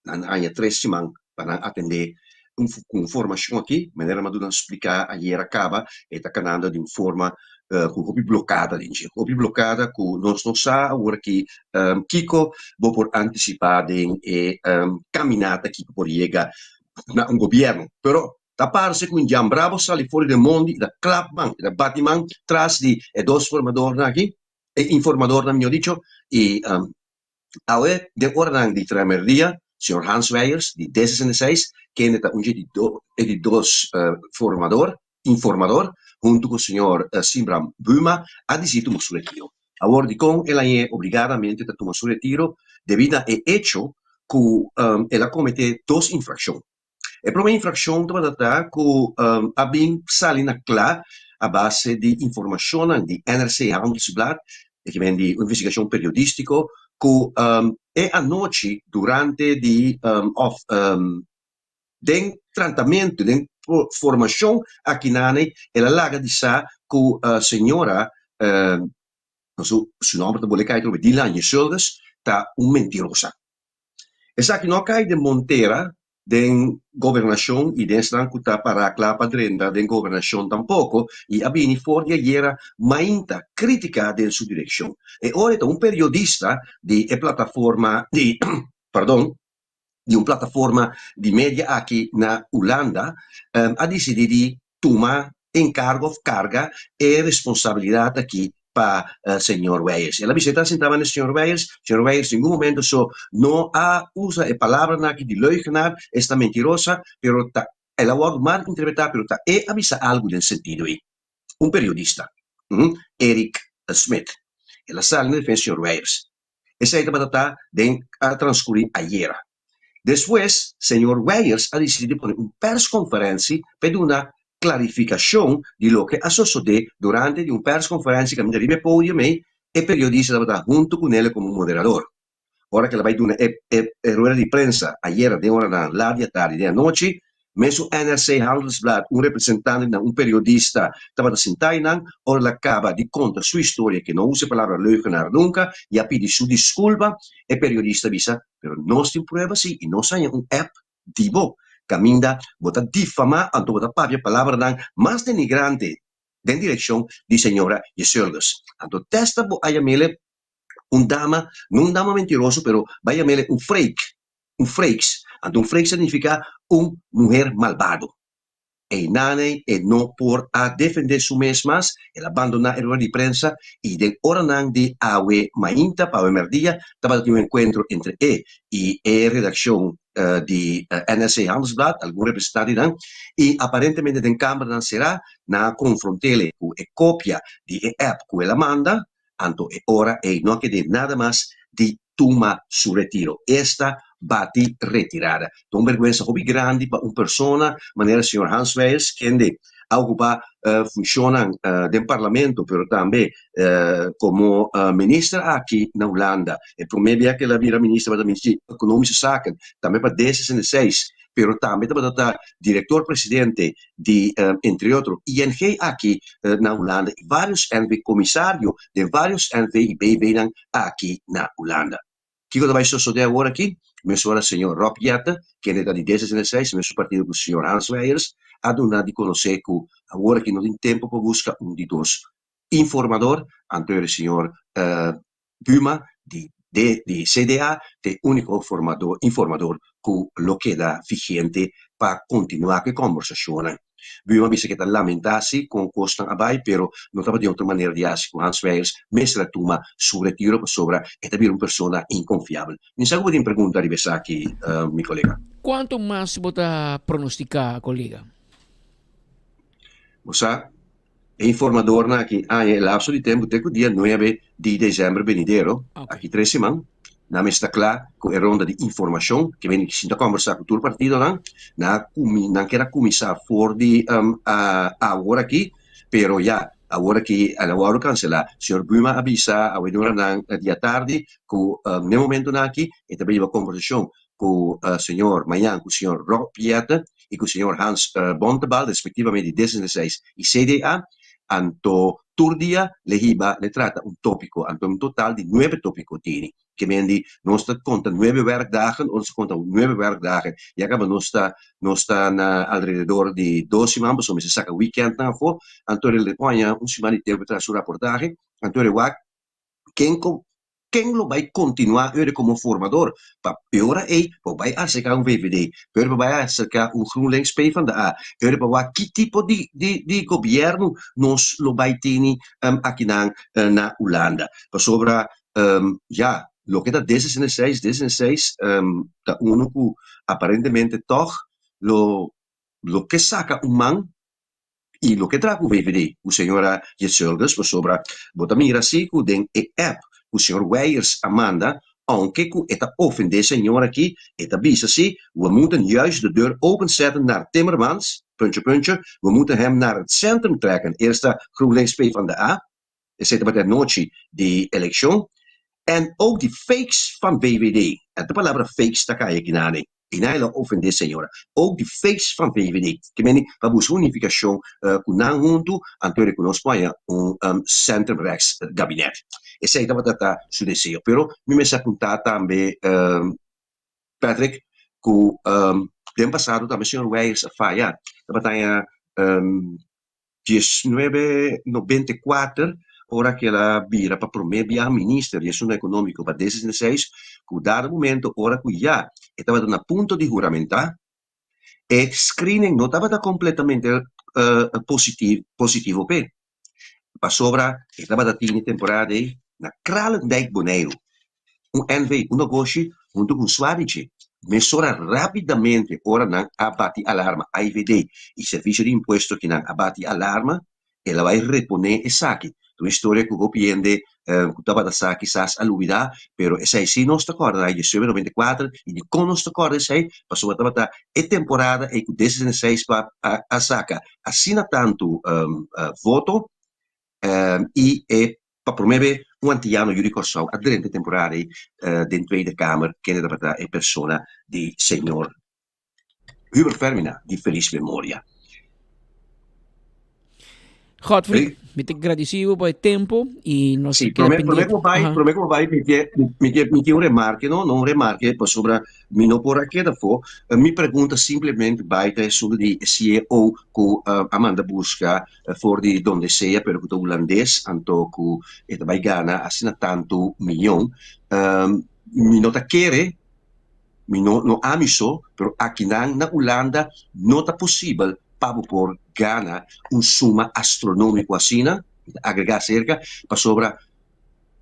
nan a haña tres siman pa nan atendé un ku un formashon aki, manera mi a duna spliká ayera kaba, e ta kanando di un forma ku hopi blokada den dje, hopi blokada ku nos no sa awor aki kiko bo por antisipá den e kaminata aki ku por yega na un gobierno, pero ta parse cu un Jan Bravo sali for di den mondi y ta klap man, y ta bati man tras di e dos formadornan aki, e informadornan mihor dicho, y awe den oranan di tramerdia, señor Hans Wijers di D 66, kende ta un dje di e di dos formador, informador, hunto cu señor Simbram Buma a dicidi tuma su retiro. Awor dicon el a ñe obligadamente ta tuma su retiro? Debi na e hecho cu el a comete dos infraccion. E prome infraccion tabata ta cu a bin sali na cla a base di informacionnan di NRC Handelsblad, e ki men di un investigacion periodistico, cu e anochi durante di of Den tratamentu, den formashon akinane el a laga di sa ku señora, su su nòmber ta bole kai trobe, Dylan Yesuldes, ta un mentirosa. Esaki no a kai den bon tera den gobernashon i den esnan ku ta pará kla pa drenta den gobernashon tampoko i a bini for di ayera mainta krítika den su direkshon. E ora e ta un periodista di e plataforma di, pardon, di un plataforma di media aki na Hulanda a disidí di tuma enkargo òf karga e responsabilidat aki pa señor Wijers. El a bisa e ta sintá banda señor Wijers, señor Wijers ningun momento so no a usa e palabranan aki di leugenaar, esta mentirosa, pero ta el a wòrdu mal interpretá pero ta e a bisa algu den sentido ei. Un periodista, Eric Smit, el a sali na defensa señor Wijers. Esei tabata ta den a transcuri ayera. Despues, señor Weyers a dicidi di pone un persconferentie p'e duna clarificacion di loke a sosode durante di un persconferentie caminda riba e podium ei e periodista tabata hunto cu nele como moderador. Ora cu el a bay duna e e rueda di prensa ayera den oranan laat di atardi den anochi, Mesun NRC Handelsblad, un representante na un periodista tabata sintá einan, ora el a kaba di konta su historia ke no usa e palabra leugenaar nunka i a pidi su diskulpa, e periodista a bisa, Pero nos tin prueba si i nos haña un app di bo. kaminda bo ta difamá anto bo ta papia palabranan mas denigrante den direkshon di señora Yesurgis. Anto testa bo a yam'ele un dama, no un dama mentiroso pero bo a yam'ele un freik, un freiks. Anto un freiks ta nifiká un muher malbado. Einanei e no por a defendé su mes mas, el a bandoná e rueda di prensa i den oranan di awe mainta pa awe mèrdia tabata tin un enkuentro entre e i e redakshon di NRC Handelsblad, algun representantenan, i aparentemente den kambernan será nan a konfront'é ku e kopia di e app ku el a manda. Anto e ora ei no a ked'é nada mas di tuma su retiro, esta bati retirada. Ta un bergwensa hopi grandi pa un persona manera señor Hans Wijers, kende a ocupa funcionnan den parlamento pero tambe como minister aki na Hulanda. E prome bia cu el a bira minister tabata minister di Economische Zaken, tambe pa D 66. pero tambe tabata ta director presidente di entre otro ING aki na Hulanda y varios NV comisario den varios NV y BVnan aki na Hulanda. Kico ta bay sosode awor aki? Mesora señor Rob Jetten, kende ta di D66, mesun partido cu señor Hans Wijers, a duna di conoce cu awor aki no tin tempo pa busca un di dos informador, anto e señor Buma di di CDA ta e úniko formador informador ku lo keda vigente pa kontinuá ku e kòmbersashonnan. Buma bisa ku e ta lamentá si kon kosnan a bai pero no tabatin otro manera di hasi ku Hans Wijers mester a tuma su retiro pasobra e ta bira un persona inkonfiabel. Mi sa ku bo tin pregunta riba esaki mi kolega. Kuantu mas bo ta pronostiká kolega? Bo sa E informadornan aki aña e lapso di tempu te ku dia nuebe di desèmber benidero, aki tres siman, nan mester ta kla ku e ronda di informashon ke bini sinta kòmbersá ku tur partidonan. Nan a kumi nan kier a kuminsá for di awor aki, pero ya awor aki el a wòrdu kanselá. Señor Buma a bisa awe duranan di atardi ku n'e momentunan aki e ta biba kòmbersashon ku señor Mayan, ku señor Rob Jetten i ku señor Hans Bontebal, respektivamente di D66 i CDA. Anto tur dia le hiba, le trata un tópiko. Anto un total di nuebe tópiko tini. Ke men di nos ta konta nuebe wèrkdagen, ora nos ta konta nuebe wèrkdagen, ya kaba nos ta nos ta na alrededor di dos siman, pasobra mester saka wikèntnan afó. Anto le pon un siman di tempu tras su raportahe. Anto e wak ken ku Ken lo bai kontinuá eur komo formador? Pa e ora ei bo bai aserká un VVD, pa e ora bo bai aserká un GroenLinks PvdA, e ora pa wak ki tipo di di di gobièrnu nos lo bai tini akinan na Hulanda. Pasobra ya, loke ta D 66, D 66 ta unu ku aparentemente tòg lo lo ke saka un man I loke traha ku VVD ku señora Yesurgis pasobra bo ta mira si ku den e app ku señor Wijers a manda aunke ku e ta ofende señor aki e ta bisa si we moeten juist de deur open zetten naar Timmermans puntje puntje we moeten hem naar het centrum trekken eerst GroenLinks PvdA Esei tabata e anochi di elekshon. En ook di fakes van VVD. En te palabra fakes ta kai aki nane. I nan el a ofendé señora. Ook di fakes van VVD. Ke meni pa buska un unifikashon ku nan huntu, anto ku nos por haña un centrum-rechts gabinet. Esei tabata ta su deseo. Pero mi mester apuntá tambe Patrick ku den pasado tambe señor Wijers a faya. Tabata haña Diesnuebe nobenta i kuater, ora ku el a bira pa promé biaha minister di Asuntu Ekonómiko pa D 66, ku dado momento ora ku ya e tabata na punto di huramentá, e screening no tabata kompletamente positivo p'e, pasobra e tabata tini temporada ei na Kralendijk, Boneiru. Un NV, un nogoshi huntu ku un suadichi. Mesora rápidamente ora nan a bati alarma, AIVD i Servisio di Impuesto ki nan a bati alarma, el a bai reponé esaki. Ta un historia ku hopi hende ku tabata sa kisas a lubidá, pero esei sí nos ta kòrda na diesnuebe noventa i kuater i dikon nos ta kòrda esei? Pasobra tabata e temporada ei ku D 66 pa a saka asina tantu voto i e Pa promé be un antiyano yu di Kòrsou a drenta e temporada ei den Tweede Kamer kende tabata e persona di señor Hubert Fermina di felis memoria. Godfrey, mi ta gradisí bo pa e tempo i nos Sí, keda promé, promé pendiente. ku bai, Aha. promé ku bai, mi ke, mi ke, mi tin un remarke, no, no un remarke, pasobra mi no por a keda afó. Eh, Mi pregunta simplemente bai ta esun di e CEO ku eh, a manda buska eh, for di donde sea, pero ku ta hulandes, anto ku e ta bai gana asina tantu miyon. Ehm, mi no ta kere, mi no, no ami so, pero akinan na Hulanda no ta posibel pa bo por gana un suma astronómiko asina, mi ta agregá aserka, pasobra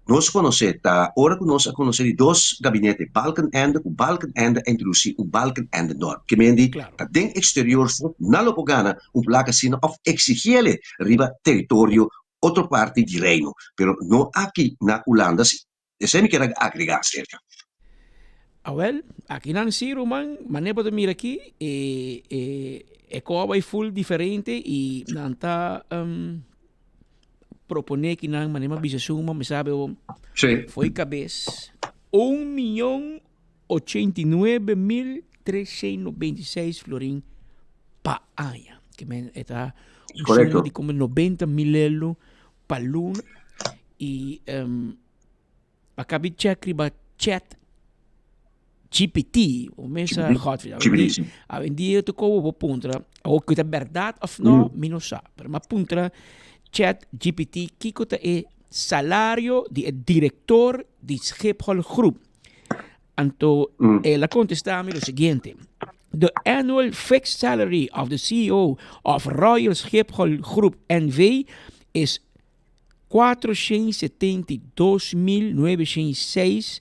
nos konosé ta ora ku nos a konosé di dos gabinete, Balkenende ku Balkenende a introdusí un Balkenende norm, ke men di ta den eksterior so nan lo por gana un plaka asina òf eksigiele riba teritorio otro parti di Reino, pero no aki na Hulanda si. Esei mi kier a agregá aserka. Awel, akinan sí ruman, manera bo ta mira aki, e e e koa bai full diferente i nan ta proponé kinan manera mi a bisa suma, mi sabe bo Sí. fo'i kabes, un miyon ochenta i nuebe mil treshen nobenta i seis florin pa aña. Ke men e ta un suma Korekto. di komo nobenta mil elo pa luna i um, a kabi check riba chat GPT, o mesa GPT, Godfrey, GPT, sí. Awendia tu kobo bo puntra, o ku ta berdad of no, mi no sa, pero ma puntra chat GPT kiko ta e salario di e director di Schiphol Groep. Anto el a contesta mi lo siguiente. The annual fixed salary of the CEO of Royal Schiphol Groep NV is 472.906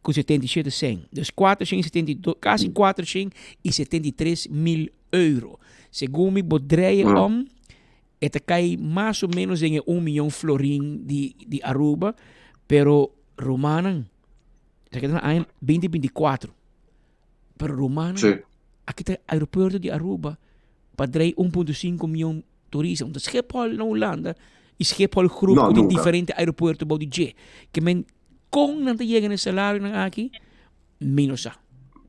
ku 77 cent. Dus 472, kasi 473 mil euro. Segun mi bo draaien om, e ta kai mas o menos den e un miyon florin di, di Aruba, pero rumannan, esaki ta na aña 2024, pero rumannan, Sí. aki ta aeropuerto di Aruba pa drei 1.5 miyon turista, want Schiphol na Hulanda y Schiphol groep No, ku tin nunca. diferente aeropuerto bou di dje. Ke men kon nan ta yega na e salarionan aki, Mi no sa.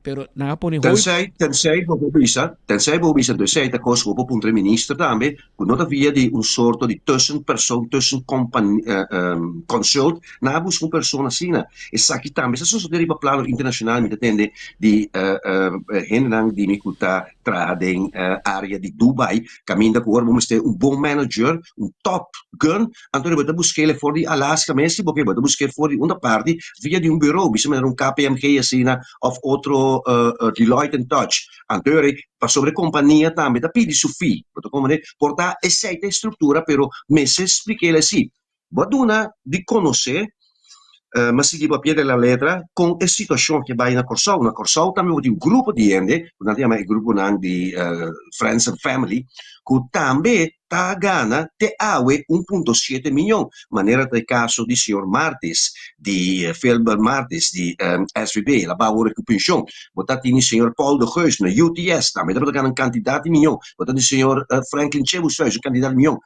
Pero nan a pone hopi. Tensij, tensij bo por bisa, tensij bo por bisa, entonces esei ta kos ku bo por puntra e minister tambe, ku no ta via di un sorto di tussenpersoon, tussencompanie, consult, nan a buska un persona asina. Esaki tambe sa sosode riba plano internashonal, mi ta tende di hendenan di mi ku ta traha den area di Dubai, kaminda ku ora bo mester un bon manager, un top gun, anto bo ta busk'el for di Alaska mes si bo ke, bo ta busk'el for di unda parti via di un bureau, bisa manera un KPMG asina of otro Deloitte and Touch. Anto yora pasobra e kompania tambe ta pidi su fee, bo ta komprende? Por ta esei ta e struktura pero mester splik'el asi. Bo a duna di konosé, mi a sigui bo a pie de la letra, kon e situashon ke bai na Kòrsou. Na Kòrsou tambe bo tin un grupo di hende, ku nan ta yama e gruponan di Friends and Family, ku tambe ta gana te awe un punto shete miyon, manera ta e kaso di señor Martis, di Philbert Martis di SVB, el a baha ora ku penshon. Bo ta tini señor Paul de Geus na UTS, tambe tabata gana un kantidat di miyon. Bo ta tini señor Franklin Chebusuis, un kantidat di miyon.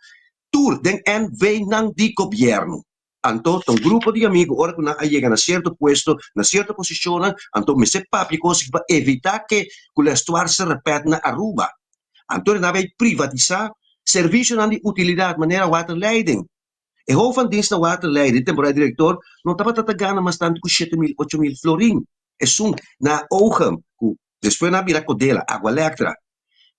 Tur den NV-nan di gobièrnu. Anto ta un grupo di amigu ora ku nan a yega na sierto puesto, na sierto posishonnan, anto mester papia kos pa evitá ke ku l'histoire se rèpèt na Aruba. Anto nan a bai privatisá servisionan di utilidat manera waterleiding. E hof van dienst na waterleiding, temporada direktor, no tabata ta gana mas tantu ku 7000, 8000 florin. Esun na ogen ku Despues nan a bira Codela, Agualectra.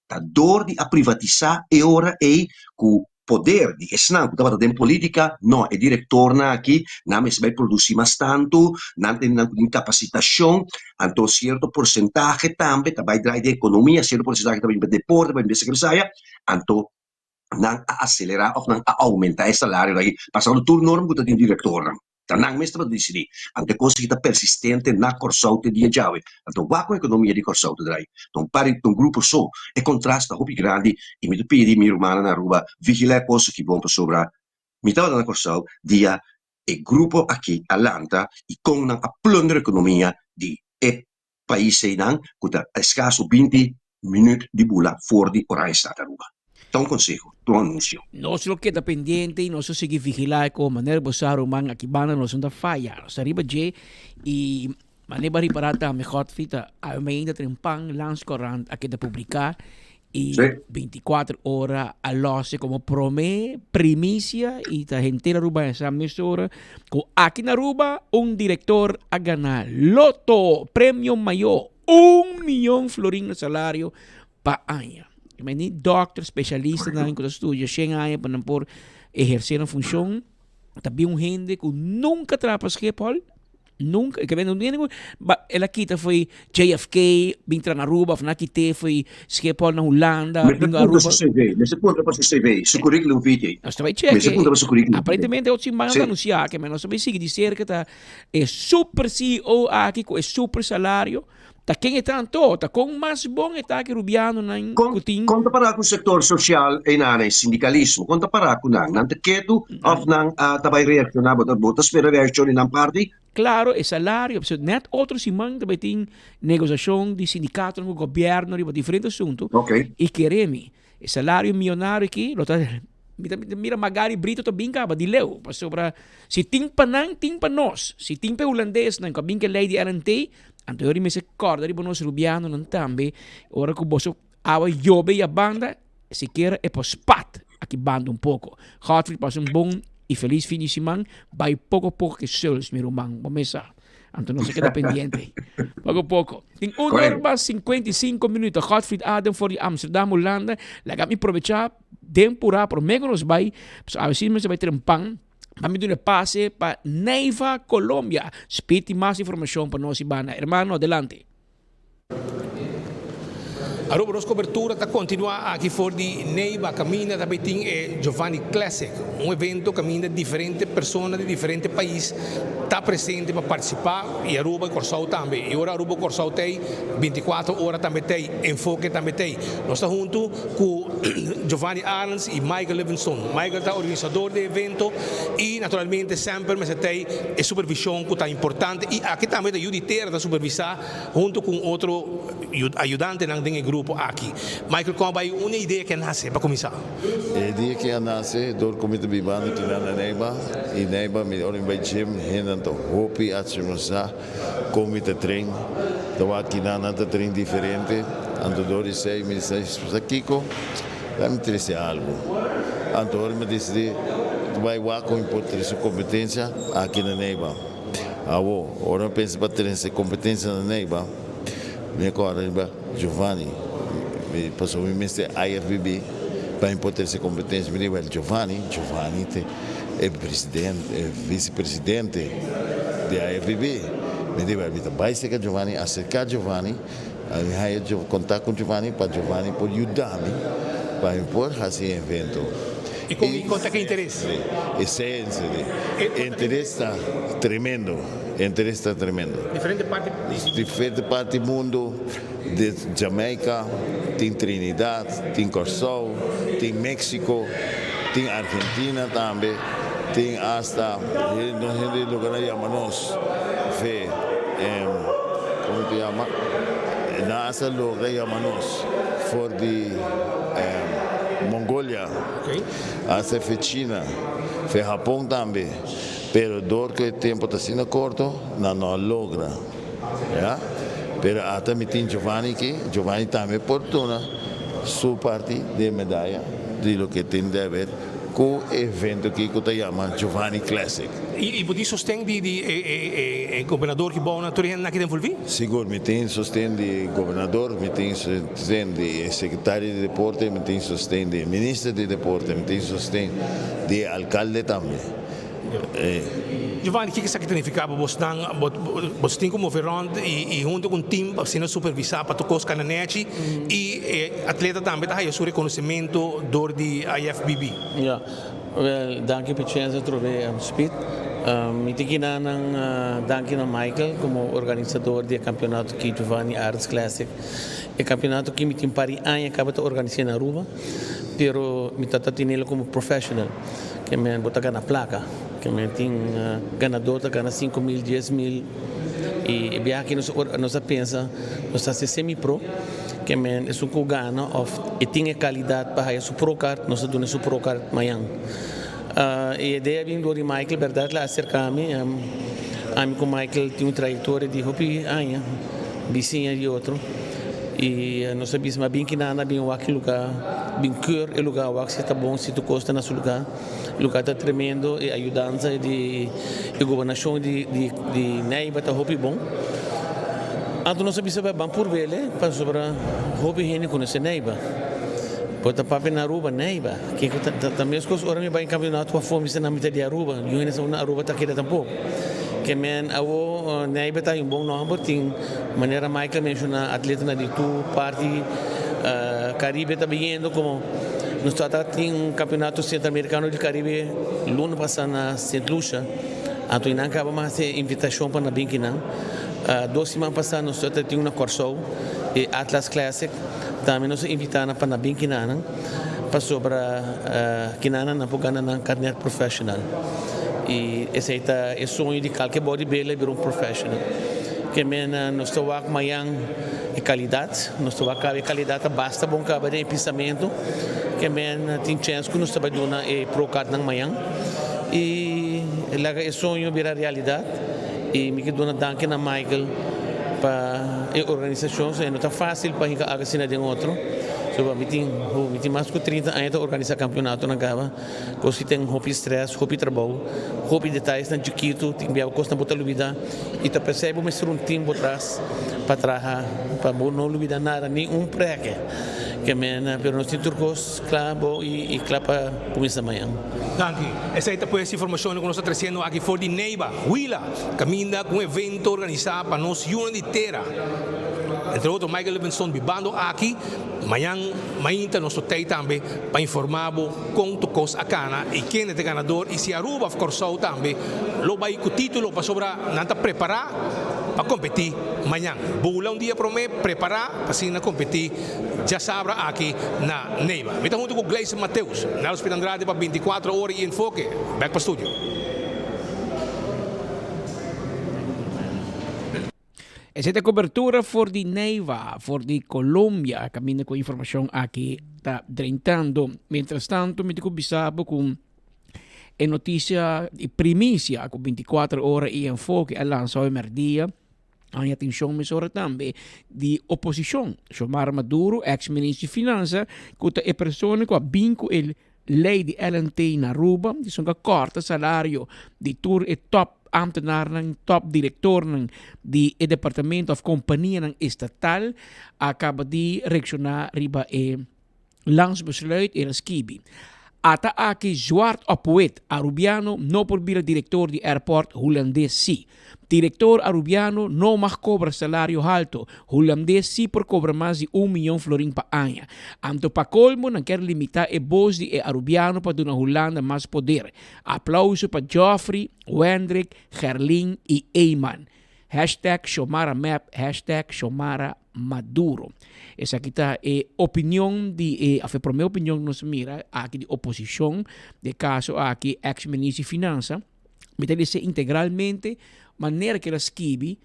Ta dor di a privatisá e ora ei ku poder di esnan ku tabata den politica, no, e direktornan aki, nan mester bai produsí mas tantu, nan tene nan ku tin kapasitashon, anto sierto porsentahe tambe ta bai drai den ekonomia, sierto porsentahe ta bai pa deporte, bai pa esaki esaya, anto nan a aselerá òf nan a oumentá e salarionan aki, pasando tur norma ku ta tin direktornan. Ta nan mes tabata disidí. Anto e kos aki ta persistente na Kòrsou te dia djawe. Anto wak ku ekonomia di Kòrsou ta drai. Ta un par di, ta un grupo so. E kontrast ta hopi grandi i mi ta pidi mi rumannan na Aruba vigilá e kos aki bon pasobra mi tabata na Kòrsou dia e grupo aki a lanta i kon nan a plunder ekonomia di e pais einan ku ta eskaso 20 minüt di bula for di Oranjestad, Aruba. Ta un konseho, ta un anunsio. Nos lo keda pendiente i nos lo sigui vigilá e kon manera bo sa ruman aki banda nos no ta faya. Nos ta riba dje i manera bo a ripará tambe Godfrey ta awe mainta trempan Landscourant a keda publiká. Y 24 ora a lose como prome primicia y ta henter Aruba esa mesora cu aki na Aruba un director a gana Lotto premio mayor un miyon florin na salario pa aña. Meni dokter specialista nan cu ta studia 100 aña pa nan por eherce nan funcion ta bin un hende cu nunca traha pa Schiphol. Nunca, ik ben no ba el a kita foi JFK, bin tra na Aruba, of na kite foi Schiphol na Hulanda, Mester bin punta Aruba. su CV, mester punta pa su CV, su curriculum vitae. Nos ta bai check. Mester punta pa su curriculum vitae. Aparentemente otro siman Sí. ta anuncia ke, maar nos ta bai sigui di cerca ta e super CEO aki cu e super salario. Ta ken e ta anto? Ta kon mas bon e ta ke Rubianonan ku tin? Kon ta pará ku sektor sosial einan e sindikalismo? Kon ta pará ku nan? Nan ta ketu òf nan ta bai reakshoná? Bo ta bo ta spera reakshon di nan parti? Klaro, e salario, pasobra nèt otro siman ta bai tin negosiashon di sindikatonan ku gobièrnu riba diferente asuntu. I kere mi, e salario miyonario aki lo ta Mi ta mira Magari Brito ta bin kaba di leu, pasobra si tin pa nan, tin pa nos. Si tin pa e hulandesnan ku a bin ku e lei di LNT, anto yori mester kòrda riba nos rubianonan tambe, ora ku boso awa yobe i a banda, sikiera e por spat aki banda un poko. Godfried pasa un bon i felis fin di siman, bai poko poko ku e seuls mi ruman, bo mes sa. Anto nos a keda pendiente. Poko poko. Tin un ora mas 55 minuto. Godfried Adem for di Amsterdam, Hulanda. Laga mi probecha Den purá promé ku nos bai, pasobra awe si mester bai trempan, pa mi duna e pase pa Neiva, Colombia. Speed tin mas informashon pa nos i banda. Hermano, adelante. Aruba nos cobertura ta continua aki for di Neiva caminda ta bay tin e Giovanni Classic, un evento caminda diferente persona di diferente pais ta presente pa participa y Aruba y Corsou tambe. Y ora Aruba y Corsou t'ey, 24 ora tambe t'ey, Enfoke tambe t'ey. Nos ta hunto cu Giovanni Arends y Michael Livingstone. Michael ta organisador di e evento y naturalmente semper mester t'ey e supervision cu ta importante y aki tambe ta yu di tera ta supervisa hunto cu un otro ayudantenan den e grupo aki. Michael con a bay un e idea ke a nace pa cuminsa? E dia ke a nace dor cu mi ta bibando kinan na Neiva y Neiva mi ora mi bay gym hendenan ta hopi achimusa. Kon mi ta train, ta wak kinan nan ta train diferente, anto dor di esei mi di sa kiko, laat mi trese algu. Anto ora mi a disidí bai wak kon mi por trese kompetensia aki na Neiva. Awo, ora mi pensa pa trese kompetensia na Neiva, mi a kòrda riba Giovanni, mi pasobra mi mester IFBB pa mi por trese kompetensia. Mi di, wèl Giovanni, Giovanni te. E presidente, e vicepresidente di AFBB, mi di mi ta bai cerca Giovanni, acerca Giovanni, mi haya contact cu Giovanni pa Giovanni por yuda mi pa mi por haci e evento. Y con y con ta ke interes? Esey e interes ta tremendo, e interes ta tremendo. Diferente parti. Diferente parti mundo, di Jamaica, tin Trinidad, tin Kòrsou, tin Mexico, tin Argentina tambe, tin asta nos hende di loke nan yama nos fe komo ta yama nan asta logra yama nos for di Mongolia, asta fe China, fe Hapon tambe, pero dor ku e tempo ta asina korto nan no a logra. Ya, pero ata mi tin Giovanni aki, Giovanni tambe por duna su parti di e medaya di loke tin di haber cu e evento aki cu ta yama Giovanni Classic. Y bo tin sosten di di e gobernador ki bou na tur e hendenan aki ta envolvi? Sigur, mi tin sosten di e gobernador, mi tin sosten di e secretario di deporte, mi tin sosten di e minister di deporte, mi tin sosten di e alcalde tambe. Giovanni, kiko esaki ta nifiká pa bosnan? Bos tin ku move rònt i huntu ku un tim pa asina supervisá pa tur kos kana nèchi i e atleta tambe ta haya su rekonosementu dor di IFBB. Ya, wèl danki pa e chèns atrobe Speed. Mi ta gina nan danki na Michael komo organisador di e kampionato aki Giovanni Arends Classic. E kampionato aki mi tin par di aña kaba ta organis'é na Aruba pero mi ta ta tinelo komo professional. Ke men bo ta gana plaka. Ke men tin ganador ta gana 5000, 10000. I e biaha aki nos nos a pensa nos ta hasi semi pro. Ke men esun ku gana of e tin e kalidat pa haya su pro card nos ta duna su pro card mayan. E idea bin dor di Michael bèrdat el a aserka mi. Ami ku Michael tin un trayektoria di hopi aña, bisiña di otro. I nos a bisa ma bin kinan a bin wak e luga, bin keur e luga wak si ta bon, si tur kos ta na su luga. E luga ta tremendo, e ayudansa di e gobernashon di di Neiva ta hopi bon. Anto nos a bisa ban purb'el pasobra hopi hende konosé Neiva. Por ta papia na Aruba, Neiva. Kiko ta ta meskos ora mi bai kampionato pafó mi sa nan mi ta di Aruba, yu hende sa unda Aruba ta keda tampoko. Ke men awo Neiva ta un bon nòmber, tin manera Michael menshoná atletanan di tur parti Karibe ta biniendo komo nos ta tin un kampionato Centroamericano del Caribe luna pasá na Sint Lucia, anto i nan kaba mas e invitashon pa nan bin kinan. Dos siman pasá nos ta tin un na Kòrsou, e Atlas Classic. Tambe nos a invitá nan pa nan bin kinanan pasobra kinanan nan por gana nan carnet professional y esey ta e soño di kalke bodybuilder bira un professional. Ke men nos ta wak mayan e calidad, nos ta wak e calidad ta basta bon caba den e pisamento, ke men tin chens ku nos ta bai duna e pro card nan mayan y laga e soño bira realidad. Y mi ke duna danki na Michael pa e organisacion, e no ta facil pa hinca algo asina den otro, so mi tin mi tin mas cu 30 aña ta organisa campeonatonan caba, cos ki ten hopi stress, hopi trabou, hopi detayesnan chikito, tin bia cosnan bo ta lubida y ta pesey bo mester un team bo tras pa traha pa bo no lubida nada, ni un preke, ke men pero nos tin tur cos cla bo y cla pa cuminsa mañan. Danki. Esei ta pues informashonnan ku nos ta tresiendo aki for di Neiva, Huila, kaminda ku un evento organisá pa nos yunan di tera, entre otro Michael Livingstone bibando aki. Mañan mainta nos lo tei tambe pa informá bo kon tur kos a kana i kende ta e ganador i si Aruba òf Kòrsou tambe lo bai ku título pasobra nan ta prepará pa kompetí mañan. Bula un dia promé, prepará pa asina kompetí djasabra aki na Neiva. Mi ta hunto ku Gleison Mateus, Nelson Pit Andrade pa 24 ora y Enfoke. Bek pa studio. Esei ta cobertura for di Neiva, for di Colombia, caminda cu informacion aki ta drentando. Mientras tanto, mi ta cu bisa bo cu e noticia di primicia cu 24 ora y Enfoke a lansa hoy merdia, Haña atencion mesora tambe di oposicion. Xiomara Maduro, ex minister di Finansa, cu ta e persona cu a bin cu e ley di LNT na Aruba, di son cu a corta salario di tur e top ambtenaarnan, top directornan di e departamento of companianan estatal, a caba di reacciona riba e Landsbesluit el a skibi. Ata aki zwart op wit, Arubiano no por bira director di airport, Hulandes si. Director Arubiano no mag cobra salario halto, Hulandes si por cobra mas di un miyon florin pa aña. Anto pa colmo nan kier limita e bos di e Arubiano pa duna Hulanda mas poder. Aplauso pa Geoffrey, Wendrick, Gerlin y Eman. Hashtag Xiomara Mep, hashtag Xiomara Maduro. Esaki ta e opinion di e, of e prome opinion nos mira aki di oposicion de caso aki ex minister di finansa. Mi ta dese integralmente manera ke el a skibi,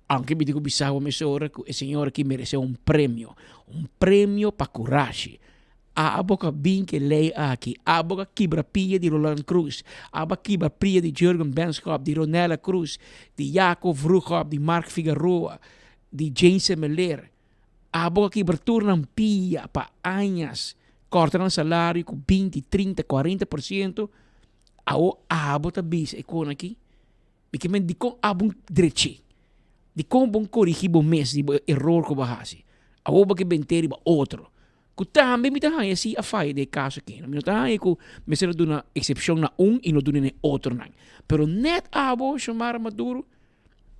aunke mi tin ku bisa bo mesora ku e señor aki merece un premio, un premio pa curashi. Abo ka bin ke lei aki, abo ka kibra pia di Roland Croes, abo a kibra pia di Jurgen Benschop, di Ronella Croes, di Jaco Vroegop, di Mark Figueroa, di Jane Semeleer. Abo ka kibra tur nan pia pa añas, kòrta nan salario ku binti, trinta, 40%, awo abo ta bisa e kon aki? Mi ke men dikon abo drechi? Dikon bo korigí bo mes di bo eror ku bo a hasi? Awo bo ke bent'é riba otro. Ku tambe mi ta haña si a faya den e kaso aki. Mi no ta haña ku mester a duna eksepshon na un i no duna na e otronan. Pero nèt abo, Xiomara Maduro,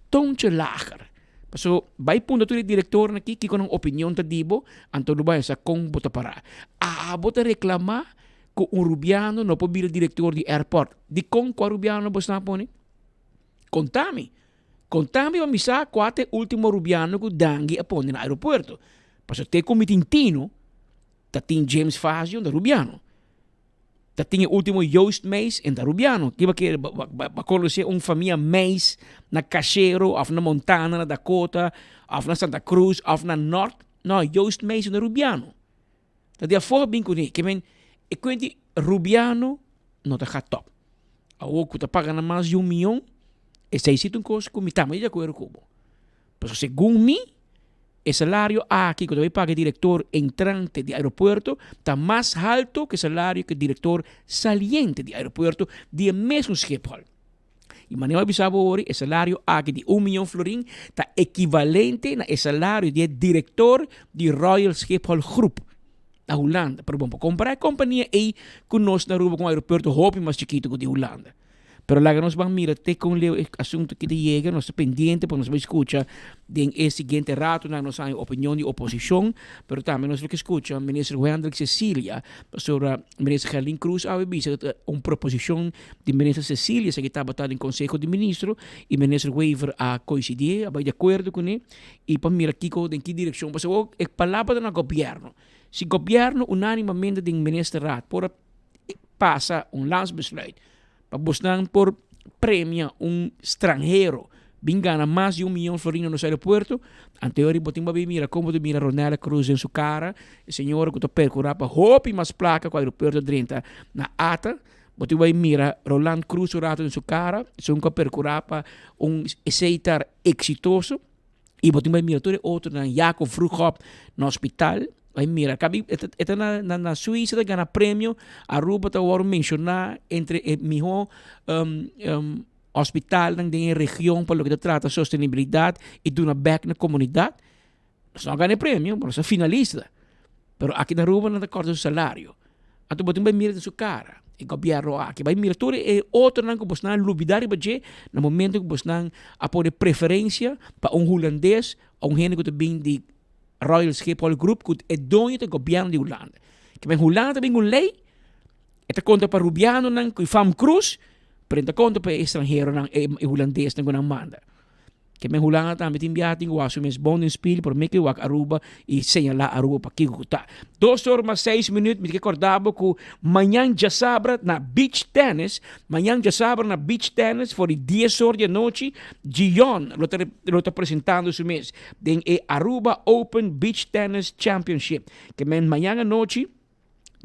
toontje lager. Paso bai punta tur e direktornan aki kiko nan opinion ta di bo, anto lo bai sa kon bo ta pará. Abo ta reklamá ku un rubiano no por bira direktor di airport. Dikon kua rubiano bo sta pone? Konta mi. Konta mi pa mi sa kua ta e ultimo rubiano ku Dangui a pone na aeropuerto. Pasobra te ku mi tin tino, ta tin James Fazio ta rubiano. Ta tin e ultimo Joost Meijs en ta rubiano. Kiba ke ba konosé un famia Meijs na Cachero of na Montana, na Dakota, of na Santa Cruz of na Nort? No, Joost Meijs ta rubiano. Ta di afó bin kuné. Ke men e kuenti rubiano no ta gaat top. Awor ku ta paga nan mas di un mion, esei si ta un kos ku mi tambe di akuerdo ku bo. Pasobra segun mi. E salario aki ku ta bai paga e direktor entrante di aeropuerto ta mas halto ku e salario ku e direktor saliente di aeropuerto di e mesun Schiphol. I manera mi a bisa bo ori, e salario aki di un miyon florin ta ekivalente na e salario di e direktor di Royal Schiphol Groep na Hulanda. Pero bon, pa kompara e kompania ei ku nos na Aruba ku un aeropuerto hopi mas chikitu ku di Hulanda. Pero laga nos ban mira te kon leu e asuntu aki ta yega. Nos ta pendiente pa nos bai skucha den e siguiente ratonan nos haña opinion di oposishon, pero tambe nos lo ke skucha Minister Wendrick Cecilia pasobra Minister Gerlin Cruz awe bisa ku ta un proposishon di Minister Cecilia esaki tabata den Konseho di Ministro i Minister Wever a koinsidí, a bai di akuerdo kuné i pa mira kiko den ki direkshon pasobra e palabra ta na gobièrnu. Si gobièrnu unánimamente den Ministerraad por a pasa un landsbesluit pa bosnan por premia un stranhero bin gana mas di un miyon florin na nos aeropuerto, anteori bo tin pa bin mira como ta mira Ronella Cruz den su cara, e señora cu ta percura pa hopi mas placa cu aeropuerto drenta na ata, bo tin bai mira Roland Cruz un rato den su cara, esun cu a percura pa un eseitar exitoso. I bo tin bai mira tur e otronan, Jacob Vroegop na hospital, bai mira, kabi e ta na na na Suiza ta gana premio, Aruba ta wòrdu menshoná entre e mihó hospitalnan den e region pa loke ta trata sostenibilidat i duna bèk na komunidat. Nos no a gana e premio, pero nos ta finalista. Pero aki na Aruba nan ta kòrta su salario. Anto bo tin bai mira den su kara, e gobièrnu aki. Bai mira tur e otronan ku bosnan a lubidá riba dje na momento ku bosnan a pone preferensia pa un hulandes o un hende ku ta bin di Royal Schiphol Group ku e doño ta e gobièrnu di Hulanda. Ke men Hulanda ta bin ku un lei, e ta konta pa rubianonan ku e fam Cruz, pero e no ta konta pa e estranheronan, e hulandesnan ku nan manda. Ke men Hulanda tambe tin biaha tin ku wak su mes bon den spil por meke wak Aruba i señalá Aruba pa kiko ku ta. Dos or mas seis minüt mi ta ke kòrda bo ku mañan djasabra na beach tennis, mañan djasabra na beach tennis for di dies or di anochi Gion lo ta lo ta presentando su mes den e Aruba Open Beach Tennis Championship. Ke men mañan anochi.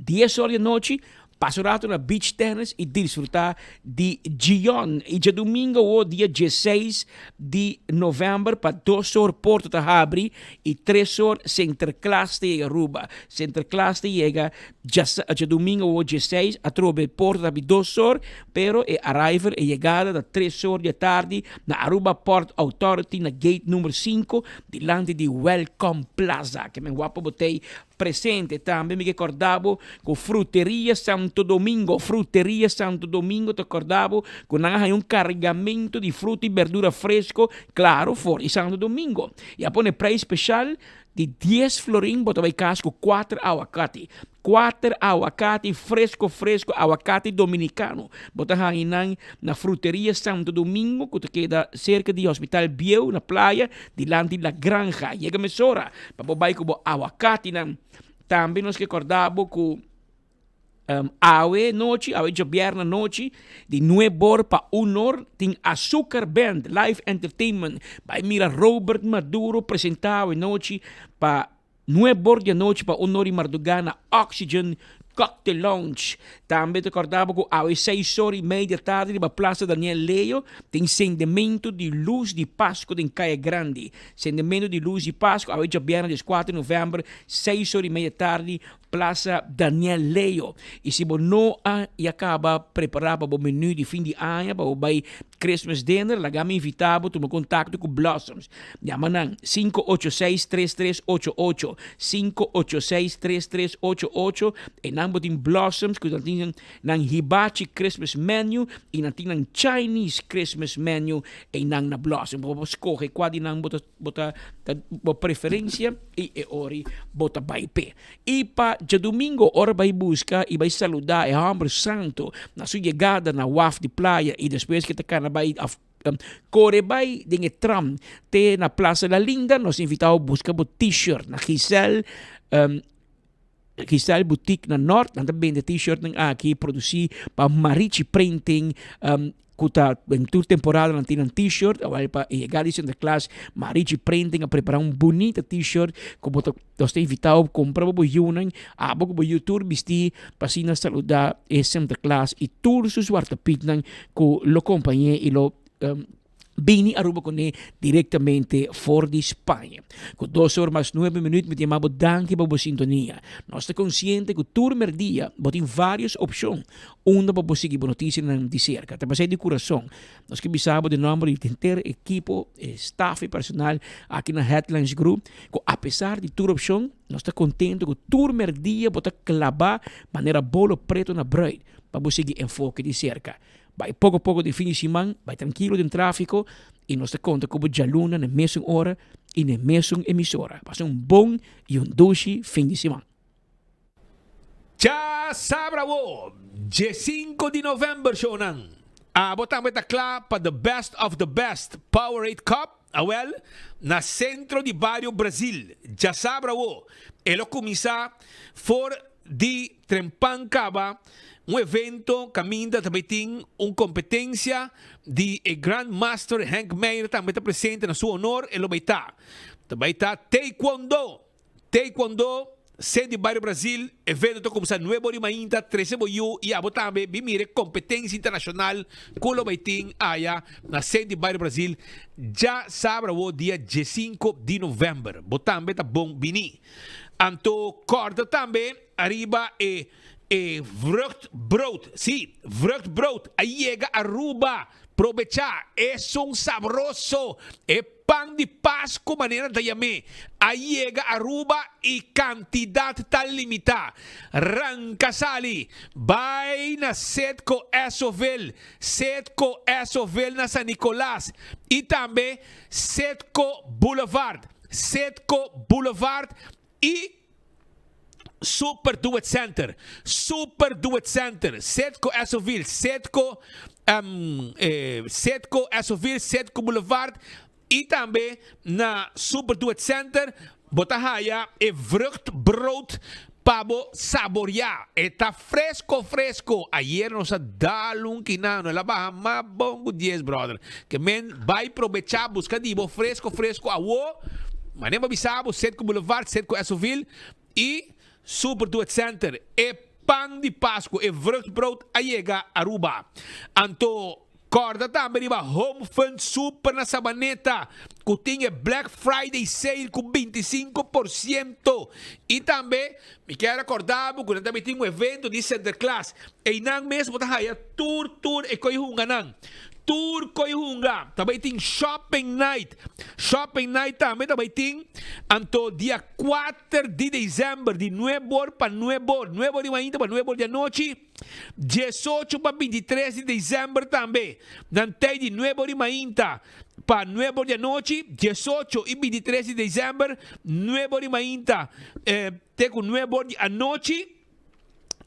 Dies or di anochi, pasa un rato na beach tennis y disfruta di Gion. Y djadumingo awo dia dieseis di november pa dos or porta ta habri y tres or Sinterklaas ta yega Aruba. Sinterklaas ta yega djadumingo awo dieseis atrobe porta ta habri dos or pero e arrival e yegada ta tres or di atardi na Aruba Port Authority na gate number sinku dilanti di Welcome Plaza. Ke men wak pa bo tey Presente tambe mi ke korda bo ku Fruteria Santo Domingo, Fruteria Santo Domingo ta korda bo ku nan a haña un kargamentu di fruta i berdura fresko, klaro, for di Santo Domingo. I a pone preis speshal di dies florin bo ta bai kas ku kuater awakati. Kuater awakati fresko fresko, awakati dominikano. Bo ta haña nan na Fruteria Santo Domingo ku ta keda serka di Hospital Bieu na Playa dilanti La Granja. Yega mesora Pa bo bai ku bo awakatinan. Tambe nos ke kòrda bo ku awe nochi, awe djobièrnè nochi, di nueb'or pa un'or tin Azúcar Band Live Entertainment. Bai mira Robert Maduro presentá awe nochi pa nueb'or di anochi pa un'or di mardugá na Oxygen Cocktail Lounge. Tambe ta kòrda bo ku awe seis or i mei di atardi riba Plaza Daniel Leo tin sendementu di lus di Pasku den Kaya Grandi. Sendementu di lus di Pasku awe djabièrnè dies kuater di novèmber seis or i mei di atardi Plaza Daniel Leo. I si bo no a ya kaba prepará pa bo menú di fin di aña pa bo bai Christmas dinner laga mi invitá bo tuma kontakto ku Blossoms. Yama nan sinku ocho seis tres tres ocho ocho, sinku ocho seis tres tres ocho ocho, einan bo tin Blossoms ku nan tin nan hibachi Christmas menu i nan tin nan Chinese Christmas menu einan na Blossom. Bo por skohe kua di nan bo ta bo ta ta bo preferensia i e ori bo ta bai p'e. I pa djadumingo ora bai buska i bai saluda e hòmber santu na su yegada na waf di playa i despues ke ta kana bai òf Kore bai den e tram te na Plaza La Linda. Nos invita bo buska bo t-shirt na Giselle, Giselle Boutique na Noord. Nan ta bende t-shirtnan aki produci pa Marichi Printing ku ta den tur temporada nan tin nan t-shirt. Awor pa e yegada di Sinterklaas Marichi Printing a prepara un bunita t-shirt ku bo ta Nos ta invitá bo kumpra pa bo yunan, abo ku bo yu tur bistí pa asina saludá e Sinterklaas i tur su zwartepitnan ku lo kompañ'é i lo. Bini Aruba kuné direktamente for di Spaña. Ku dos or mas nuebe minuut mi ta yama bo danki pa bo sintonia. Nos ta konsiente ku tur merdia bo tin vários opshon unda pa bo sigui bo notisianan di serka. Ta pasei di kurason nos ke bisa bo den nòmber di henter ekipo, e staf i personal aki na Headlines Group ku apesar di tur opshon nos ta kontento ku tur merdia bo ta klabá manera bolo preto na bruid pa bo sigui enfoke di serka. Bai poko poko den fin di siman, bai trankilo den trafiko i nos ta konta ku bo djaluna na e mesun ora i na e mesun emisora. Pasa un bon i un dushi fin di siman. Djasabra awo, djesinko di november shownan. Abo tambe ta kla pa The Best of the Best Powerade Cup? Awel, na Centro di Bario Brazil, djasabra awo, e lo kuminsá for di Trempan kaba un evento kaminda ta bay tin un kompetensia di e Grand Master Henk Meijer tambe ta presente na su honor e lo bay ta. Ta bay ta Taekwondo! Taekwondo, Sede di Bario Brazil, evento ta kumsa nuebe ora di mainta, trese bo yu i abo tambe bin mira e kompetensia internashonal ku lo bay tin aya na Sede di Bario Brazil djasabra awo dia diesinko di november. Bo tambe ta bon bini. Anto kòrda tambe ariba e e vruchtbrood. Sí, vruchtbrood a yega Aruba. Probechá, esun sabroso! E pan di Pasku, manera nan ta yam'é, a yega Aruba i kantidat ta limitá. Ranka sali, bai na Setco Esovil, Setco Esovil na San Nicolas i tambe Setco Boulevard. Setco Boulevard y Super Do It Center. Super Do It Center, Setco Esovil, Setco Setco Esovil, Setco Boulevard y tambe na Super Do It Center bo ta haya e vruchtbrood pa bo saborea. E ta fresco fresco. Ayer nos a dal un kinano, el a baha mas bon cu dies brother. Ke men bai probecha busca di bo fresco fresco awo. Mane bo bisa bo Setco Boulevard, Setco Esovil y Super Do It Center. E pan di Pascu, e vruchtbrood a yega Aruba. Anto Kòrda tambe riba Home Fun Super na Sabaneta ku tin e Black Friday Sale ku 25%. I tambe mi kier rekòrda bo ku nan tambe tin un evento di Sinterklaas. Einan mes bo ta haya tur tur e koi hunganan. Tur koi hunga. Ta bai tin Shopping Night. Shopping Night tambe ta bai tin anto dia kuater di desèmber di nuebor pa nuebor, nuebor di mainta pa nuebor di anochi. Diesocho pa bintitres di december tambe, nan tei di nuebe di mainta pa nuebe di anochi, diesocho y bintitres di december, nuebe di mainta te cu nuebe di anochi,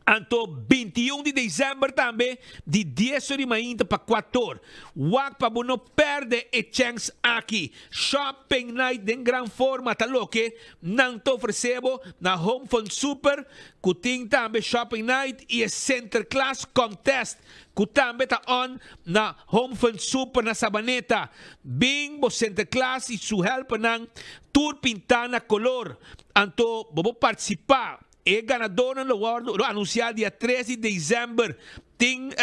anto bintiun di december tambe di dies di mainta pa cuator. Wak pa bo no perde e chens aki. Shopping night den gran forma ta loke nan ta ofrece bo na Home Fun Super ku tin tambe Shopping Night i e Sinterklaas Contest ku tambe ta on na Home Fun Super na Sabaneta. Bin bo Sinterklaas i su helpernan tur pintá na kolor. Anto bo por partisipá. E ganadornan lo wòrdu lo anunsiá dia tres di desèmber. Tin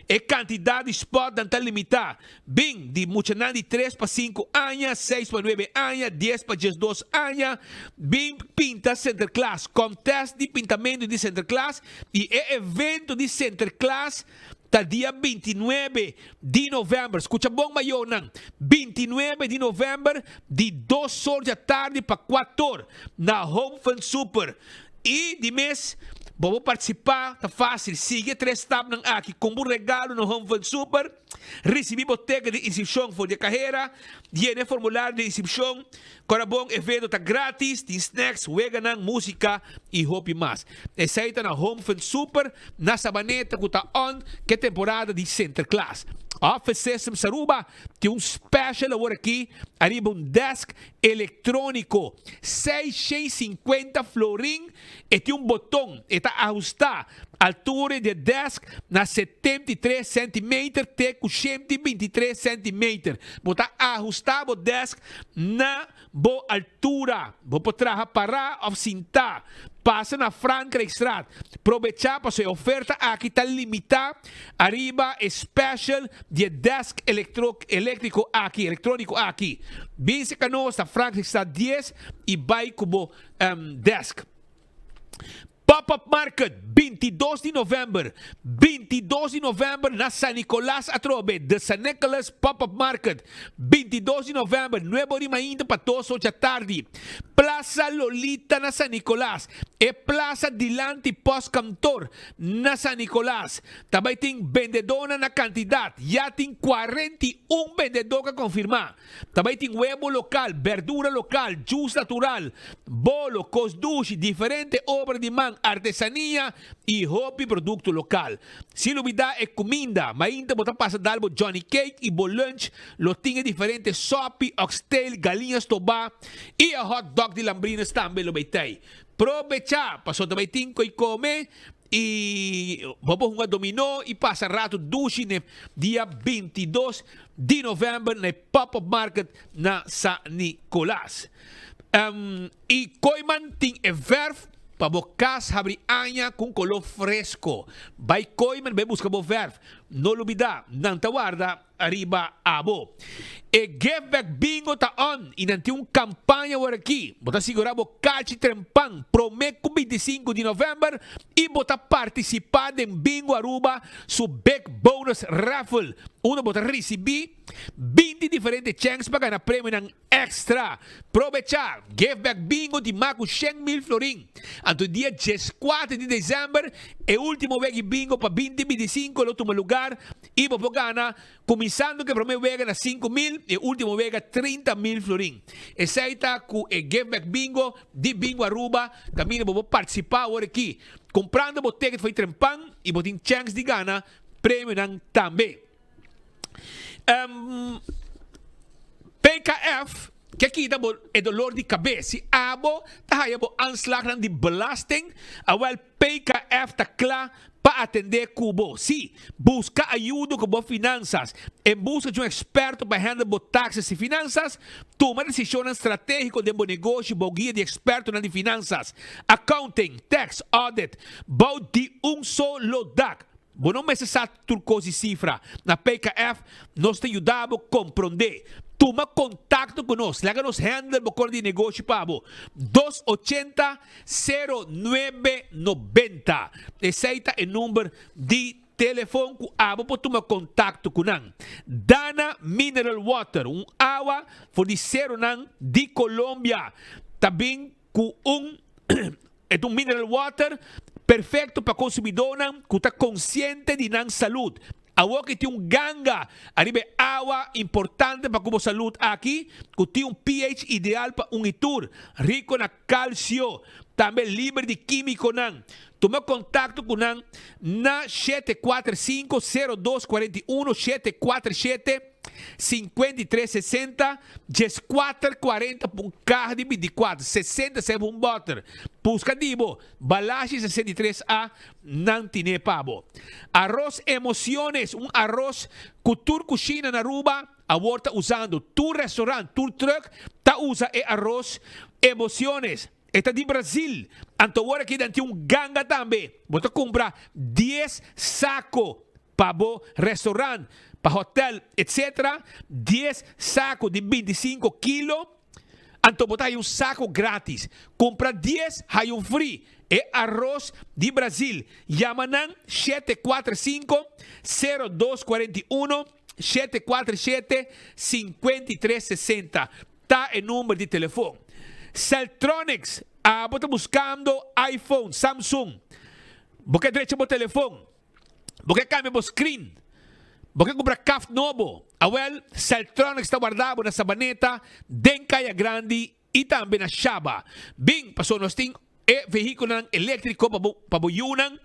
e kantidat di spòtnan ta limitá. Bin di muchanan di tres pa sinku aña, seis pa nuebe aña, dies pa diesdos aña. Bin pinta Sinterklaas. Kòntèst di pintamentu di Sinterklaas i e evento di Sinterklaas ta dia bintinuebe di novèmber. Skucha bon mayornan, bintinuebe di novèmber di dos or di atardi pa kuator na Home Fun Super. I di mes, bo por partisipá, ta fásil, sigui e tres stapnan aki, kumpra un regalo na Home Fun Super, risibí bo teken di inskripshon for di e kahera, yena e formulario di inskripshon, kòrda bon, evento ta grátis, tin snacks, weganan, músika i hopi mas. Esei ta na Home Fun Super na Sabaneta ku ta on ku e temporada di Sinterklaas. Office Systems Aruba tin un special awor aki ariba un desk Electronico, 650 florin, e tin un boton, e ta ahusta altura di e desk na 73 centimeter te cu 123 centimeter. Bo ta ahusta bo desk na bo altura. Bo por traha para of sinta. Pasa na Frankrijkstraat. Probechá paso e oferta aki ta limitá ariba e special di e desk elektro eléktriko aki, elektróniko aki. Bin serka nos na Frankrijkstraat dies i bai ku bo desk. Pop-up Market, 22 di november, 22 di november na San Nicolas atrobe, The San Nicholas Pop-up Market, 22 di november, nuebe ora di mainta pa dos ocha tardi, Plaza Lolita na San Nicolas, e plaza dilanti Postkantoor na San Nicolas. Ta bay tin bendedónan na cantidad, ya tin 41 bendedó cu a confirma. Ta bai tin webo lokal, berdura lokal, jus natural, bolo, kos dushi, diferente obra di man, artesania i hopi produkto lokal. Sin lubidá e kuminda, mainta bo ta pasa dal bo Johnny Cake i bo lunch lo tin e diferente sopi, oxtail, galiña stobá i e hot dog di Lambrines tambe lo bai tei. Probechá, pasobra ta bai tin koi kome I bo por hunga dominó i pasa rato dushi n'e dia 22 di novèmber na e Pop-Up Market na San Nicolas. I Kooiman tin e vèrf pa bo kas habri aña ku un koló fresko. Bai Kooiman bai buska bo vèrf. No lubidá, nan ta warda Ariba abo. E Give Back Bingo ta on y nan tin un campaña awor aki. Bo ta sigura bo cachi trempan prome cu 25 di november y bo ta participa den Bingo Aruba su Big Bonus Raffle unda bo ta ricibi 20 diferente chens pa gana premionan Extra! Probecha! Give Back Bingo di mas ku shen mil florin. Anto dia dieskuater di december e ultimo wega di bingo pa binti 25 lo tuma lugar y bo por gana cuminsando ku e prome wega na 5000 y e ultimo wega 30 mil florin. Esey ta ku e Give Back Bingo di Bingo Aruba kaminda bo por participa awor aki comprando bo ticket for di trempan y bo tin chens di gana premionan tambe. PKF ke kita bo e dolor di kabes. Si abo ta haya bo aanslagnan di belasting, awel PKF ta kla pa atende ku bo. Si, buska ayudo ku bo finansas. En buska di un eksperto pa handle bo taxes i finansas, tuma desishonnan stratégiko den bo negoshi bou guia di ekspertonan di finansas, accounting, tax, audit, bou di un solo dak. Bo no mester sa tur kos di sifra. Na PKF nos ta yuda bo komprondé. Tuma kontakto ku nos. Laga nos handle bo kor di negoshi pa bo. Dos ochenta, sero nuebe nobenta. Esei ta e number di telefon ku abo por tuma kontakto ku nan. Dana Mineral Water, un awa for di seronan di Colombia, ta bin ku un. E ta un mineral water perfecto pa consumidornan cu ta consciente di nan salud. Awor ki tin un ganga ariba e awa importante pa cu bo salud aki, cu tin un pH ideal pa un y tur, rico na calcio, tambe liber di quimiconan. Tuma contacto cu nan na 745 02 41 747. 53 60 14 40 pa un kaha di 24 67 pa un bòter. Buska di bo Balashi 63 A nan tine pa bo. Arroz Emociones, un arroz ku tur kushina na Aruba awor ta usando. Tur restaurant, tur truck ta usa e arroz Emociones. E ta di Brazil. Anto awor aki nan tin un ganga tambe. Bo ta kumpra dies sako pa bo restaurant, pa hotel, etc. Dies sako di 25 kilo, anto bo ta haya un sako gratis. Kumpra dies, haya un free. E aros di Brazil. Yama nan 745 0241, 747 5360 ta e number di telefon. Celtronics, abo ta buskando iPhone, Samsung. Bo ke drecha bo telefon. Bo ke kambia bo screen? Bo ke kumpra kaft nobo? Awel, Celtronics ta warda bo na Sabaneta, den Kaya Grandi i tambe na Shaba. Bin, pasobra nos tin e vehíkulonan eléktriko pa bo pa bo yunan.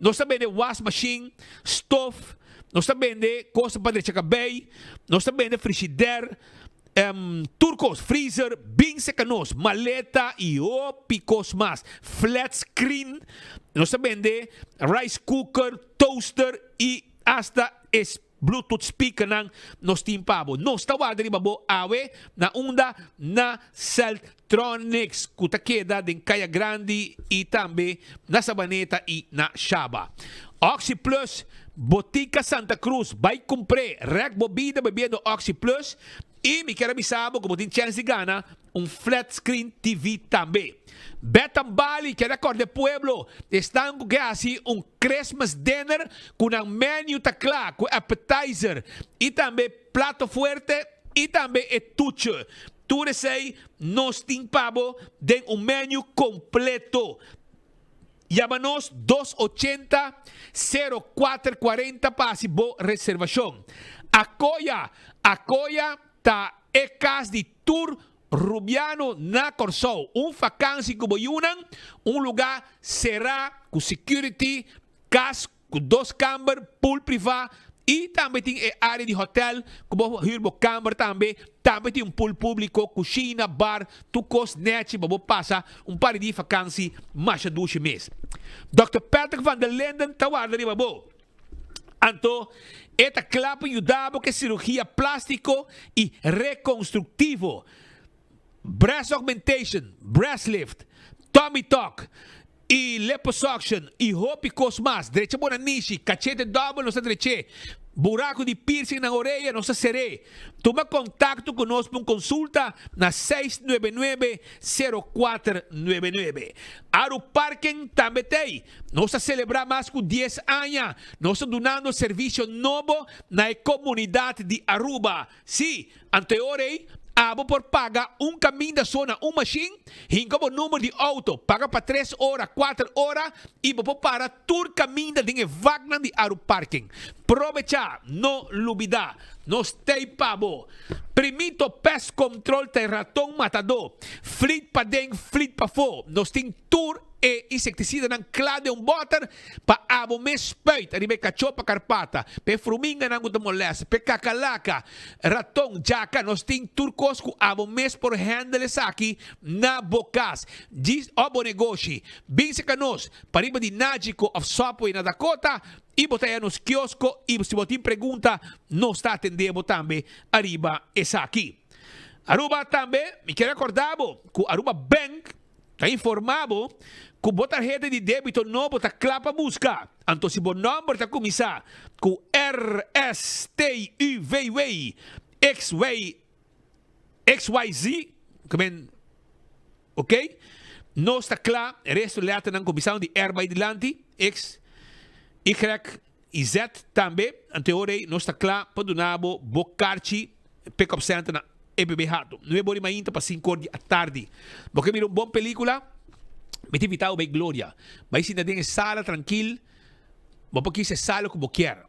Nos ta bende was machine, stof, nos ta bende kos pa drecha kabei, nos ta bende frishider, Tur kos, freezer, bin seka nos, maleta y hopi kos mas. Flat screen, nos ta bende rice cooker, toaster y hasta. Bluetooth speakernan nos tin pa bo. Nos ta warda riba bo awe na unda na Celtronics ku ta keda den Kaya Grandi i tambe na Sabaneta i na Shaba. Oxi Plus, Botica Santa Cruz, bai kumpr'é, rèk bo bida bebiendo Oxi Plus i mi kier a bisa bo ku bo tin chèns di gana un flat screen TV tambe. Betan Bali keda kòrda e pueblo esnan ku ke hasi un Christmas dinner ku nan menu ta kla ku appetizer i tambe plato fuerte i tambe e tuche. Tur esei nos tin pa bo den un menu kompleto. Yama nos dos ochenta, sero kuater kuarenta pa hasi bo reservashon. Akoya Akoya ta e kas di tur Rubiano na Kòrsou. Un fakansi ku bo yunan, un lugá será ku security, kas ku dos kamber, pool privá i tambe tin e área di hotèl ku bo hür bo kamber tambe. Tambe tin un pool públiko, kushina, bar, tur kos nèchi pa bo pasa un par di dia fakansi masha dushi mes. Dòkter Patrick van der Linden ta warda riba bo. Anto e ta kla pa yuda bo ku e sirugia plástiko i rekonstruktivo, breast augmentation, breast lift, tummy tuck i liposuction i hopi kos mas. Drecha bo na nishi, kachete dòbel nos ta drech'é, buraku di piercing nan orea nos ta ser'é. Tuma kontakto ku nos pa un konsulta na seis nuebe nuebe, sero kuater nuebe nuebe. Aru Parken tambe t'ei. Nos ta selebrá mas ku dies aña. Nos ta dunando servisio nobo na e komunidat di Aruba. Sí, anto e ora ei, abo por paga un kaminda so na un mashin, hinka bo number di outo, paga pa tres ora, kuater ora i bo por para tur kaminda den e vaknan di Aruparking. Probechá, no lubidá! Nos t'ei pa bo. Primito Pest Control ta e raton matadó. Flit paden, flit pafó. Nos tin tur e insektisidanan kla den un bòter pa abo mes spuit riba e kachó pa karpata, pa e fruminganan ku ta molèst, pa e kakalaka, raton, djaka. Nos tin tur kos ku abo mes por hèndel esaki na bo kas djis òf bo negoshi. Bin serka nos pariba di Nagico òf Subway na Dakota i bo ta haña nos kiosko i si bo tin pregunta nos ta atendé bo tambe ariba esaki. Aruba tambe mi kier rekordá bo ku Aruba Bank Ta informá bo ku bo tarheta di débito nobo ta kla pa buska. Anto si bo nòmber ta kuminsá ku R, S, T, U, V, W, X, Y, XYZ, ke men, ok, nos ta kla, e resto lèternan kuminsando di R bai dilanti, X, Y i Z tambe, anto e ora ei nos ta kla pa duna bo bo karchi Pick Up Center na EPB Hato. Nuebe ora di mainta pa sinku ora di atardi. Bo ke mira un bon pelikula? Mi ta invita bo bai Gloria. Bai sinta den e sala trankil. Bo por kisa e sala ku bo kier.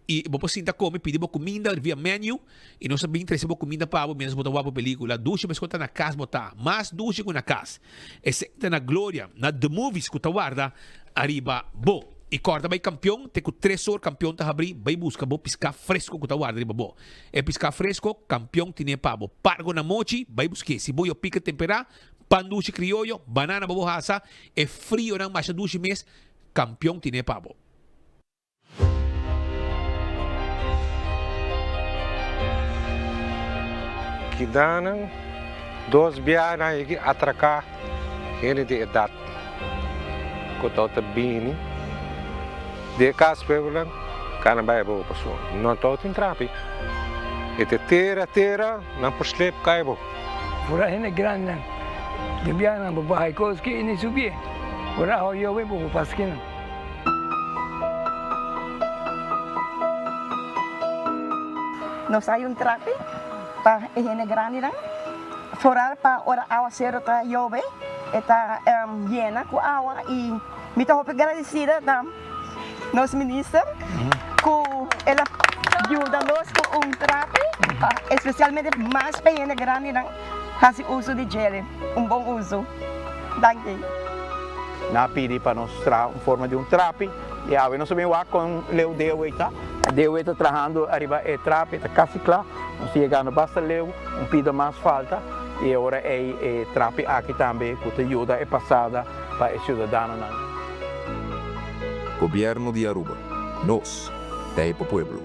I bo por sinta kome, pidi bo kuminda via menu i nos ta bin trese bo kuminda pa bo mientras bo ta wak bo pelikula. Dushi meskos ta na kas bo ta. Mas dushi ku na kas. Esei ta na Gloria, na The Movies ku ta warda ariba bo. I kòrda bai Kampion, te ku tres or Kampion ta habrí, bai buska bo piská fresko ku ta warda riba bo. E piská fresko, Kampion tine pa bo. Pargo na mochi, bai busk'é. Siboyo pika temperá, pan dushi krioyo, banana pa bo hasa, e frionan masha dushi mes, Kampion tine pa bo. Kidanan dos biaha nan yegi atraká hende di edat ku tabata bini di e kas pueblonan ka nan bai abou pasobra no tabatin trapi e ta tera tera nan por slep kai abou. Ora hende grandinan di biaha nan por baha e kos ki i ni subié ora a hoyobe bo por paski nan. Nos hay un trapi pa e hende grandinan, foral pa ora awasero ta yobe e ta yena ku awa i mi ta hopi gradisida na nos minister ku el a yuda nos ku un trapi pa espesialmente mas pa e hende grandinan hasi uso di djele, un bon uso. Danki. Nan a pidi pa nos traha un forma di un trapi y awe nos a bin wak con leu Dewe ta. Dewe ta trahando ariba e trapi, ta casi cla. Nos ta yegando basta leu, un pida mas falta y e ora ey e trapi aki tambe cu ta yuda e pasada pa e ciudadanonan. Gobierno di Aruba. Nos ta e pa pueblo.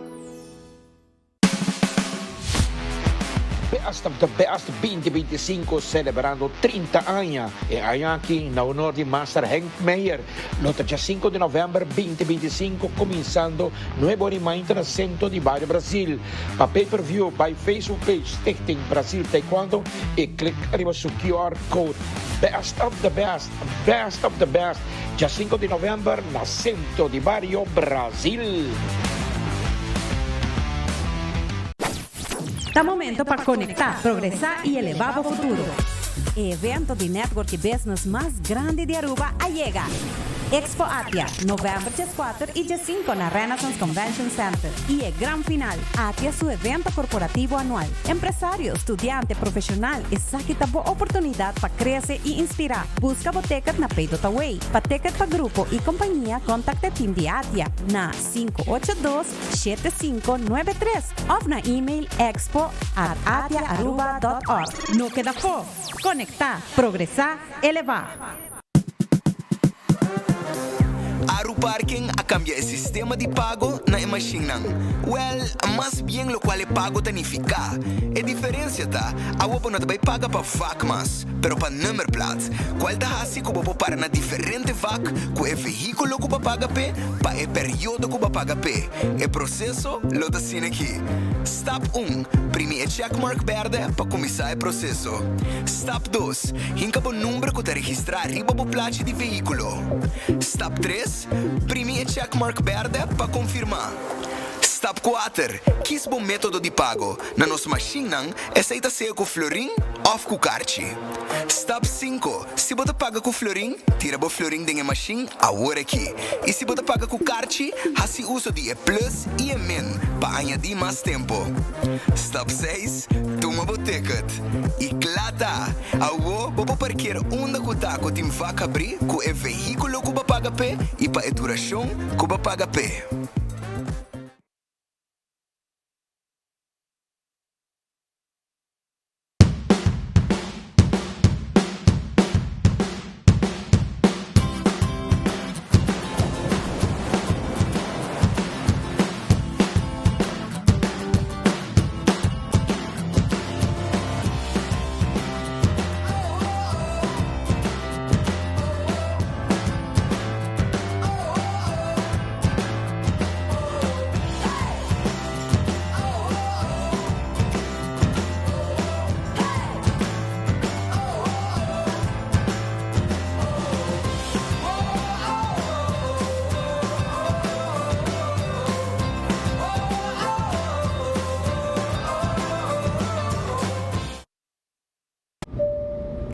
Best of the Best 2025 celebrando 30 aña. E aña aki na honor di Master Henk Meijer. Lo ta dja 5 di november 2025 cuminsando nuebe ora y mainta na Centro di Bario Brasil. Pa pay per view bay Facebook page Stichting Brasil Taekwondo y click riba su QR code. Best of the Best, Best of the Best dja 5 di november na Centro di Bario Brasil. Ta momento pa conecta, progresa y eleva bo futuro. E evento di network y business mas grandi di Aruba a yega! Expo Atia, november dieskuater y diesinco na Renaissance Convention Center y e gran final, Atia su evento corporativo anual. Empresario, studiante, profesional, esaki ta bo oportunidad pa crece y inspira. Busca bo ticket na Paydotaway. Pa ticket pa grupo y compañia contacta e team di Atia na 582 7593 of na email expo at atiaaruba dot org. No keda afó! Konektá, progresá, elevá! Aruparking a kambia e sistema di pago na e mashinnan. Wèl, mas bien lokual e pago ta nifiká. E diferensia ta, awo bo no ta bai paga pa vak mas, pero pa nummerplaat, kual ta hasi ku bo por para na diferente vak ku e vehíkulo ku bo paga p'e pa e periodo ku bo paga p'e. E proseso lo ta asina aki. Stap un, Primi e checkmark bèrdè pa kuminsá e proseso. Stap dos, Hinka bo number ku ta registrá riba bo plachi di vehíkulo. Stap tres, Primi e checkmark bèrdè pa konfirmá. Stap kuater, Kis bo método di pago. Na nos mashinnan, esei ta sea ku florin òf ku karchi. Stap sinku, Si bo ta paga ku florin, tira bo florin den e mashin awor aki. I si bo ta paga ku karchi, hasi uso di e plus i e min pa añadí mas tempu. Stap seis, Tuma bo ticket. I kla ta! Awo bo por parker unda ku ta ku tin vak habrí ku e vehíkulo ku bo paga p'e i pa e durashon ku bo paga p'e.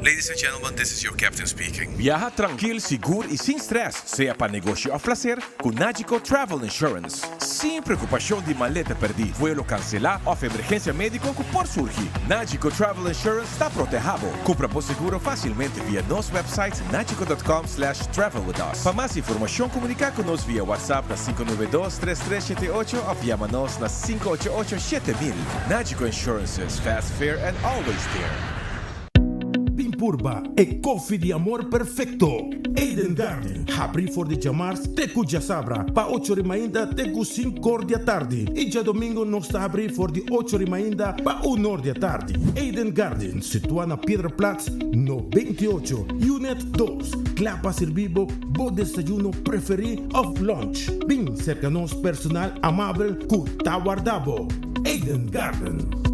Ladies and gentlemen, this is your captain speaking. Biaha trankil, sigur i sin stress, sea pa negoshi òf plaser, ku Nagico Travel Insurance. Sin preokupashon di maleta pèrdí, vuelo kanselá òf emergensia médiko ku por surgi, Nagico Travel Insurance ta protehá bo. Kumpra bo seguro fásilmente via nos website nagico dot com slash travel with us. Pa mas informashon komuniká ku nos via WhatsApp na 592 3378 òf yama nos na 588 7000. Nagico Insurances, fast, fair and always there. Bin purba e koffie di amor perfecto! Eden Garden, habri for di djamars te ku djasabra pa ocho ri mainta te ku sinkor di atardi i djadomingo nos ta habri for di ocho ri mainta pa unor di atardi. Eden Garden, situa na Piedraplaats no 28, Unit dos, kla pa sirbi bo bo desayuno preferi of lunch. Bin serka nos personal amabel ku ta warda bo. Eden Garden.